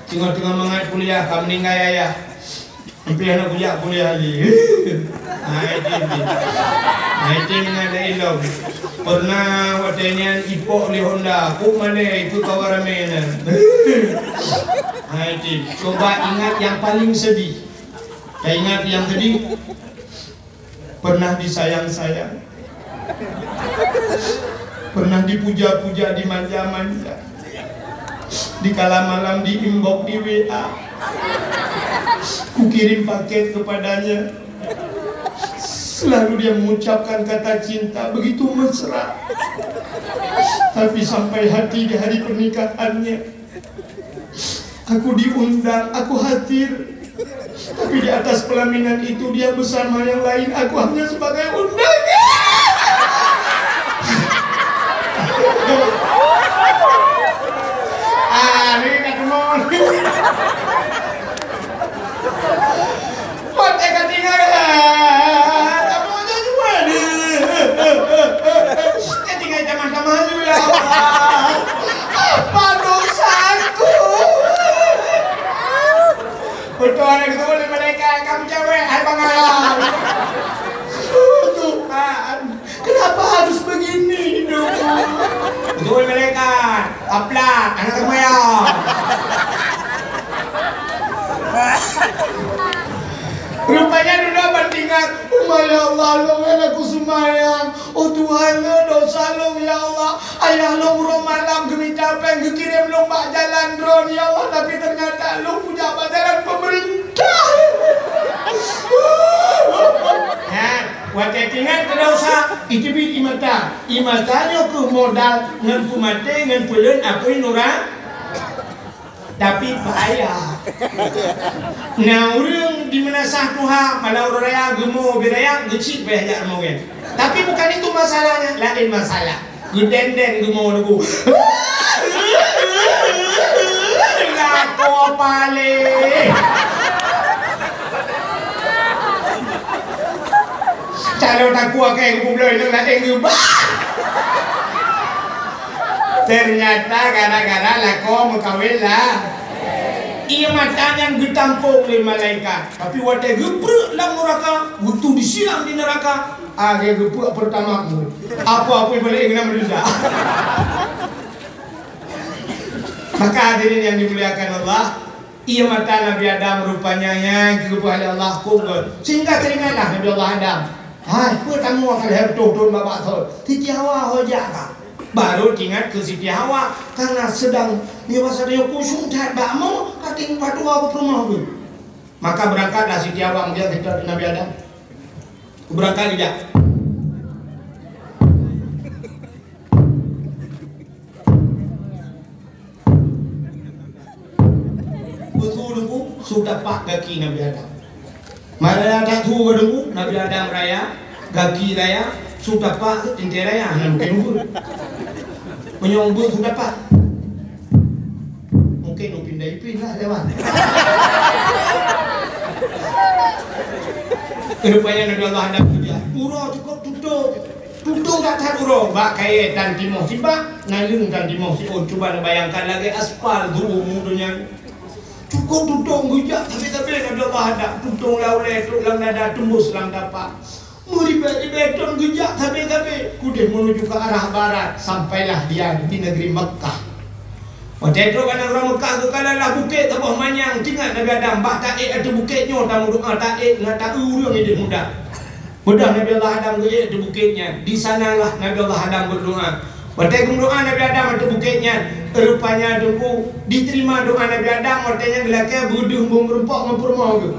Teungoh-teungoh mangat kuliah ka meuninggai ayah. Sampai hana kujak kuliah lé. Hai deh, deh. Hai deh, ingat hai lom. Pernah watée nyan ipok lé Honda, kok malée itu kawa ramé nyan. Hai deh, coba ingat yang paling sedih. Taingat yang sedih. Pernah disayang-sayang, pernah dipuja-puja, dimanja-manja. Di kala malam di inbox, di W A, kukirim paket kepadanya. Selalu dia mengucapkan kata cinta begitu mesra. Tapi sampai hati di hari pernikahannya, aku diundang, aku hadir. Tapi di atas pelaminan itu dia bersama yang lain, aku hanya sebagai undangan. Ah, ni nak kena. Buat eh, ka tinggai. Kamu tu semua ni. Ka tinggai tamah-tamah dulu, ya Allah. Apa dosaku? Beutôi, beutôi, malaikat, kamu cewek, hai bangai. Tuhan, kenapa harus begini hidupku? Beutôi, malaikat, aplat, anak semayang. Rupanya dudoe ban teuingat, "Uma ya Allah, lôn aku seumayang. Oh Tuhan, lôn dosa lôn, ya Allah." Ayah lôn uroe malam geumita péng, geukirém lôn bak jalan droen, ya Allah, tapi teunyata lôn kujak bak jalan peumeurintah. Nyan, watée teuingat keu dosa, iteubiet ie mata. Ie mata nyoe keuh modal ngon peumaté ngon peuleuet apui nura-, Tapi bahaya. Na ureuëng di meunasah tuha, malam uroe raya geumo ubé raya geucit beh jak rumoh gét. Tapi bukan itu masalahnya, lain masalah. Geuden-den geumo nunggu. Lakoe paléh. Calon takue keu geupeubloe nyoe laén geubah. Ternyata gara-gara lakoe meukawen lah. Ie mata nyan geutampong lé malaikat. Tapi watée geupreuek lam neuraka, geutu disiram di neuraka, lagée geupreuek peurtama mu. Apa-apa ibarat ingat meureuja. Maka hadirin yang dimuliakan Allah, Ie mata Nabi Adam rupanya nyang geubeuet lé Allah kongkon. Sehingga teuingatlah Nabi Allah Adam. Hai, peue tamu akan lhée reutôh thon babah thon? Siti Hawa ho jak ka. Baru teuingat keu Siti Hawa, karena sedang nyoe masa dia khusyuk that bak mo, ka teuingat padua beupeureumoh geuh. Maka beurangkatlah Siti Hawa meugeujak keu Nabi Adam. Beurangkat geujak. Beutôi Teungku, su tapak gaki Nabi Adam. Mara that su ka Teungku, Nabi Adam raya, gaki raya, su tapak teuntée raya, hana mungken ubeuet. Meunyoe ubeuet su tapak. Mungken upin dai pin lah lewat. Rupanya Nabi Allah Adam keujah. Uroe cukup tutoe. Tutong that-that uroe bak kayée tan timoh sibak, naleueng tan timoh siôn. Cuba neubayangkan lagée aspal dum donya. Cukôp tutong geujak sabe-sabe Nabi Allah Adam. Tutong lam ulée, trok lam dada, teumbus lam tapak. Meuribée-ribée thon geujak sabe-sabe, keudeh meunuju ke arah barat, sampailah dia di negeri Mekkah. Watée trok bak nanggroe Meukah, geukalon lah bukét saboh manyang, teuingat Nabi Adam, bah taék ateueh bukét nyoe tameudoá, taék ngon taeu ureuëng idéh muda. Mudah Nabi Allah Adam geuék ateueh bukét nyan. Di sanalah Nabi Allah Adam berdoa. Watée geumeudoá Nabi Adam ateueh bukét nyan, rupanya Teungku, diterima doa Nabi Adam watée nyan geulakée beudeuh beumeureumpok ngon peurumoh geuh.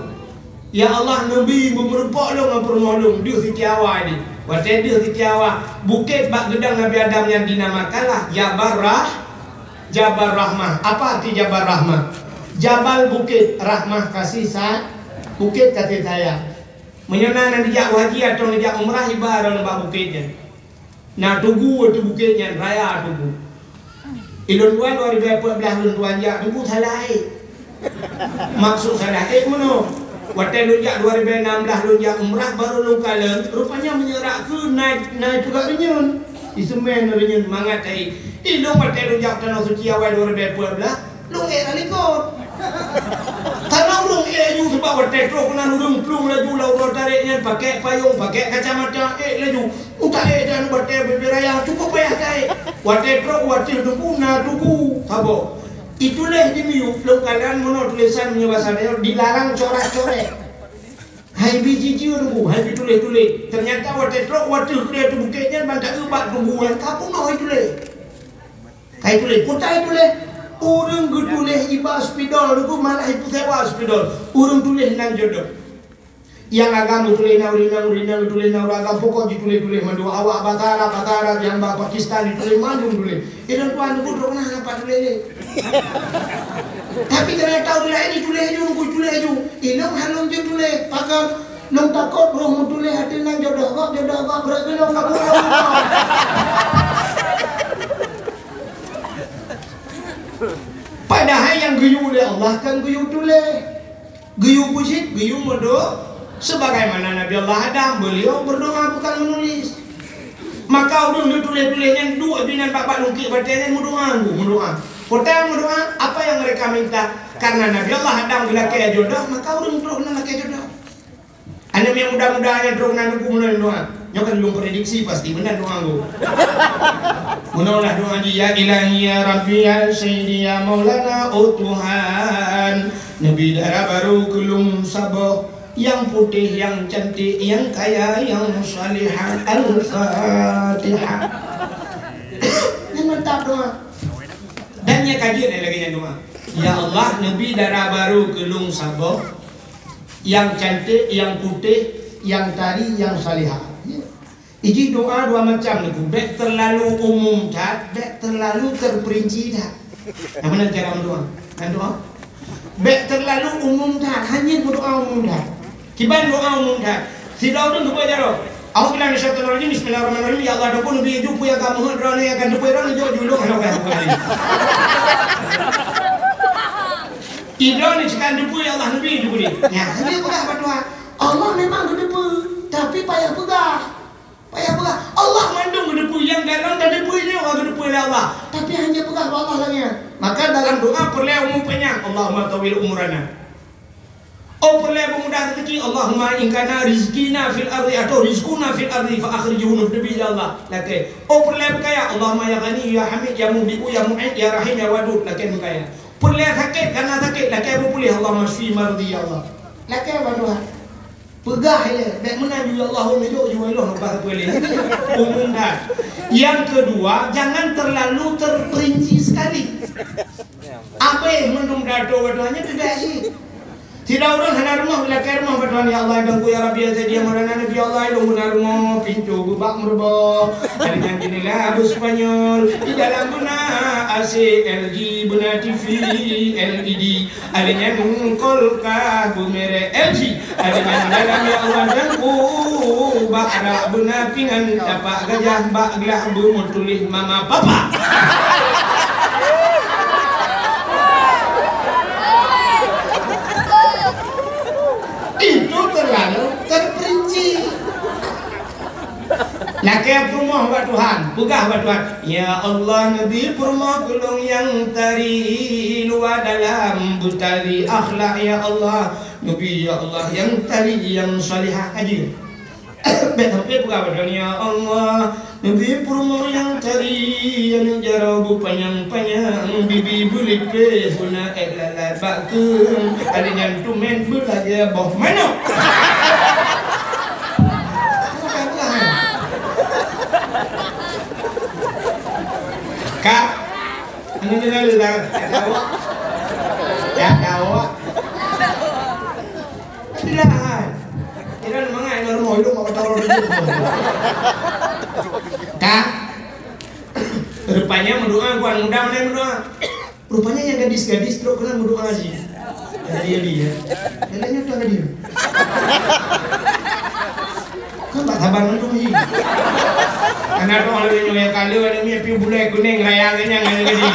Ya Allah, neubi beumeureumpok lôn ngon peurumoh lôn, deuh Siti Hawa nyan. Watée deuh Siti Hawa, bukét bak geudong Nabi Adam nyan dinamakanlah Jabal Rah-, Jabal Rahmah. Apa arti Jabal Rahmah? Jabal bukét, Rahmah kasih sa-, bukét kasih sayang. Meunyoe na neujak haji atau neujak umrah, iba droe nibak bukét nyan. Na tugu ateueh bukét nyan, raya tugu. Ilôn tuan dua ribèe peuet blah lôn tuan jak tugu salah ék. Maksud salah ék meunoe. Watèe lôn jak dua ribèe nam blah lôn jak umrah, barô lôn kalon, rupanya meunyoe rak keu na, na peugah reunyeun. Iseumèn reunyeun mangat hai. Ilôn watèe lôn jak Tanoh Suci awai dua ribèe peuet blah, lôn ék lam likot. Karena ureueng ék laju, sabab watèe trok keunan ureueng plueng laju lam uroe tarek nyan, pakèk payong, pakèk kacamata, ék laju. Utak ék dan watèe bubé raya, cukup payah taék. Watèe trok, watèe tugu, na tugu, saboh. Ituléh di miyueb, lôn kalon meunoe tulésan meunyoe basa Melayu, dilarang coret-coret. Hai bi jijeueng tugu, hai bi tuléh-tuléh. Ternyata watèe trok, watèe keudéh ateueh bukét nyan, ban taeu bak tugu nyan, ka peunoh ituléh. Ka ituléh, peue ta ituléh? Ureueng geutuléh iba spidol tugu, malah ipeusewa spidol. Ureueng tuléh nan jodoh. Nyang agam geutuléh na ureueng inong, ureueng inong geutuléh na ureueng agam, pokok jituléh-tuléh mandum. Awak basa Arab, basa Arab, nyang bak Pakistan jituléh mandum tuléh. Ilôn tuan tugu trok na, napa tuléh lé? Tapi ternyata ureueng laén jituléh ju, geutuléh ju. Ilôn han lôn jeuet tuléh, pakon? Lôn takot roh meutuléh ateueh nan jodoh gob, jodoh gob brok keu lôn, kabur lôn. Padahai nyang geuyue lé Allah kan geuyue tuléh. Geuyue peue cit? Geuyue meudo-, sebagaimana Nabi Allah Adam, beliau berdoa bukan menulis. Maka ureueng geutuléh-tuléh nyan duek jih nyan bak, bak lungkiek batèe nyan meudoa, meudoa. Peue ta meudoa, apa yang mereka minta? Karena Nabi Allah Adam geulakèe jodoh, maka ureueng trok na lakèe jodoh. Aneuk nyang muda-muda nyan trok na tugu meunan doa. Nyoe kan lôn prediksi pasti meunan doa geuh. Meunoe lah doa jih, "Ya Ilahi, ya Rabbi, ya Sayyidi, ya Maulana, oh Tuhan, neubi dara barô keu lôn saboh, nyang putéh, nyang cantik, nyang kaya, nyang salihah." Al-Fatihah. Nyan mantap doa. Dan nyang ka jeuet lagèe nyan doa. Ya Allah, neubi dara barô keu lôn saboh, nyang cantik, nyang putéh, nyang tari, nyang salihah. Ya. Iji doa dua macam niku, bèk teulalu umum that, bèk teulalu terperinci that. Nyang meunan cara meudoa. Kan doa? Bèk teulalu umum that, hana meudoa umum that. Kiban doa umum that. Sidroe ureueng geupeugah jaroe, "A'udzubillahi minasyaitonirrajim, bismillahirrahmanirrahim. Ya Allah, dum peue neubi ju peue nyang ka meuheuet droeneuh, nyang ka neupeue droeneuh, jok ju lôn, hana payah peugah lé." Idroeneuh cit ka neupeue, ya Allah, neubi ju peue. Nyan, hana peugah bak Tuhan. Allah memang geuteupeue, tapi payah peugah. Payah peugah. Allah mandum geuteupeue, nyang galon ka neupeue nyoe ka geuteupeue lé Allah. Tapi hana peugah bak Allah lagèe nyan. Maka dalam doa peureulèe umur panyang, Allahumma tawwil umurana. Oh, peureulèe peumudah rezeki, Allahumma in kana rizqina fil ardi atau rizquna fil ardi fa akhrijhu, neubi ya Allah, lakèe. Oh, peureulèe beukaya, Allahumma ya Ghani, ya Hamid, ya Mubdi'u, ya Mu'id, ya Rahim, ya Wadud, lakèe beukaya. Peureulèe sakét, kana sakét, lakèe beupuléh, Allahumma syfi mardhi, ya Allah. Lakèe bak Tuhan. Peugah ilèe, bèk meunan ju ya Allah, oh, meujok ju Allah, leubah peue lé. Umum that. Yang kedua, jangan terlalu terperinci sekali. Abéh mandum dato bak Tuhan nyan teubiet jih. Sidroe ureueng hana rumoh, lakèe rumoh bak Tuhan, "Ya Allah, Tuhanku, ya Rabbi, ya Sayyidi, ya Maulana, Nabi Allah, lôn beuna rumoh, pintoe beubak meureuboh, di dalam jendela beuspanyol, di dalam beuna A C L G, beuna T V L E D, di dalam kulkas beumerek L G." Ada nyang dalam, ya Allah, Tuhanku, bak rak beuna pingan tapak gajah, bak glah beumeutuléh mama papa. Itu terlalu terperinci. Lakèe peurumoh bak Tuhan, peugah bak Tuhan, "Ya Allah, neubi peurumoh keu lôn nyang tari luwa dalam, beutari akhlak, ya Allah." Neubi, ya Allah, nyang tari nyang salihah aja. Bèk sampai peugah bak Tuhan, "Ya Allah, neubi peurumoh nyang tari, aneuk jaroe beupanyang-panyang, bibi beulipéh, beuna èk lalat bak keueng, aneuk nyan tumèn beulagèe boh manok." Kak, aneuk nyan lé dah, ya Allah. Ya Allah. Tidak, hai. Tidak mangat ngon rumoh, hidup apa tahu. Kak, rupanya meudoa, ku aneuk muda mana meudoa. Rupanya nyang gadis-gadis trok keunan meudoa jih. Nyang gadis-gadis, ya. Nyang laén nyoe tuan gadis. Kan bak saban mandum hi. Karena tu orang nyoe nyang kala ada mi piu bulai kuning raya nyan nyang gadis.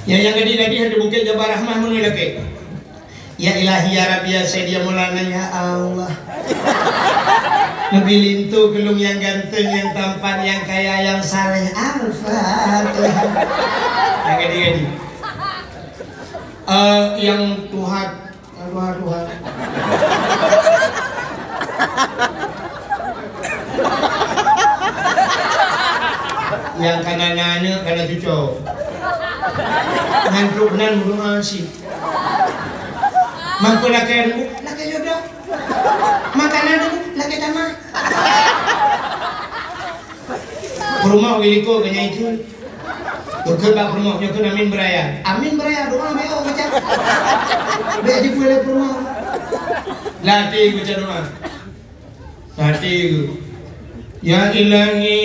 Ya, nyang gadis-gadis ada Bukit Jabal Rahmah meunoe lakèe. Ya Ilahi, ya Rabbi, ya Sayyidi, ya Maulana, ya Allah. Neubi linto keu lôn nyang ganteng, nyang tampan, nyang kaya, nyang saleh. Al-Fatihah. Nyang gadis-gadis. Eh, nyang tuha, nyang tuha-tuha. Nyang kana na aneuk, kana cuco. Nyan trok nan meudoa cit. Mangko lakèe rumoh, lakèe jodoh. Makanan rumoh, lakèe tamah. Peurumoh geulikot keu nyang ikheun. Geukheun bak peurumoh, nyoe kheun amin beuraya. Amin beuraya, doa bèk oh baca. Bèk jipeue lé peurumoh. Latèe baca doa. Latèe geuh. Ya Ilahi,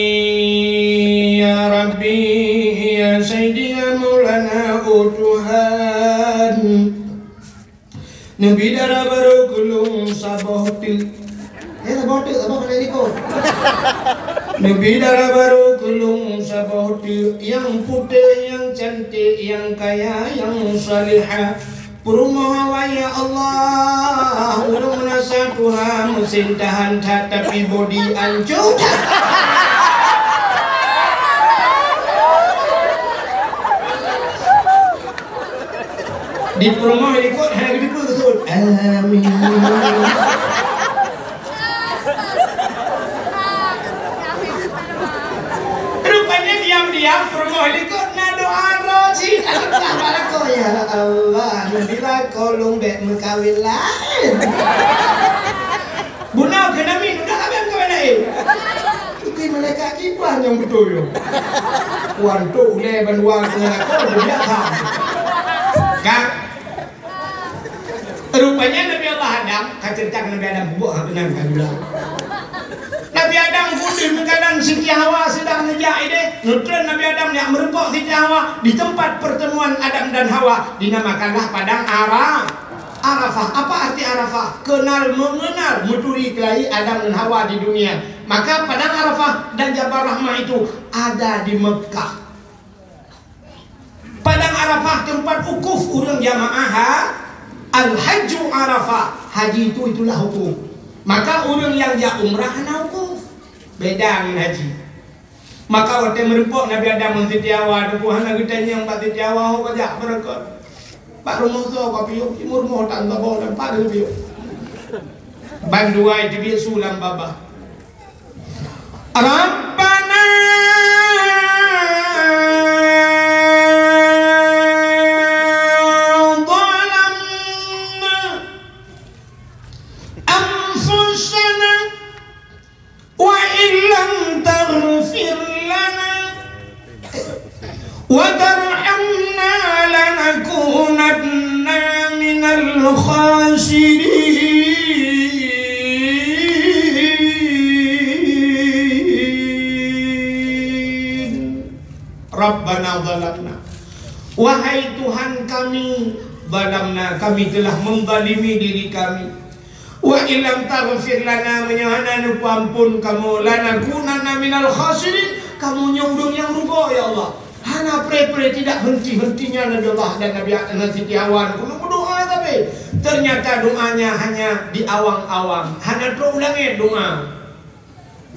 ya Rabbi, ya Sayyidi, ya Maulana, oh Tuhan. Neubi dara barô keu lôn saboh teuk. Eh, saboh teuk, saboh keunan likot. Neubi dara barô keu lôn saboh teuk, nyang putéh, nyang cantik, nyang kaya, nyang salihah. Peurumoh awai, ya Allah, ureueng meunasah tuha, meusin tahan that, tapi bodi ancô that. Di peurumoh likot hana geuteupeue geusebut. Amin. Rupanya diam-diam peurumoh likot na doa roh cit. Alhamdulillah, barakoh. Ya Allah, alhamdulillah, kolong bèk meukawen laén. Bunoe keu Nabi, udah habéh keu laén. Itu malaikat kiban nyang beutôi nyoe. Wan tu ulèe bandua keu lakoe, dia biasa. Kan? Rupanya Nabi Allah Adam, ka ceurita Nabi Adam, bubuet ha keunan ka gula. Nabi Adam pun di meukanan Siti Hawa sedang neujak idéh. Neutron Nabi Adam jak meureumpok Siti Hawa di tempat pertemuan Adam dan Hawa, dinamakanlah Padang Ara-, Arafah. Apa arti Arafah? Kenal mengenal, meuturi keulayi Adam dan Hawa di dunia. Maka Padang Arafah dan Jabal Rahmah itu ada di Mekah. Padang Arafah tempat wukuf ureueng jamaah ha-, Al-Hajju Arafah. Haji itu, itulah wukuf. Maka ureueng nyang jak umrah hana wukuf. Beda ngon haji. Maka watèe meureumpok Nabi Adam ngon Siti Hawa, Teungku hana geutanyong bak Siti Hawa, "Ho kajak beurangkat?" "Bak rumoh soe kapiôh?" "Di rumoh tan saboh dan padum piôh." Bandua itu biasa lam babah. Rabbana zalamna anfusana wa illam taghfir lana wa tarhamna lanakunanna minal khasirin. Rabbana zalamna. Wahai Tuhan kami, zalamna, kami telah menzalimi diri kami. Wa illam taghfir lana, meunyoe hana neupeuamphon kamoe, lanakunanna minal khasirin, kamoe nyoe ureueng nyang rugoe, ya Allah. Hana pré-pré, tidak henti-hentinya Nabi Allah dan Nabi, Nabi Siti Hawa, keuneuk meudoa sabe. Ternyata doanya hanya di awang-awang, hana trok u langét doa.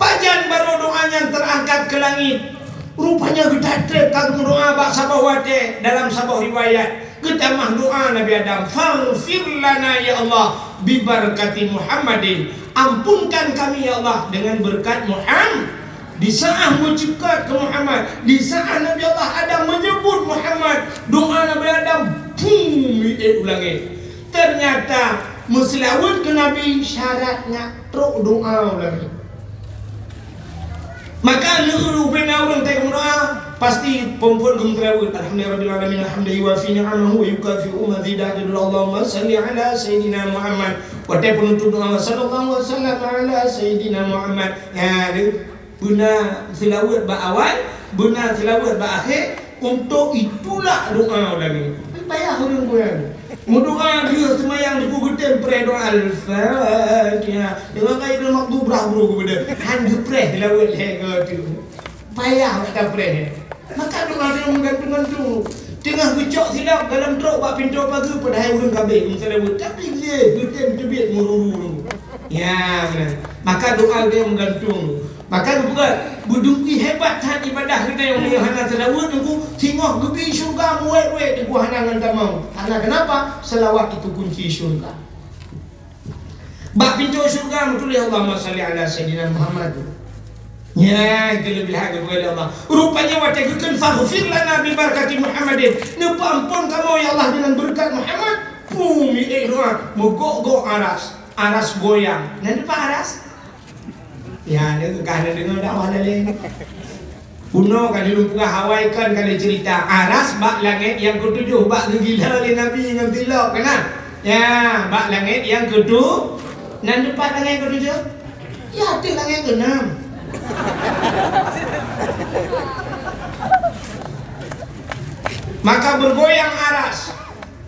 Pajan barô doa nyan teurangkat keu langét? Rupanya geutanyoe ka geumeudoa bak saboh watèe, dalam saboh riwayat geutamah doa Nabi Adam, "Faghfir lana ya Allah bibarakati Muhammadin." Ampunkan kami ya Allah dengan berkat Muhammad. Di saat meuceukat keu Muhammad, di saat Nabi Allah Adam menyebut Muhammad, doa Nabi Adam, bum, miet u langét. Ternyata meuseulaweuet keu Nabi syaratnya trok doa u langét. Maka lheueh ubena ureueng teuka meudoa, Pasti phon-phon geumeuseulaweuet, "Alhamdulillahirabbil alamin, hamdan yuwafi ni'amahu wa yukafi'u mazidah." Allahumma shalli ala sayyidina Muhammad. Watèe peunutup doa, "Wa sallallahu wa sallam ala sayyidina Muhammad." Ya, tu. Beuna seulaweuet bak awai, beuna seulaweuet bak akhé, untuk itulak doa ulama. Payah ureueng geupeugah. Meudoa deuh seumayang teungku geutem preh doa Al-Fatihah. Deungon kaidah maktu brah bro geubeudeuh. Han geupreh seulaweuet lhèe goe teuk. Payah mata preh. Maka doa nyan meugantung-gantung. Teungoh geucok silop dalam trok bak pintoe pageue, padahai ureueng ka abéh meuseulaweuet. Tapi lé geutem teubiet meururu. Ya, meunan. Maka doa nyan meugantung. Maka geupeugah, beudungki hebat that ibadah geutanyoe meunyoe hana seulaweuet teungku, singoh geubi syeuruga meuwét-wét teungku hana ngon tamong. Karena kenapa? Seulaweuet itu kunci syeuruga. Bak pintoe syeuruga meutuléh, "Allahumma shalli ala sayyidina Muhammad." Nyan keuleubiehan geupeugah lé Allah. Rupanya watèe geukheun, "Faghfir lana bi barakati Muhammadin." Neupeuampon kamoe ya Allah deungon beureukat Muhammad. Pum, miék doa, meugok-gok aras. Aras goyang. Nyan dipat aras? Ya, nyan keuh ka neudeungoe dakwah lalé. Bunoe ka lheueh lôn peugah awai kon ka lheueh cerita. Aras bak langét nyang keutujôh bak geugila lé Nabi ngon silop, kan na? Ya, bak langét nyang keutu-, nan dipat langét keutujôh? Ya, ateueh langét keuneum. Maka bergoyang aras.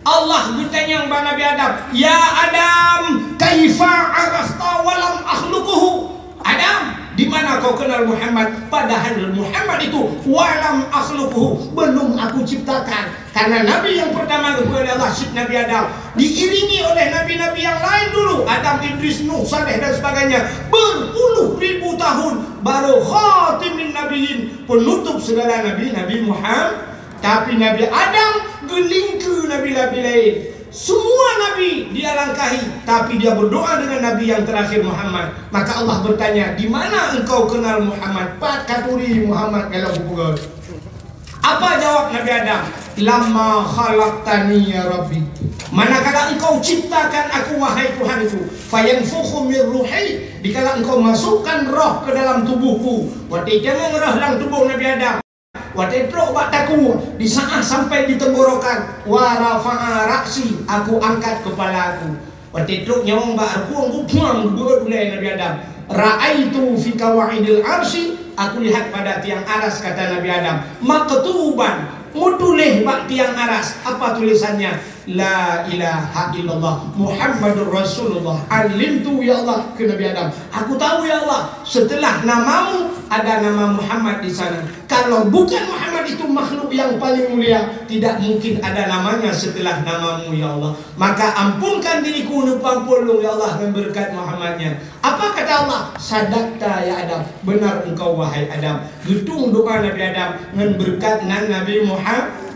Allah geutanyong bak Nabi Adam, "Ya Adam, kaifa arafta wa lam akhluquhu?" Adam, di mana kau kenal Muhammad? Padahal Muhammad itu wa lam akhluquhu, belum aku ciptakan. Karena Nabi yang pertama geupeugah lé Allah cit Nabi Adam, diiringi oleh nabi-nabi yang lain dulu, Adam, Idris, Nuh, Saleh dan sebagainya, berpuluh ribu tahun, baru khatimin nabiyyin, penutup segala nabi, Nabi Muhammad. Tapi Nabi Adam geulingkeue nabi-nabi laén. Semua nabi dia langkahi, tapi dia berdoa dengan Nabi yang terakhir Muhammad. Maka Allah bertanya, "Di mana engkau kenal Muhammad?" Pat ka turi Muhammad dalam kuburan. Apa jawab Nabi Adam? "Lamma khalaqtani ya Rabbi." Manakala engkau ciptakan aku, wahai Tuhanku, fayanfukhu min ruhi, dikala engkau masukkan roh ke dalam tubuhku. Watèe itamong roh lam tuboh Nabi Adam. Watèe trok bak takue, disaah sampai di tenggorokan, wa rafa'a ra'si, aku angkat kepala aku. Watèe trok nyawöng bak rukueng, geupuang geubeurôt ulèe Nabi Adam. Ra'aitu fi qawaidil arsy, aku lihat pada tiang aras, kata Nabi Adam. Maktuban, meutuléh bak tiang aras. Apa tulisannya? La ilaha illallah Muhammadur Rasulullah. Alimtu ya Allah, kheun Nabi Adam. Aku tahu ya Allah, setelah namamu ada nama Muhammad di sana. Kalau bukan Muhammad itu makhluk yang paling mulia, tidak mungkin ada namanya setelah namamu ya Allah. Maka ampunkan diriku, neupeuampôn lôn ya Allah ngon beureukat Muhammad nyan. Apa kata Allah? Sadaqta ya Adam, benar engkau wahai Adam. Geutueng doa Nabi Adam ngon beureukat nan Nabi Muhammad.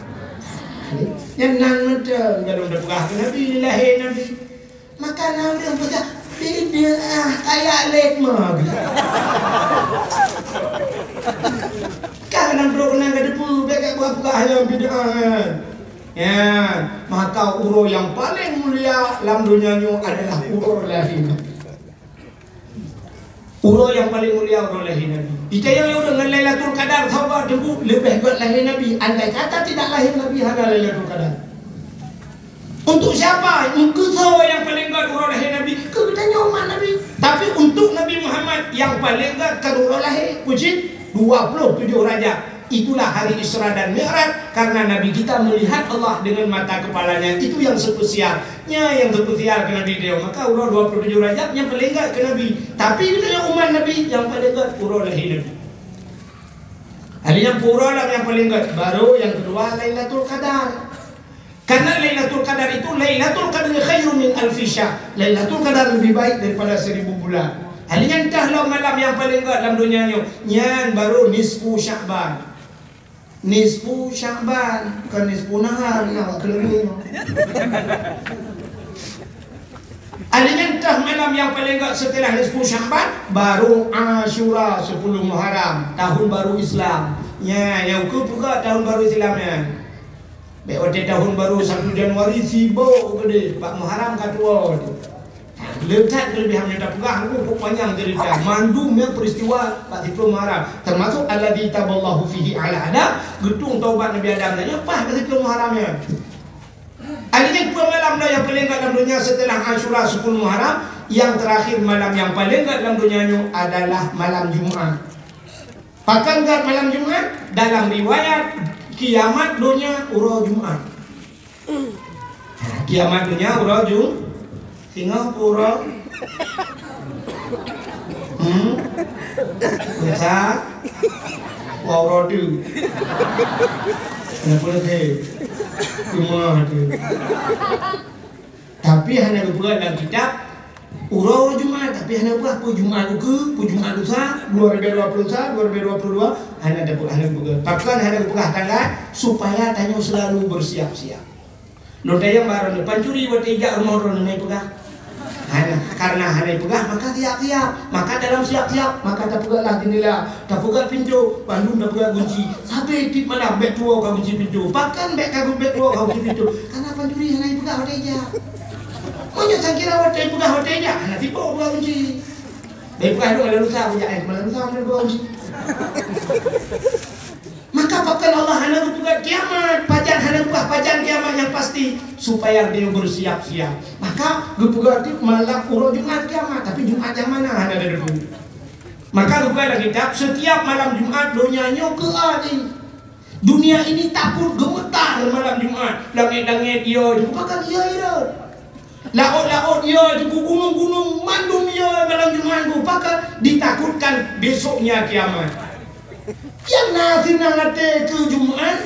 Nyan nan mantong, galom tapeugah keu Nabi, lahé Nabi. Maka na ureueng peugah, "Bid'ah, kaya lét mah." Ka lam droe keunan ka deupeu, bèk ka buah peugah nyang bid'ah nyan. Ya, maka uroe nyang paleng mulia lam donya nyoe adalah uroe lahé Nabi. Uroe nyang paleng mulia uroe lahé Nabi. Itanyong lé ureueng ngon Lailatul Qadar, sahabat teungku, leubeh gèt lahé Nabi. Andai kata tidak lahé Nabi, hana Lailatul Qadar. Untuk siapa? Keu soe nyang paleng gèt uroe lahé Nabi? Keu geutanyoe umat Nabi. Tapi untuk Nabi Muhammad nyang paleng gèt kan uroe lahé. Peue cit? Dua puluh tujuh Rajab. Itulah hari Isra dan Mi'raj, karena Nabi kita melihat Allah dengan mata kepalanya. Itu yang spesial. Nyan nyang spesial keu Nabi dia. Maka uroe dua puluh tujuh Rajab nyan paleng gèt keu Nabi. Tapi geutanyoe umat Nabi nyang paleng gèt uroe lahé Nabi. Hari nyang peue uroe lam nyang paleng gèt, baru nyang keudua Lailatul Qadar. Karena Lailatul Qadar itu, "Lailatul Qadri khairun min alfi syahr." Lailatul Qadar lebih baik daripada seribu bulan. Hari nyan teuh lom malam nyang paleng gèt lam donya nyoe. Nyan baru nisfu Sya'ban. Nisfu Sya'ban, bukan nisfu nahar, nah, awak keliru. Hari nyan teuh malam nyang paleng gèt setelah nisfu Sya'ban, baru Asyura, sepuluh Muharram, tahun baru Islam. Nya, nyang keu peugah tahun baru Islam nyan. Bèk watèe tahun baru satu Januari sibok keudéh, bak Muharram ka tuwoe. Le that keuleubiehan nyang tapeugah, uh, panyang cerita. Mandum nyang peristiwa bak siplôh Muharram. Termasuk alladzi taballahu fihi ala Adam, geutueng taubat Nabi Adam nyan, pas bak siplôh Muharram nyan. Akhirnya, dua malam dah yang paling gèt dalam dunia setelah Asyura sepuluh Muharram. Yang terakhir, malam yang paling gèt dalam dunia nyoe adalah malam Jumat. Pakon gèt malam Jumat? Dalam riwayat, kiamat dunia uroe Jumat. Ha, kiamat dunia uroe Ju-, singoh uroe. Hmm? Besar. Wah, uroe tu. Kenapa lagi? Cuma tu. Tapi hana geupeugah dalam kitab uroe Jumat, tapi hana geupeugah peue Jumat ukeue, peue Jumat lusa, dua ribu dua puluh satu, dua ribu dua puluh dua, hana geupeugah, hana geupeugah. Pakon hana geupeugah tanggai, supaya tanyoe selalu bersiap-siap. Lôn tanyong bak droeneuh, pancuri watèe jak rumoh droeneuh na jipeugah? Hana, karena hana jipeugah, maka siap-siap. Maka dalam siap-siap, maka tapeugètlah jendela. Tapeugèt pintoe, bandum tapeugèt gunci. Sabe tiep malam bèk tuwoe ka gunci pintoe. Pakon bèk ka gu-, bèk tuwoe ka gunci pintoe? Karena pancuri hana jipeugah watèe jak. Meunyoe sangkira watèe jipeugah watèe jak, hana tiboh peugah gunci. Bèk peugah dong malam lusa, jak, eh, malam lusa hana peugah gunci. Maka pakon Allah hana geupeugah kiamat, pajan hana geupeugah pajan kiamat nyang pasti, supaya geutanyoe bersiap-siap. Maka geupeugah di malam uroe Jumat kiamat, tapi Jumat nyang mana hana tateupeue. Maka geupeugah lam kitab, setiap malam Jumat donya nyoe keu adil. Dunia ini takut gemetar malam Jumat. Langèt-langèt yo, pakon yo, yo. Laôt-laôt yo, gunong-gunong mandum yo malam Jumat, pakon ditakutkan besoknya kiamat. Nyang na seunang até keu Jumat,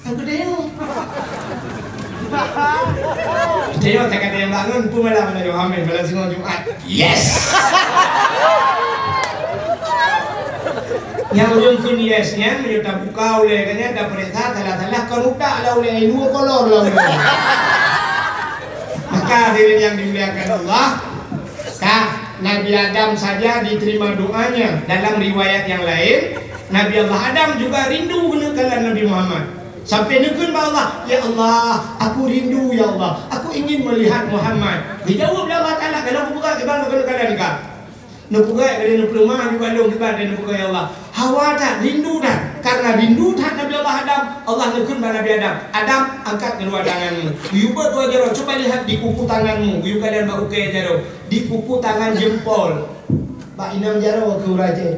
nyang geutanyoe. Geutanyoe ka geutanyoe bangun, peue malam nyoe, amin, malam singoh Jumat. Yes! Nyang ulôn kheun yes nyan, meunyoe tabuka ulèe ka nyan, tapeuriksa, salah-salah, kon utak lah ulèe, dua kolor lah ulèe. Maka hadirin yang dimuliakan Allah, ka Nabi Adam saja diterima doanya. Dalam riwayat yang lain, Nabi Allah Adam juga rindu geuneuk kalon Nabi Muhammad. Sampai neukheun bak Allah, "Ya Allah, aku rindu, ya Allah. Aku ingin melihat Muhammad." Dijaweueb lé Allah Taala, "Kalau aku buka, kiban aku kalon ka." Neupeugah, neupeulumah, neupeulumah, neupeugah, "Ya Allah, hawa that, rindu that." Karena rindu that Nabi Allah Adam, Allah neukheun bak Nabi Adam, "Adam, angkat kedua tanganmu." Geuyue beuet dua jaroe, "Coba lihat di kuku tanganmu." Geuyue kalon bak ukèe jaroe, di kuku tangan jempol. Bak inong jaroe keu ureueng Aceh.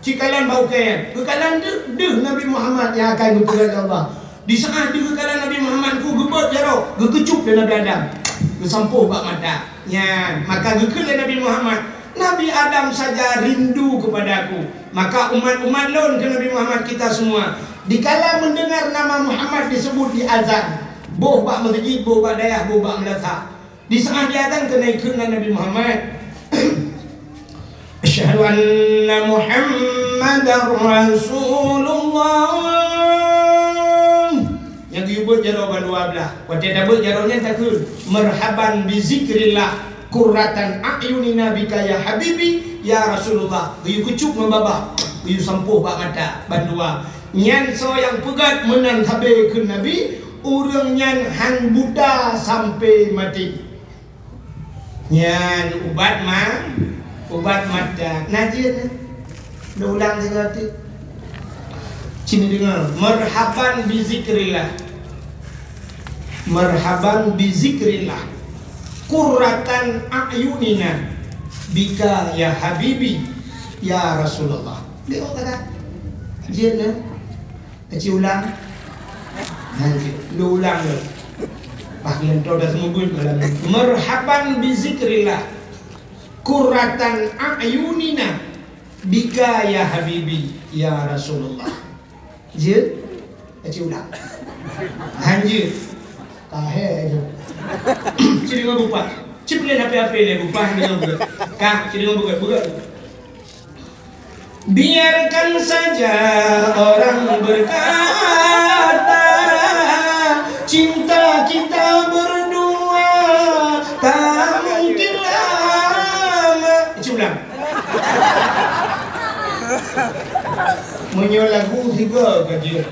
Ci kalon bak ukèe nyan. Geukalon deuh, deuh Nabi Muhammad nyang akan geupeugah lé Allah. Di saat geukalon Nabi Muhammad, ku geubeuet jaroe, geukeucup lé Nabi Adam. Geusampôh bak mata. Nyan, maka geukheun lé Nabi Muhammad, "Nabi Adam saja rindu kepada aku." Maka umat-umat lôn, kheun Nabi Muhammad, kita semua, dikala mendengar nama Muhammad disebut di azan, boh bak meuseujid, boh bak dayah, boh bak meulasah. Di saat di azan keuneuk kheun Nabi Muhammad, "Asyhadu anna Muhammadar Rasulullah." Nyang geuyue beuet jaroe bandua blaih. Watèe tabeuet jaroe nyan takheun, "Marhaban bi zikrillah, qurratan a'yunina bika ya habibi, ya Rasulullah." Geuyue keucup ngon babah, geuyue sampôh bak mata bandua. Nyan soe nyang peugah meunan sabe kheun Nabi, ureueng nyan han buta sampai maté. Nyan ubat ma-, ubat mata. Na jeuet na. Neulang sigoe teuk. Sini deungö. Marhaban bi zikrillah. Marhaban bi zikrillah. Qurratan a'yunina bika ya habibi ya Rasulullah. Deungö kata. Jeuet na. Aci ulang. Lanjut. Lu ulang lu. Bah, nyan toh dah seumubut malam ni. Marhaban bi zikrillah. Qurratan a'yunina bika ya habibi ya Rasulullah. Jeuet? Aci ulang. Lanjut. Kahé je. Ci deungö bupah. Ci peulén api-api lé bupah ni. Ka, ci deungö bukon, bukon. Biarkan saja orang berkata, cinta kita berdua tak mungkin lama. Cuba ulang. Meunyoe lagu sigoe ka jeuet.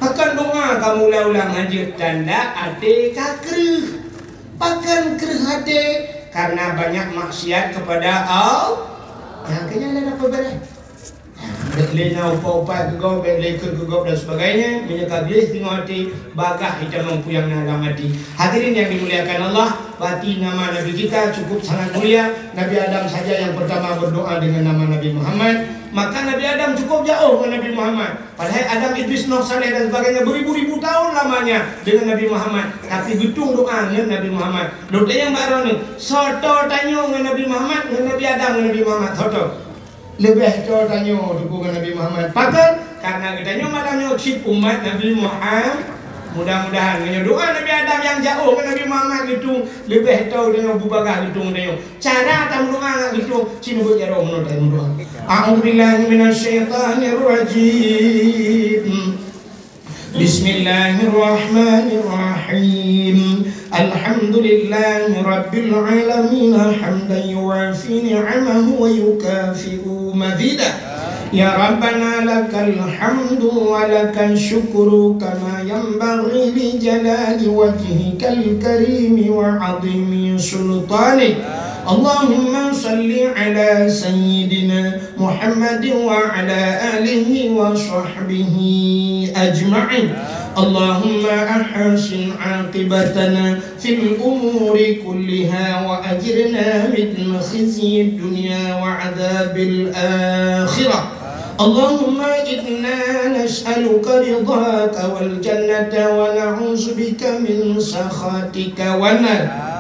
Pakon doa kamoe ulang-ulang hanjeuet tanda até ka kreueh. Pakon kreueh até, Karena banyak maksiat kepada Allah. Nah, kayaknya ada apa beres? Bèk lé na upat-upat keu gob, bèk lé keu keu gob dan sebagainya. Meunyoe ka gleh singoh até, bagah itamong peue nyang na lam até. Hadirin yang dimuliakan Allah, berarti nama Nabi kita cukup sangat mulia. Nabi Adam saja yang pertama berdoa dengan nama Nabi Muhammad. Maka Nabi Adam cukup jauh dengan Nabi Muhammad. Padahai Adam, Idris, Nuh, Saleh dan sebagainya beribu-ribu tahun lamanya dengan Nabi Muhammad. Tapi geutueng doa ngon Nabi Muhammad. Lôn tanyong bak droeneuh, soe toe tanyoe ngon Nabi Muhammad, ngon Nabi Adam, ngon Nabi Muhammad, soe toe? Leubeh toe tanyoe teungku ngon Nabi Muhammad. Pakon? Karena geutanyoe malam nyoe cit umat Nabi Muhammad. Mudah-mudahan meunyoe doa Nabi Adam nyang jauh ngon Nabi Muhammad geutueng, leubeh toe tanyoe beubagah geutueng tanyoe. Cara tameudoa ngon geutueng, cit neubeut jaroe meunoe tameudoa. A'udzubillahi minasyaitonirrajim. Bismillahirrahmanirrahim. Alhamdulillahi rabbil alamin, hamdan yuwafi ni'amahu wa yukafi'u mazidah. Ya Rabbana, lakal hamdu wa lakal syukru, kama yanbaghi li jalali wajhikal karimi wa 'azimi sultanik. Allahumma salli ala sayyidina Muhammadin wa ala alihi wa sahbihi ajma'in. Allahumma ahsin aqibatana fil umuri kulliha wa ajirna min khizyid dunya wa adzabil akhirah. Allahumma inna nas'aluka ridhaka wal jannata wa na'udzubika min sakhatika wan nar.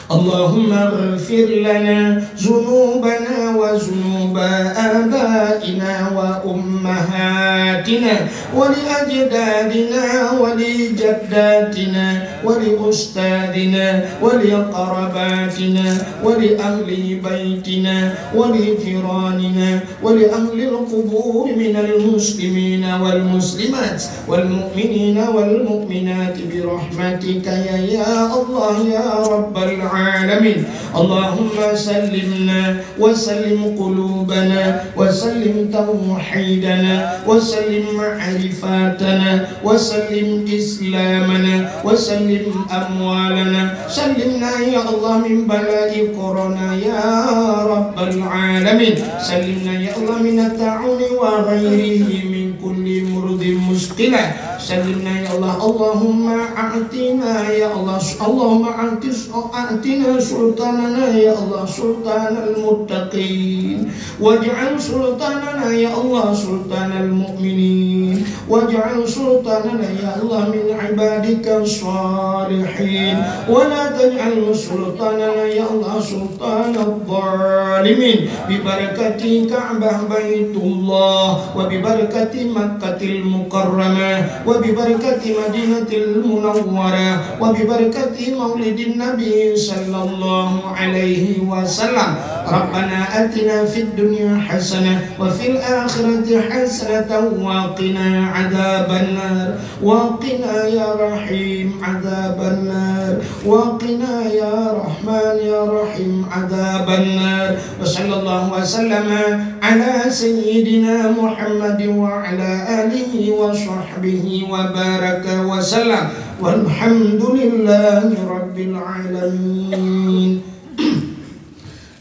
Allahumma ighfir lana dzunubana wa dzunuba abaina wa ummahatina wa li ajdadina wa li jaddatina wa li ustadzina wa li qarabatina wa li ahli baitina wa li jiranina wa li ahlil qubur minal muslimina wal muslimat wal mu'minina wal mu'minat bi rahmatika ya, ya Allah ya rabbal alamin. Allahumma sallimna wa sallim qulubana wa sallim tauhidana wa sallim ma'rifatana wa sallim islamana wa sallim amwalana. Sallimna ya Allah min bala'i corona ya rabbal alamin. Sallimna ya Allah min at-ta'uni wa ghairihi min kulli murdin musqilah. Sallimna ya Allah, Allahumma a'tina ya Allah, Allahumma a'tis-, a'tina sultanana ya Allah, sultanal muttaqin. Waj'al sultanana ya Allah, sultanal mu'minin. Waj'al sultanana ya Allah min ibadika salihin. Wa la taj'al sultanana ya Allah sultanal zalimin. Bi barakati Ka'bah Baitullah, wa bi barakati Makkatil Mukarramah, wa bi barakati Madinatil Munawwarah, wa bi barakati Maulidin Nabi sallallahu alaihi wasallam. Rabbana atina fid dunya hasanah wa fil akhirati hasanatan wa qina adzabannar. Wa qina ya Rahim adzabannar. Wa qina ya Rahman ya Rahim adzabannar. Wa sallallahu wa sallama ala sayyidina Muhammadin wa ala alihi wa sahbihi wa baraka wa sallam. Walhamdulillahi rabbil alamin.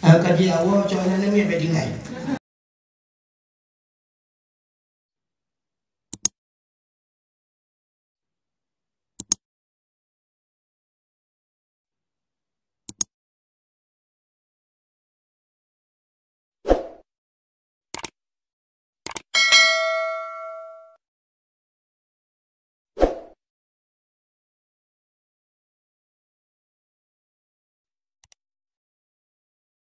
Ah, kaji awak cok anak nami apa tinggal?